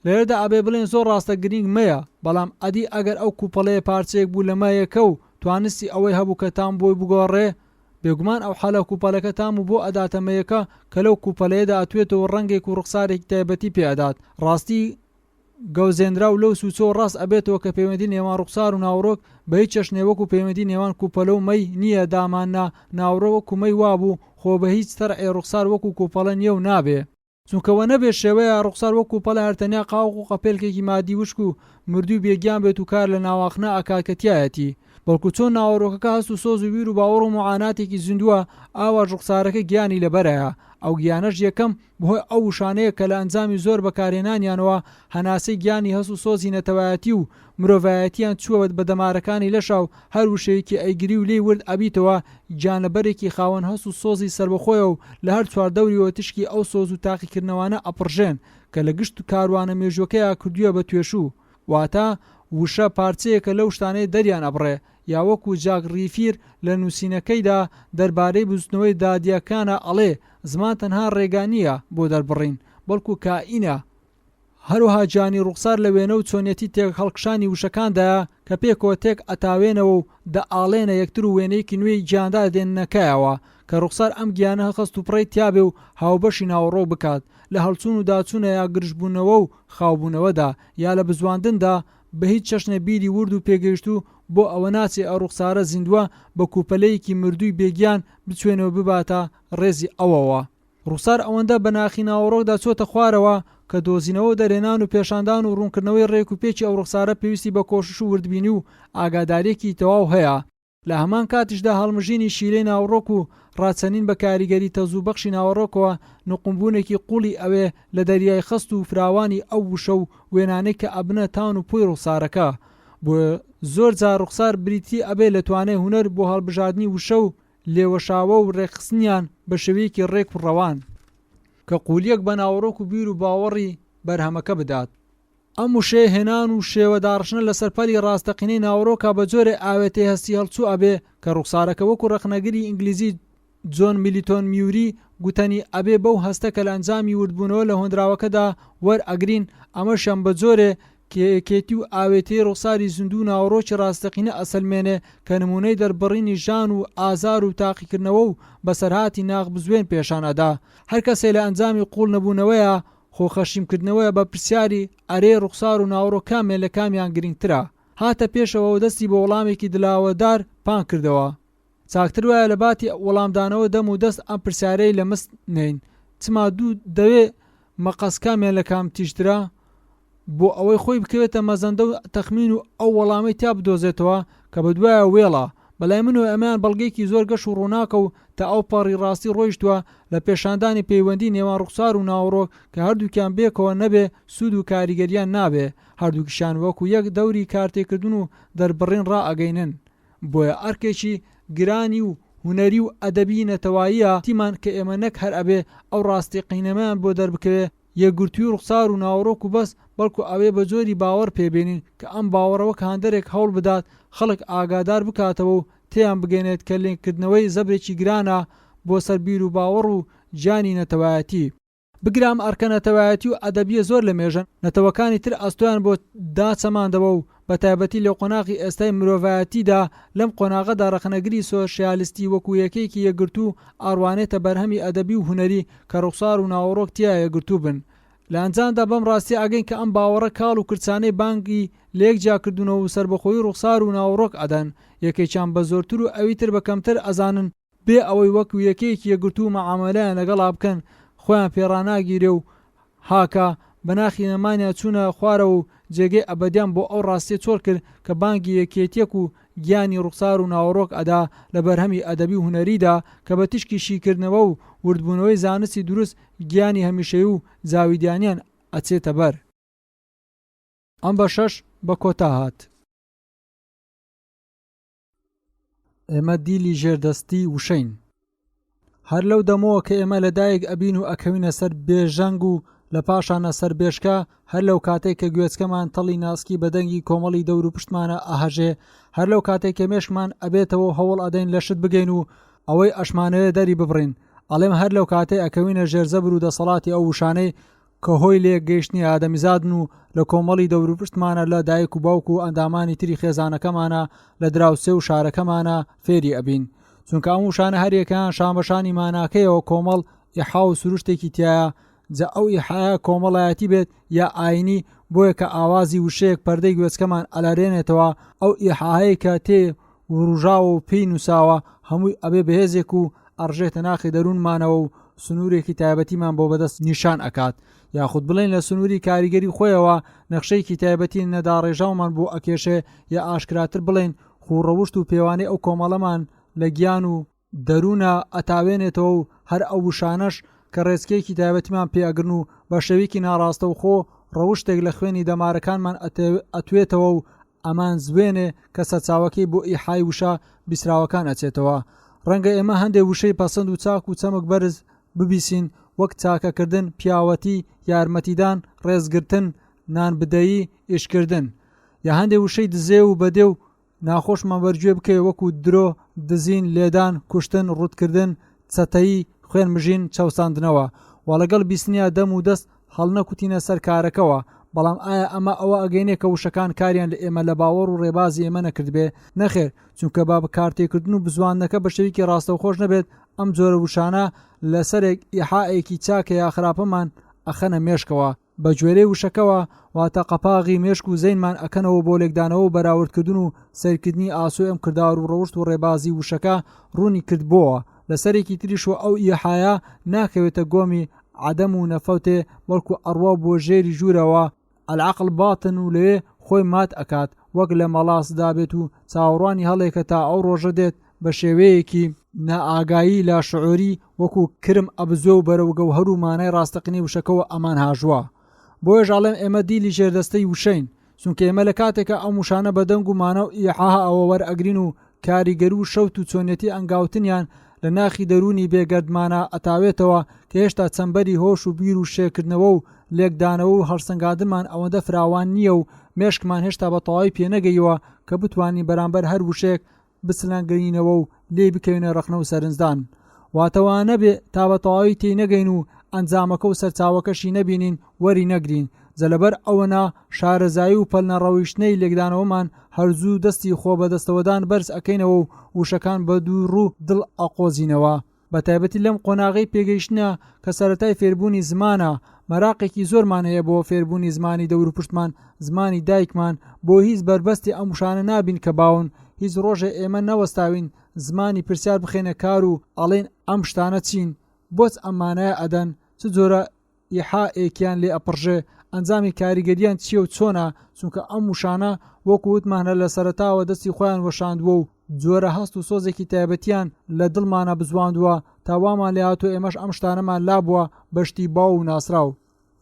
Speaker 1: لێرەدا ئەبێ بڵێین زۆر ڕاستە گرینگ مەیە، بەڵام ئەدی ئەگەر ئەو کوپەڵەیە پارچەیەک بوو لە مەیەکە و توانستی ئەوەی هەبوو کە تام بۆی بگۆڕێ، بێگومان ئەو حالە کوپەلەکە تام و بۆ ئەداتە مەیەکە کە لەو کوپەلەیەدا ئەتوێتەوە و ڕەنگێک و ڕوخسارێکی تایبەتی پێ ئەدات. ڕاستی گەوزێنراو لەو سوچەوە ڕاست ئەبێتەوە کە پەیوەندی نێوان ڕوخسار و ناوەڕۆک بە هیچ چەشنێ وەکو پەیوەندی نێوان کوپەلە و مەی نییە داماننا ناوەڕۆک وەکو مەی وابوو خۆ بە هیچ تەرعێ ڕوخسار وەکو کوپەڵە نییە و نابێ. چونکە وەنەبێ شێوەیە ڕوخسار وەکو پەڵە هەر تەنیا قاوغ و قەپێلکێکی مادی وشک و مردووی بێ گیان بێت و کار لە ناواخنا ئەکات کە تیایەتی. بەڵکو چۆن ناوەرۆکەکە هەست و سۆز و ویر و باوەڕ و موعاناتێکی زیندووە، ئاواش ڕوخسارەکە گیانی لەبەرایە. ئەو گیانەش یەکەم بەهۆی ئەو وشانەیە کە لە ئەنجامی زۆر بەکارهێنانیانەوە هەناسەی گیانی هەست و سۆزی نەتەوایەتی و مرۆڤایەتیان چووە بە دەمارەکانی لەشا و هەر وشەیەکی ئەیگری و لێی ورد ئەبیتەوە گیانلەبەرێکی خاوەن هەست و سۆزی سەربەخۆیە و لە هەر چواردەوریەوە تیشکی ئەو سۆز و تاقیکردنەوانە ئەپڕژێن کە لە گشت کاروانە مێژووەکەیا کردوویە بە توێشوو واتە وشە پارچەیەکە لەو شتانەی دەریان ئەبڕێ یا وەکو جاک ڕیفیر لە نووسینەکەیدا دەربارەی بزوتنەوەی دادیەکانە ئەڵێ زمان تەنها ڕێگا نییە بۆ دەربڕین بەڵکو کائینە. هەروەها گیانی ڕوخسار لە وێنە و چۆنیەتی تێکهەڵکشانی وشەکاندایە کە پێکەوە تێک ئەتاوێنەوە و دەئاڵێنە یەکتر و وێنەیەکی نوێی گیاندار دێننە کایەوە کە ڕوخسار ئەم گیانە خەست و پڕەی تیابێ و هاوبەشی ناوەڕۆک بکات لە هەڵچوون و داچوونە یا گرژبوونەوە و خاوبوونەوەدا یا لە بزواندندا بە هیچ چەشنێ بیری ورد و پێگەیشتوو بۆ ئەوە ناچێ ئە ڕوخسارە زیندووە بە کوپەلەیەکی مردووی بێگیان بچوێنێ و بباتە ڕێزی ئەوەوە. ڕوخسار ئەوەندە بە ناخی ناوەڕۆکدا چۆتە خوارەوە کە دۆزینەوە و دەرهێنان و پێشاندان و ڕوونکردنەوەی ڕێک و پێکی ئەو ڕوخسارە پێویستی بە کۆشش و وردبینی و ئاگادارییەکی تەواو هەیە. لە هەمان کاتیشدا هەڵمژینی شیلەی ناوەڕۆک و ڕاچەنین بە کاریگەری تەزوو بەخشی ناوەڕۆکەوە نوقمبوونێکی قووڵی ئەوێ لە دەریای خەست و فراوانی ئەو وشە و وێنانەی کە ئەبنە تان و پۆی ڕوخسارەکە. بۆیە زۆر جار ڕوخسار بریتی ئەبێ لە توانای هونەر بۆ هەڵبژاردنی وشە و لێوەشاوە و ڕێکخستنیان بە شێوەیەکی ڕێک و ڕەوان کە قوولییەک بە ناوەڕۆک و بیر و باوەڕی بەرهەمەکە بدات. ئەم وشەیە هێنان و شێوە داڕشتنە لەسەر پەلی ڕاستەقینەی ناوەڕۆکە بە جۆرێ ئاوێتەی هەستی هەڵچوو ئەبێ کە ڕوخسارەکە وەکو ڕەخنەگری ئینگلیزی جۆن میلیتۆن میوری گوتەنی ئەبێ بەو هەستە کە لە ئەنجامی وردبوونەوە لە هۆنراوەکەدا وەر ئەگرین ئەمەشیان بە جۆرێ کە یەکێتی و ئاوێتەی ڕوخساری زیندوو و ناوەڕۆکی ڕاستەقینە ئەسەلمێنێ کە نموونەی دەربڕینی ژان و ئازار و تاقیکردنەوە و بەسەرهاتی ناخبزوێن پێشان ئەدا هەر کەسێ لە ئەنجامی قووڵ نەبوونەوەیا خۆ خەشیمکردنەوەیە بە پرسیاری ئەرێ ڕوخسار و ناوەڕۆک کامیان لە کامیان گرنگترە؟ هاتە پێشەوە و دەستی بۆ وەڵامێکی دلاوەدار پان کردەوە. چاکتر وایە لە باتی وەڵامدانەوە دەم و دەست ئەم پرسیارەی لە مست نێین، چما دوو دەوێ مەقەس کامیان لە کام تیژترە؟ بۆ ئەوەی خۆی بکەوێتە مەزەندە و تەخمین و ئەو وەڵامەی تیا بدۆزێتەوە کە بە دوایە وێڵە. بەلای منەوە ئەمەیان بەڵگەیەکی زۆر گەش و ڕووناکە و تا ئەوپەڕی ڕاستی ڕۆیشتووە لە پێشاندانی پەیوەندی نێوان ڕوخسار و ناوەڕۆک کە هەردووکیان بێکەوە نەبێ سوود و کاریگەریان نابێ هەردووکیشیان وەکو یەک دەوری کارتێکردن و دەربڕین ڕائەگەینن بۆیە ئەرکێکی گرانی و هونەری و ئەدەبی نەتەواییە تیمان کە ئێمە نەک هەر ئەبێ ئەو ڕاستیقینەمەیان بۆ دەربکەوێ یەکگرتووی ڕوخسار و ناوەڕۆک و بەس، بەڵکو ئەبێ بە جۆری باوەڕ پێ بێنین کە ئەم باوەڕە وەک هاندەرێک هەوڵ بدات خەڵک ئاگادار بکاتەوە و تێیان بگەینێت کە لینککردنەوەی زەبرێکی گرانە بۆ سەر بیر و باوەڕ و گیانی نەتەوایەتی. بگرە ئەم ئەرکە نەتەوایەتی و ئەدەبییە زۆر لە مێژە نەتەوەکانی تر ئەستۆیان بۆ داچەماندەوە و بە تایبەتی لە قۆناغی ئێستای مرۆڤایەتیدا، لەم قۆناغەدا ڕەخنەگری سۆشیالیستی وەکو یەکەیەکی یەکگرتوو ئەڕوانێتە بەرهەمی ئەدەبی و هونەری کە ڕوخسار و ناوەڕۆک تیا یەکگرتوو بن. لە ئەنجامدا بەم ڕاستیە ئەگەین کە ئەم باوەڕە کاڵ و کرچانەی بانگی لەیەک جیاکردونەوە و سەربەخۆیی ڕوخسار و ناوەڕۆک ئەدەن، یەکێکیان بە زۆرتر و ئەوی تر بە کەمتر ئەزانن، بێ ئەوەی وەک یەکەیەکی یەکگرتوو مەعامەلەیان لەگەڵا بکەن خۆیان پێ ڕاناگیرێ و هاکا بە ناخی نەمانیا چوونە خوارەوە و جێگەی ئەبەدیان بۆ ئەو ڕاستیە چۆڵ کرد کە بانگی یەکێتیەک و گیانی ڕوخسار و ناوەڕۆک ئەدا لە بەرهەمی ئەدەبی و هونەریدا کە بە تیشکی شیکردنەوە و وردبوونەوەی زانستی دروست گیانی هەمیشەیی و جاویدانیان ئەچێتە بەر. ئەم بەشەش بە کۆتا هات. ئێمە دیلی ژێردەستی وشەین. هەر لەو دەمەوە کە ئێمە لە دایک ئەبین و ئەکەوینە سەر بێژەنگ و لە پاشانە سەر بێشکە، هەر لەو کاتەی کە گوێچکەمان تەڵی ناسکی بە دەنگی کۆمەڵی دەور و پشتمانە ئەهەژێ، هەر لەو کاتەی کە مێشکمان ئەبێتەوە و هەوڵ ئەدەین لە شت بگەین و ئەوەی ئەشمانەوێ دەری ببڕین، ئەڵێم هەر لەو کاتەی ئەکەوینە ژێر زەبر و دەسەڵاتی ئەو وشانەی کە هۆی لەیەک گەیشتنی ئادەمیزادن و لە کۆمەڵی دەوروپشتمانە لە دایک و باوک و ئەندامانی تری خێزانەکەمانە لە دراوسێ و شارەکەمانە فێری ئەبین چونکە ئەم وشانە هەریەکەیان شانبەشانی ماناکەیەوە کۆمەڵ ئیحا و سروشتێکی تایە جا ئەو ئیحایە کۆمەڵایەتی بێت یا ئاینی بۆیە کە ئاوازی وشەیەک پەردەی گوێچکەمان ئەلەرێنێتەوە ئەو ئیحایەی کە تێ وروژاوە و پێی نووساوە هەمووی ئەبێ بەهێزێک و ئەڕژێتە ناخی دەروونمانەوە و سنوورێکی تایبەتیمان بۆ بەدەست نیشان ئەکات یاخود بڵێین لە سنووری کاریگەری خۆیەوە نەخشەیەکی تایبەتی نەداڕێژاومان بۆ ئەکێشێ یا ئاشکراتر بڵێین خوو ڕەوشت و پێوانەی ئەو کۆمەڵەمان لە گیان و دەروونە ئەتاوێنێتەوە و هەر ئەو وشانەش کە ڕێچکەیەکی تایبەتیمان پێ ئەگرن و بە شێوەیەکی ناڕاستەوخۆ ڕەوشتێک لە خوێنی دەمارەکانمان ئەتوێتەوە و ئەمانزوێنێ کە سەرچاوەکەی بۆ ئیحای وشە بیسراوەکان ئەچێتەوە. ڕەنگە ئێمە هەندێ وشەی پەسەند و چاک و چەمک بەرز ببیسین وەک چاکەکردن، پیاوەتی، یارمەتیدان، ڕێزگرتن، نانبدەیی، ئیشکردن. یا هەندێ وشەی دزێو و بەدێ و ناخۆشمان بەرگوێ بکەوێ وەکو درۆ، دزین، لێدان، کوشتن، ڕووتکردن، چەتەیی، خوێن مژین، چەوساندنەوە. وە ڵەگەڵ بیستنیا دەم و دەست.
Speaker 2: هەڵنەکوتینە سەر کارەکەوە، بەڵام ئایا ئەمە ئەوە ئەگەینێ کە وشەکان کاریان لە ئێمە لە باوەڕ و ڕێبازی ئێمە نەکردبێ؟ نەخێر، چونکە با کارتێکردن و بزواندنەکە بە شێوەیەکی ڕاستەوخۆش نەبێت، ئەم جۆرە وشانە لە سەرێک ئیحائێکی چاکە یا خراپەمان ئەخەنە مێشکەوە، بە گوێرەی وشەکەوە، واتە قەپاغی مێشک و زەینمان ئەکەنەوە بۆ لێکدانەوە و بەراوردکردن و سەیرکردنی ئاسۆی ئەم کردار و ڕەوشت و ڕێبازی وشەکە ڕوونی کردبۆوە، لە سەرێکی تریشوە ئەو ئیحایە ناکەوێتە گۆمی عەدەم و نەفەوتێ بەڵکو ئەڕوا بۆ ژێری ژوورەوە، العقل باطن، و لەوێ خۆی مات ئەکات وەک لە مەڵاس دابێت و چاوەڕوانی هەڵێکە تا ئەو ڕۆژە دێت بە شێوەیەکی نائاگایی لاشعوری وەکو کرم ئەبزوێ و بەرەو گەوهەر و مانای ڕاستەقینەی وشەکەوە ئەمانهاژوە. بۆیەش ئەڵێم ئێمە دیلی ژێردەستەی وشەین چونکە ئێمە لە کاتێکا ئەم وشانە بە دەنگ و مانا و ئیحا ەوە وەرئەگرین و کاریگەری و شەوت و چۆنیەتی ئەنگاوتنیان لە ناخی دەروونی بێگەردمانا ئەتاوێتەوە کە هێشتا چەمبەری هۆش و بیر و شێکردنەوە و لێکدانەوە و هەڵسەنگاندنمان ئەوەندە فراوان نییە و مێشکمان هێشتا بە تەواوی پێنەگەیوە کە بتوانین بەرامبەر هەر وشەیەک بچلەنگێنینەوە و لێی بکەوینە ڕەخنە و سەرنجدان. واتە وا نەبێ تا بە تەواوی تێی نەگەین و ئەنجامەکە و سەرچاوەکەشی نەبینین وەری نەگرین، جا لەبەر ئەوە نا شارەزایی و پەلنەڕەویشتنەی لێکدانەوەمان هەر زوو دەستی خۆ بەدەستەوەدان بەرز ئەکەینەوە و وشەکان بە دووڕوو دڵ ئەقۆزینەوە. بەتایبەتی لەم قۆناغەی پێگەیشتنە کە سەرەتای فێربوونی زمانە، مەراقێکی زۆرمان هەیە بۆ فێربوونی زمانی دەوروپشتمان، زمانی دایکمان، بۆ هیچ بەربەستی ئەم وشانە نابین کە باون، هیچ ڕۆژێ ئێمە نەوەستاوین زمانی پرسیار بخەینە کار و ئەڵێین ئەم شتانە چین؟ بۆچ ئەم مانایە ئەدەن؟ چ جۆرە ئیحائێکیان لێ ئەپڕژێ، ئەنجامی کاریگەرییان چییە و چۆنە، چونکە ئەم وشانە وەکو وتمان هەر لە سەرەتاوە دەستی خۆیان وەشاندووە و جۆرە هەست و سۆزێکی تایبەتیان لە دڵمانا بزواندووە تا وامان لێهاتووە ئێمەش ئەم شتانەمان لابووە بە شتی باو و ناسراو.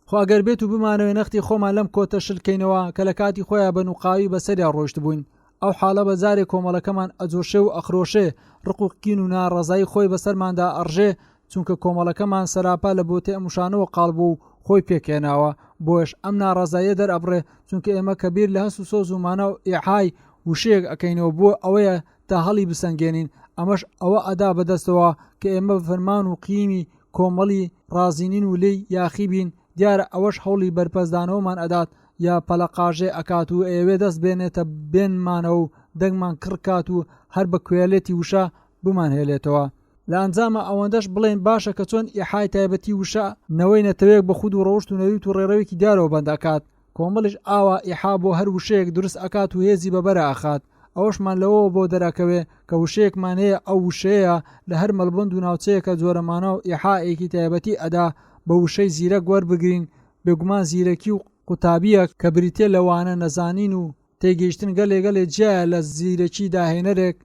Speaker 2: خۆ ئەگەر بێت و بمانەوێ نەختی خۆمان لەم کۆتە شل کەینەوە کە لە کاتی خۆیا بە نوقاوی بەسەریا ڕۆیشتبووین، ئەو حاڵە بە جارێ کۆمەڵەکەمان ئەجۆشێ و ئەخرۆشێ، ڕق و کین و ناڕەزایی خۆی بەسەرماندا ئەڕژێ، چونکە کۆمەڵەکەمان سەراپا لە بۆتەی ئەم وشانەوە قاڵ بووە و خۆی پێکهێناوە، بۆیەش ئەم ناڕەزاییە دەرئەبڕێ، چونکە ئێمە کە بیر لە هەست و سۆز و مانا و ئیحای وشەیەک ئەکەینەوە بۆ ئەوەیە تا هەڵی بسەنگێنین، ئەمەش ئەوە ئەدا بەدەستەوە کە ئێمە بە فەرمان و قیمی کۆمەڵی ڕازینین و لێی یاخی بین، دیارە ئەوەش هەوڵی بەرپەرچدانەوەمان ئەدات یا پەلەقاژێ ئەکات و ئەیەوێ دەست بێنێتە بێنمانەوە و دەنگمان کڕ کات و هەر بە کوێلێتی وشە بمانهێلێتەوە. لە ئەنجاما ئەوەندەش بڵێین باشە کە چۆن ئیحای تایبەتی وشە نەوەی نەتەوەیەک بە خود و ڕەوشت و نەریت و ڕێڕەوێکی دیارەوە بەند ئەکات، کۆمەڵیش ئاوا ئیحا بۆ هەر وشەیەک دروست ئەکات و هێزی بە بەرا ئەخات، ئەوەشمان لەوەوە بۆ دەرئەکەوێ کە وشەیەکمان هەیە ئەو وشەیە لە هەر مەڵبەند و ناوچەیەکە جۆرە مانا و ئیحائێکی تایبەتی ئەدا بە وشەی زیرەک وەربگرین بێگومان زیرەکی و قوتابییەک کە بریتیە لە وانە نەزانین و تێگەیشتن گەلێ گەلێ جیایە لە زیرەکی داهێنەرێک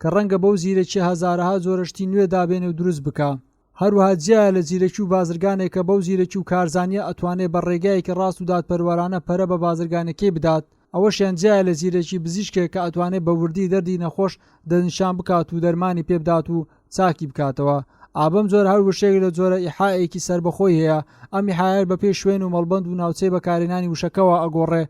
Speaker 2: کە ڕەنگە بەو زیرەکیە هەزارەها جۆرە شتی نوێ دابێنێ و دروست بکا. هەروەها جیایە لە زیرەکی و بازرگانێک کە بەو زیرەکی و کارزانیە ئەتوانێ بە ڕێگایەکی ڕاست و دادپەروەرانە پەرە بە بازرگانیەکەی بدات، ئەوەشیان جیایە لە زیرەکی بزیشکێک کە ئەتوانێ بە وردی دەردی نەخۆش دەستنیشان بکات و دەرمانی پێ بدات و چاکی بکاتەوە. ئا بەم جۆرە هەر وشەیەک لە جۆرە ئیحائێکی سەربەخۆی هەیە، ئەم ئیحایەش بە پێی شوێن و مەڵبەند و ناوچەی بەکارهێنانی وشەکەوە ئەگۆڕێ.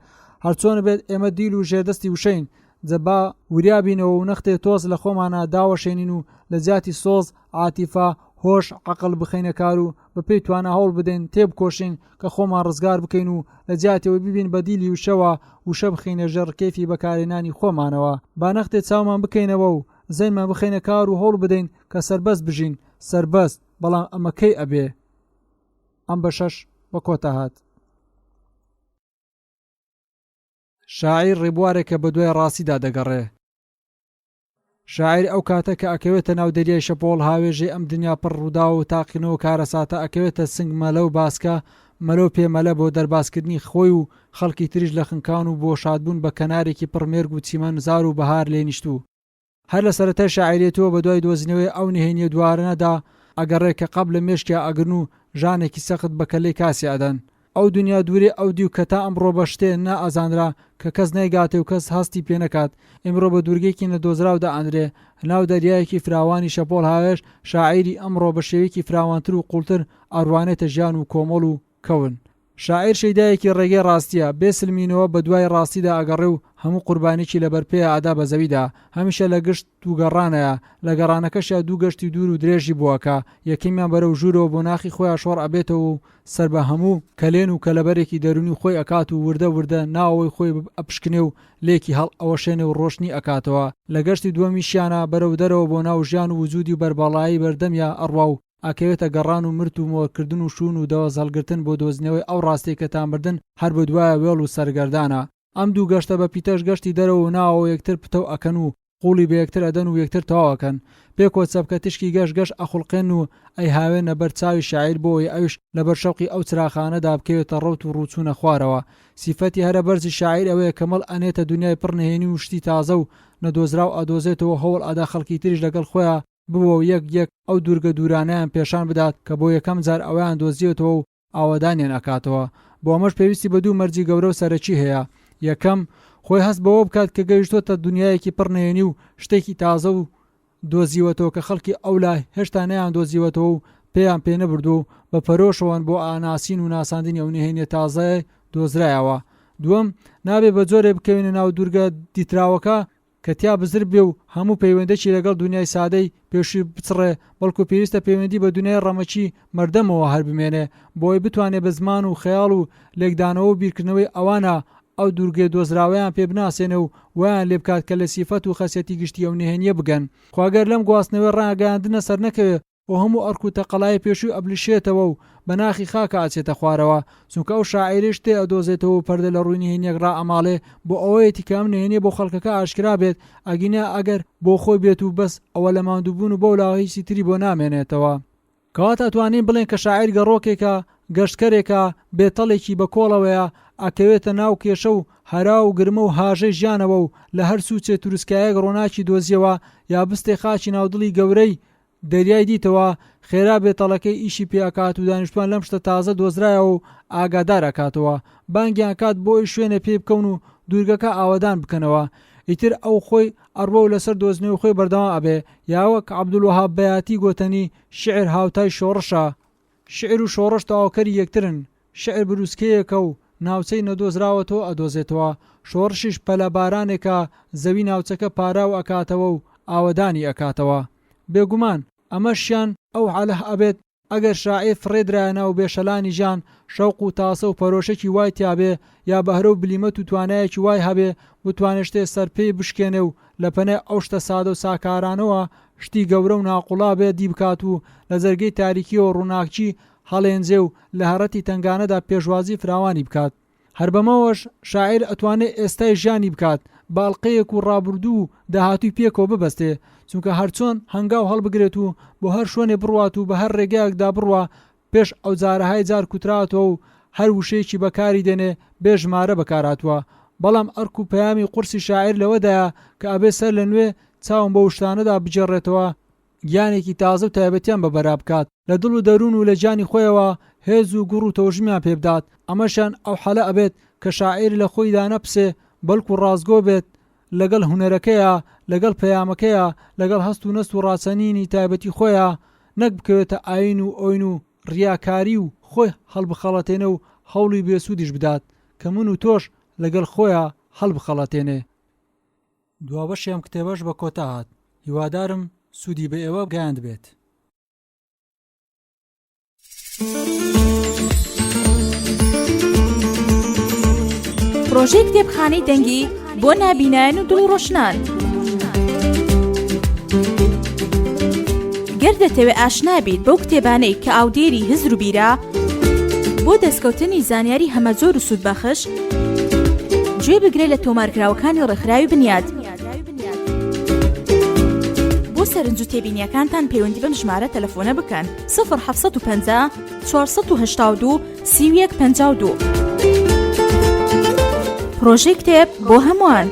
Speaker 2: هەرچۆن بێت ئێمە دیل و ژێردەستی وشەین، جا با وریا بینەوە و نەختێ تۆز لە خۆمانا داوەشێنین و لە جیاتی سۆز، عاتیفە، هۆش، عەقڵ بخەینە کار و بە پێی توانا هەوڵ بدەین تێبکۆشین کە خۆمان ڕزگار بکەین و لە جیاتی ئەوەی ببین بە دیلی وشەوە وشە بخەینە ژێر ڕکێفی بەکارهێنانی خۆمانەوە. با نەختێ چاومان بکەینەوە و زەینمان بخەینە کار و هەوڵ بدەین کە سەربەست بژین، سەربەست، بەڵام ئەمە کەی ئەبێ؟ ئەم بەشەش بە کۆتا هات. شاعیر ڕێبوارێکە بەدوای ڕاستیدا دەگەڕێ. شاعیر ئەو کاتە کە ئەکەوێتە ناو دەریای شەپۆڵ هاوێژەی ئەم دنیا پڕ ڕووداو و تاقینەوە و کارەساتە ئەکەوێتە سنگ مەلە و باسکە مەلە و پێ مەلە بۆ دەربازکردنی خۆی و خەڵکی تریش لە خنکان و بۆ شادبوون بە کەنارێکی پڕ مێرگ و چیمەن زار و بەهار لێنیشتوو. هەر لە سەرەتای شاعیرێتیەوە بەدوای دۆزینەوەی ئەو نهێنیە دوارانەدا ئەگەڕێ کە قەپ لە مێشکیا ئەگرن و ژانێکی سەخت بە کەللەی کاسیا ئەدەن. ئەو دنیا دوورەی ئەو دیو کە تا ئەمڕۆ بە شتێ نە ئەزانرا کە کەس نەیگاتێ و کەس هەستی پێ نەکات ئیمڕۆ بە دوورگەیەکی نەدۆزراو دائەنرێ ناو دەریایەکی فراوانی شەپۆڵ هاوێژ شاعیری ئەمڕۆ بە شێوەیەکی فراوانتر و قوڵتر ئەڕوانێتە ژیان و کۆمەڵ و کەون.
Speaker 1: شاعیر شەیدایەکی ڕێگەی ڕاستییە، بێ سلمینەوە بە دوای ڕاستیدا ئەگەڕێ و هەموو قوربانیی لە بەرپێیا ئەدا بە زەویدا. هەمیشە لە گشت و گەڕانەیە، لە گەڕانەکەشیا دوو گەشتی دوور و درێژی بۆ ئەکا، یەکەمیان بەرەو ژوورەوە بۆ ناخی خۆیا شۆڕ ئەبێتەوە و سەر بە هەموو کەلێن و کەلەبەرێکی دەروونی خۆی ئەکات و وردە وردە ناوەوەی خۆی ئەپشکنێ و لێکی هەڵ ئەوەشێنێ و ڕۆشنی ئەکاتەوە. لە گەشتی دووەمیشیانا بەرەو دەرەوە بۆ ناو ژیان و وجوودی و بەربەڵایی بەردەمیا ئەڕوا و ئەکەوێتە گەڕان و مرت و مۆرکردن و شوون و دەوەز هەڵگرتن بۆ دۆزینەوەی ئەو ڕاستیەی کە تا مردن هەر بە دوایە وێڵ و سەرگەردانە. ئەم دوو گەشتە بە پیتەش گەشتی دەرەوە و ناوەوە یەکتر پتەو ئەکەن و قوڵی بە یەکتر ئەدەن و یەکتر تەواو ئەکەن. پێکەوە چەپکە تیشکی گەش گەش ئەخوڵقێنن و ئەیهاوێننە بەر چاوی شاعیر بۆ ئەوەی ئەویش لە بەر شەوقی ئەو چراخانەدا بکەوێتە ڕەوت و ڕووچوونە خوارەوە. سیفەتی هەرە بەرزی شاعیر ئەوەیە کە مڵ ئەنێتە دونیای پڕ نهێنی و شتی تازە و نەدۆزراو ئەدۆزێتەوە و هەوڵ ئەدا خەڵکی تریش لەگەڵ خۆیا ببوە و یەک یەک ئەو دوورگە دوورانەیان پێشان بدات کە بۆ یەکەم جار ئەویان دۆزیەتەوە و ئاوەدانیان ئەکاتەوە. بۆ ئەمەش پێویستی بە دوو مەرجی گەورە و سەرەکی هەیە، یەکەم، خۆی هەست بەوە بکات کە گەیشتۆتە دونیایەکی پڕ نهێنی و شتێکی تازە و دۆزیوەتەوە کە خەڵکی ئەولا هێشتا نەیاندۆزیوەتەوە و پێیان پێ نەبردووە و بە پەرۆشەوەن بۆ ناسین و ناساندنی ئەو نهێنیە تازەیە دۆزرایەوە. دووەم، نابێ بە جۆرێ بکەوینە ناو دوورگە دیتراوەکە کە تیا بزر بێ و هەموو پەیوەندەکی لەگەڵ دونیای سادەی پێشووی بچڕێ، بەڵکو پێویستە پەیوەندی بە دونیای ڕەمەکی مەردەمەوە هەر بمێنێ، بۆ ئەوەی بتوانێ بە زمان و خەیاڵ و لێکدانەوە و بیرکردنەوەی ئەوانە ئەو دوورگەی دۆزراوەیان پێ بناسێنێ و وایان لێ بکات کە لە سیفەت و خەسیەتی گشتی ئەو نهێنییە بگەن. خۆ ئەگەر لەم گواستنەوەی ڕاگەیاندنە سەرنەکەوێ و هەموو ئەرک و تەقەلای پێشووی ئەبلشێتەوە و بە ناخی خاکا ئەچێتە خوارەوە، چونکە ئەو شاعیرەی شتێ ئەدۆزێتەوە و پەردە لە ڕووی نهێنیەک ڕائەماڵێ بۆ ئەوەیەتی کە ئەم نهێنیە بۆ خەڵکەکە ئاشکرا بێت، ئەگینا ئەگەر بۆ خۆی بێت و بەس ئەوە لە ماندووبوون و بەولاوە هیچی تری بۆ نامێنێتەوە. کەواتە ئەتوانین بڵێین کە شاعیر گەڕۆکێکە، گەشتکەرێکە، بێتەڵێکی بە کۆڵەوەیە، ئەکەوێتە ناو کێشە و هەرا و گرمە و هاژەی ژیانەوە و لە هەر سوچێ تروسکایەک ڕۆناکی دۆزیەوە یا بستێ خاکی ناو دڵی گەورەی دەریای دیتەوە، خێرا بێتەڵەکەی ئیشی پێ ئەکات و دانیشتوان لەم شتە تازە دۆزرایەوە و ئاگادار ئەکاتەوە. بانگیان ئەکات بۆ ئەوی شوێنێ پێی بکەون و دوورگەکە ئاوەدان بکەنەوە. ئیتر ئەو خۆی ئەڕوا و لەسەر دۆزینەوەی خۆی بەردەوام ئەبێ. یا وەک عەبدولوەهاب بەیاتی گۆتەنی شیعر هاوتای شۆڕشە. شیعر و شۆڕش تەواوکەری یەکترن. شیعر بروسکەیەکە و ناوچەی نەدۆزراوەتەوە ئەدۆزێتەوە، شۆڕشیش پەلە بارانێکە زەوی ناوچەکە پاراو ئەکاتەوە و ئاوەدانی ئەکاتەوە. بێگومان ئەمەشیان ئەو حالە ئەبێت ئەگەر شاعیر فڕێدرایە ناو بێشەلانی ژیان شەوق و تاسە و پەرۆشێکی وای تیابێ یا بەهرە و بلیمەت و توانایەکی وای هەبێ بتوانێ شتێ سەرپێی بشکێنێ و لە پەنای ئەو شتە سادە و ساکارانەوە شتی گەورە و ناقوڵا بێ دی بکات و لە جەرگەی تاریکیەوە ڕووناکی هەڵێنجێ و لە هەڕەتی تەنگانەدا پێشوازی فراوانی بکات. هەر بەمەوەش شاعیر ئەتوانێ ئێستای ژیانی بکات بە ئەڵقەیەک و ڕابوردوو و داهاتووی پێکەوە ببەستێ، چونکە هەرچۆن هەنگاو هەڵبگرێت و بۆ هەر شوێنێ بڕوات و بە هەر ڕێگایەکدا بڕوا پێش ئەو جارەهای جار کوتراتەوە و هەر وشەیەکی بەکاری دێنێ بێ ژمارە بەکارهاتووە. بەڵام ئەرک و پەیامی قورسی شاعیر لەوەدایە کە ئەبێ سەر لە نوێ چاوم بەو شتانەدا بگێڕێتەوە، گیانێکی تازە و تایبەتیان بە بەرا بکات، لە دڵ و دەروون و لە گیانی خۆیەوە هێز و گوڕ و تەوژمیان پێ بدات، ئەمەشیان ئەو حەلە ئەبێت کە شاعیر لە خۆیدا نەپسێ، بەڵکو ڕاستگۆ بێت لەگەڵ هونەرەکەیا، لەگەڵ پەیامەکەیا، لەگەڵ هەست و نەست و ڕاچەنینی تایبەتی خۆیا، نەک بکەوێتە ئایین و ئۆین و ڕیاکاری و خۆی هەڵبخەڵەتێنێ و هەوڵی بێسوودیش بدات، کە من و تۆش لەگەڵ خۆیا هەڵبخەڵەتێنێ. دوا بەشی ئەم کتێبەش بە کۆتا هات هیوادارم سوودی بە ئێوە گەیاندبێت.
Speaker 3: پرۆژەی کتێبخانەی دەنگی بۆ نابینایان و دڵ ڕۆشنان. گەر دەتەوێ ئاشنا بیت بەو کتێبانەی کە ئاودێری هزر و بیرە، بۆ دەستکەوتنی زانیاری هەمەجۆر و سوودبەخش، گوێ بگرە لە تۆمارکراوەکانی ڕێکخراوی بنیاد. بۆ سەرنج و تێبینیەکانتان پەیوەندی بەم ژمارە تەلەفۆنە بکەن 0750 482 31 52. پرۆژەی کتێب بۆ هەمووان.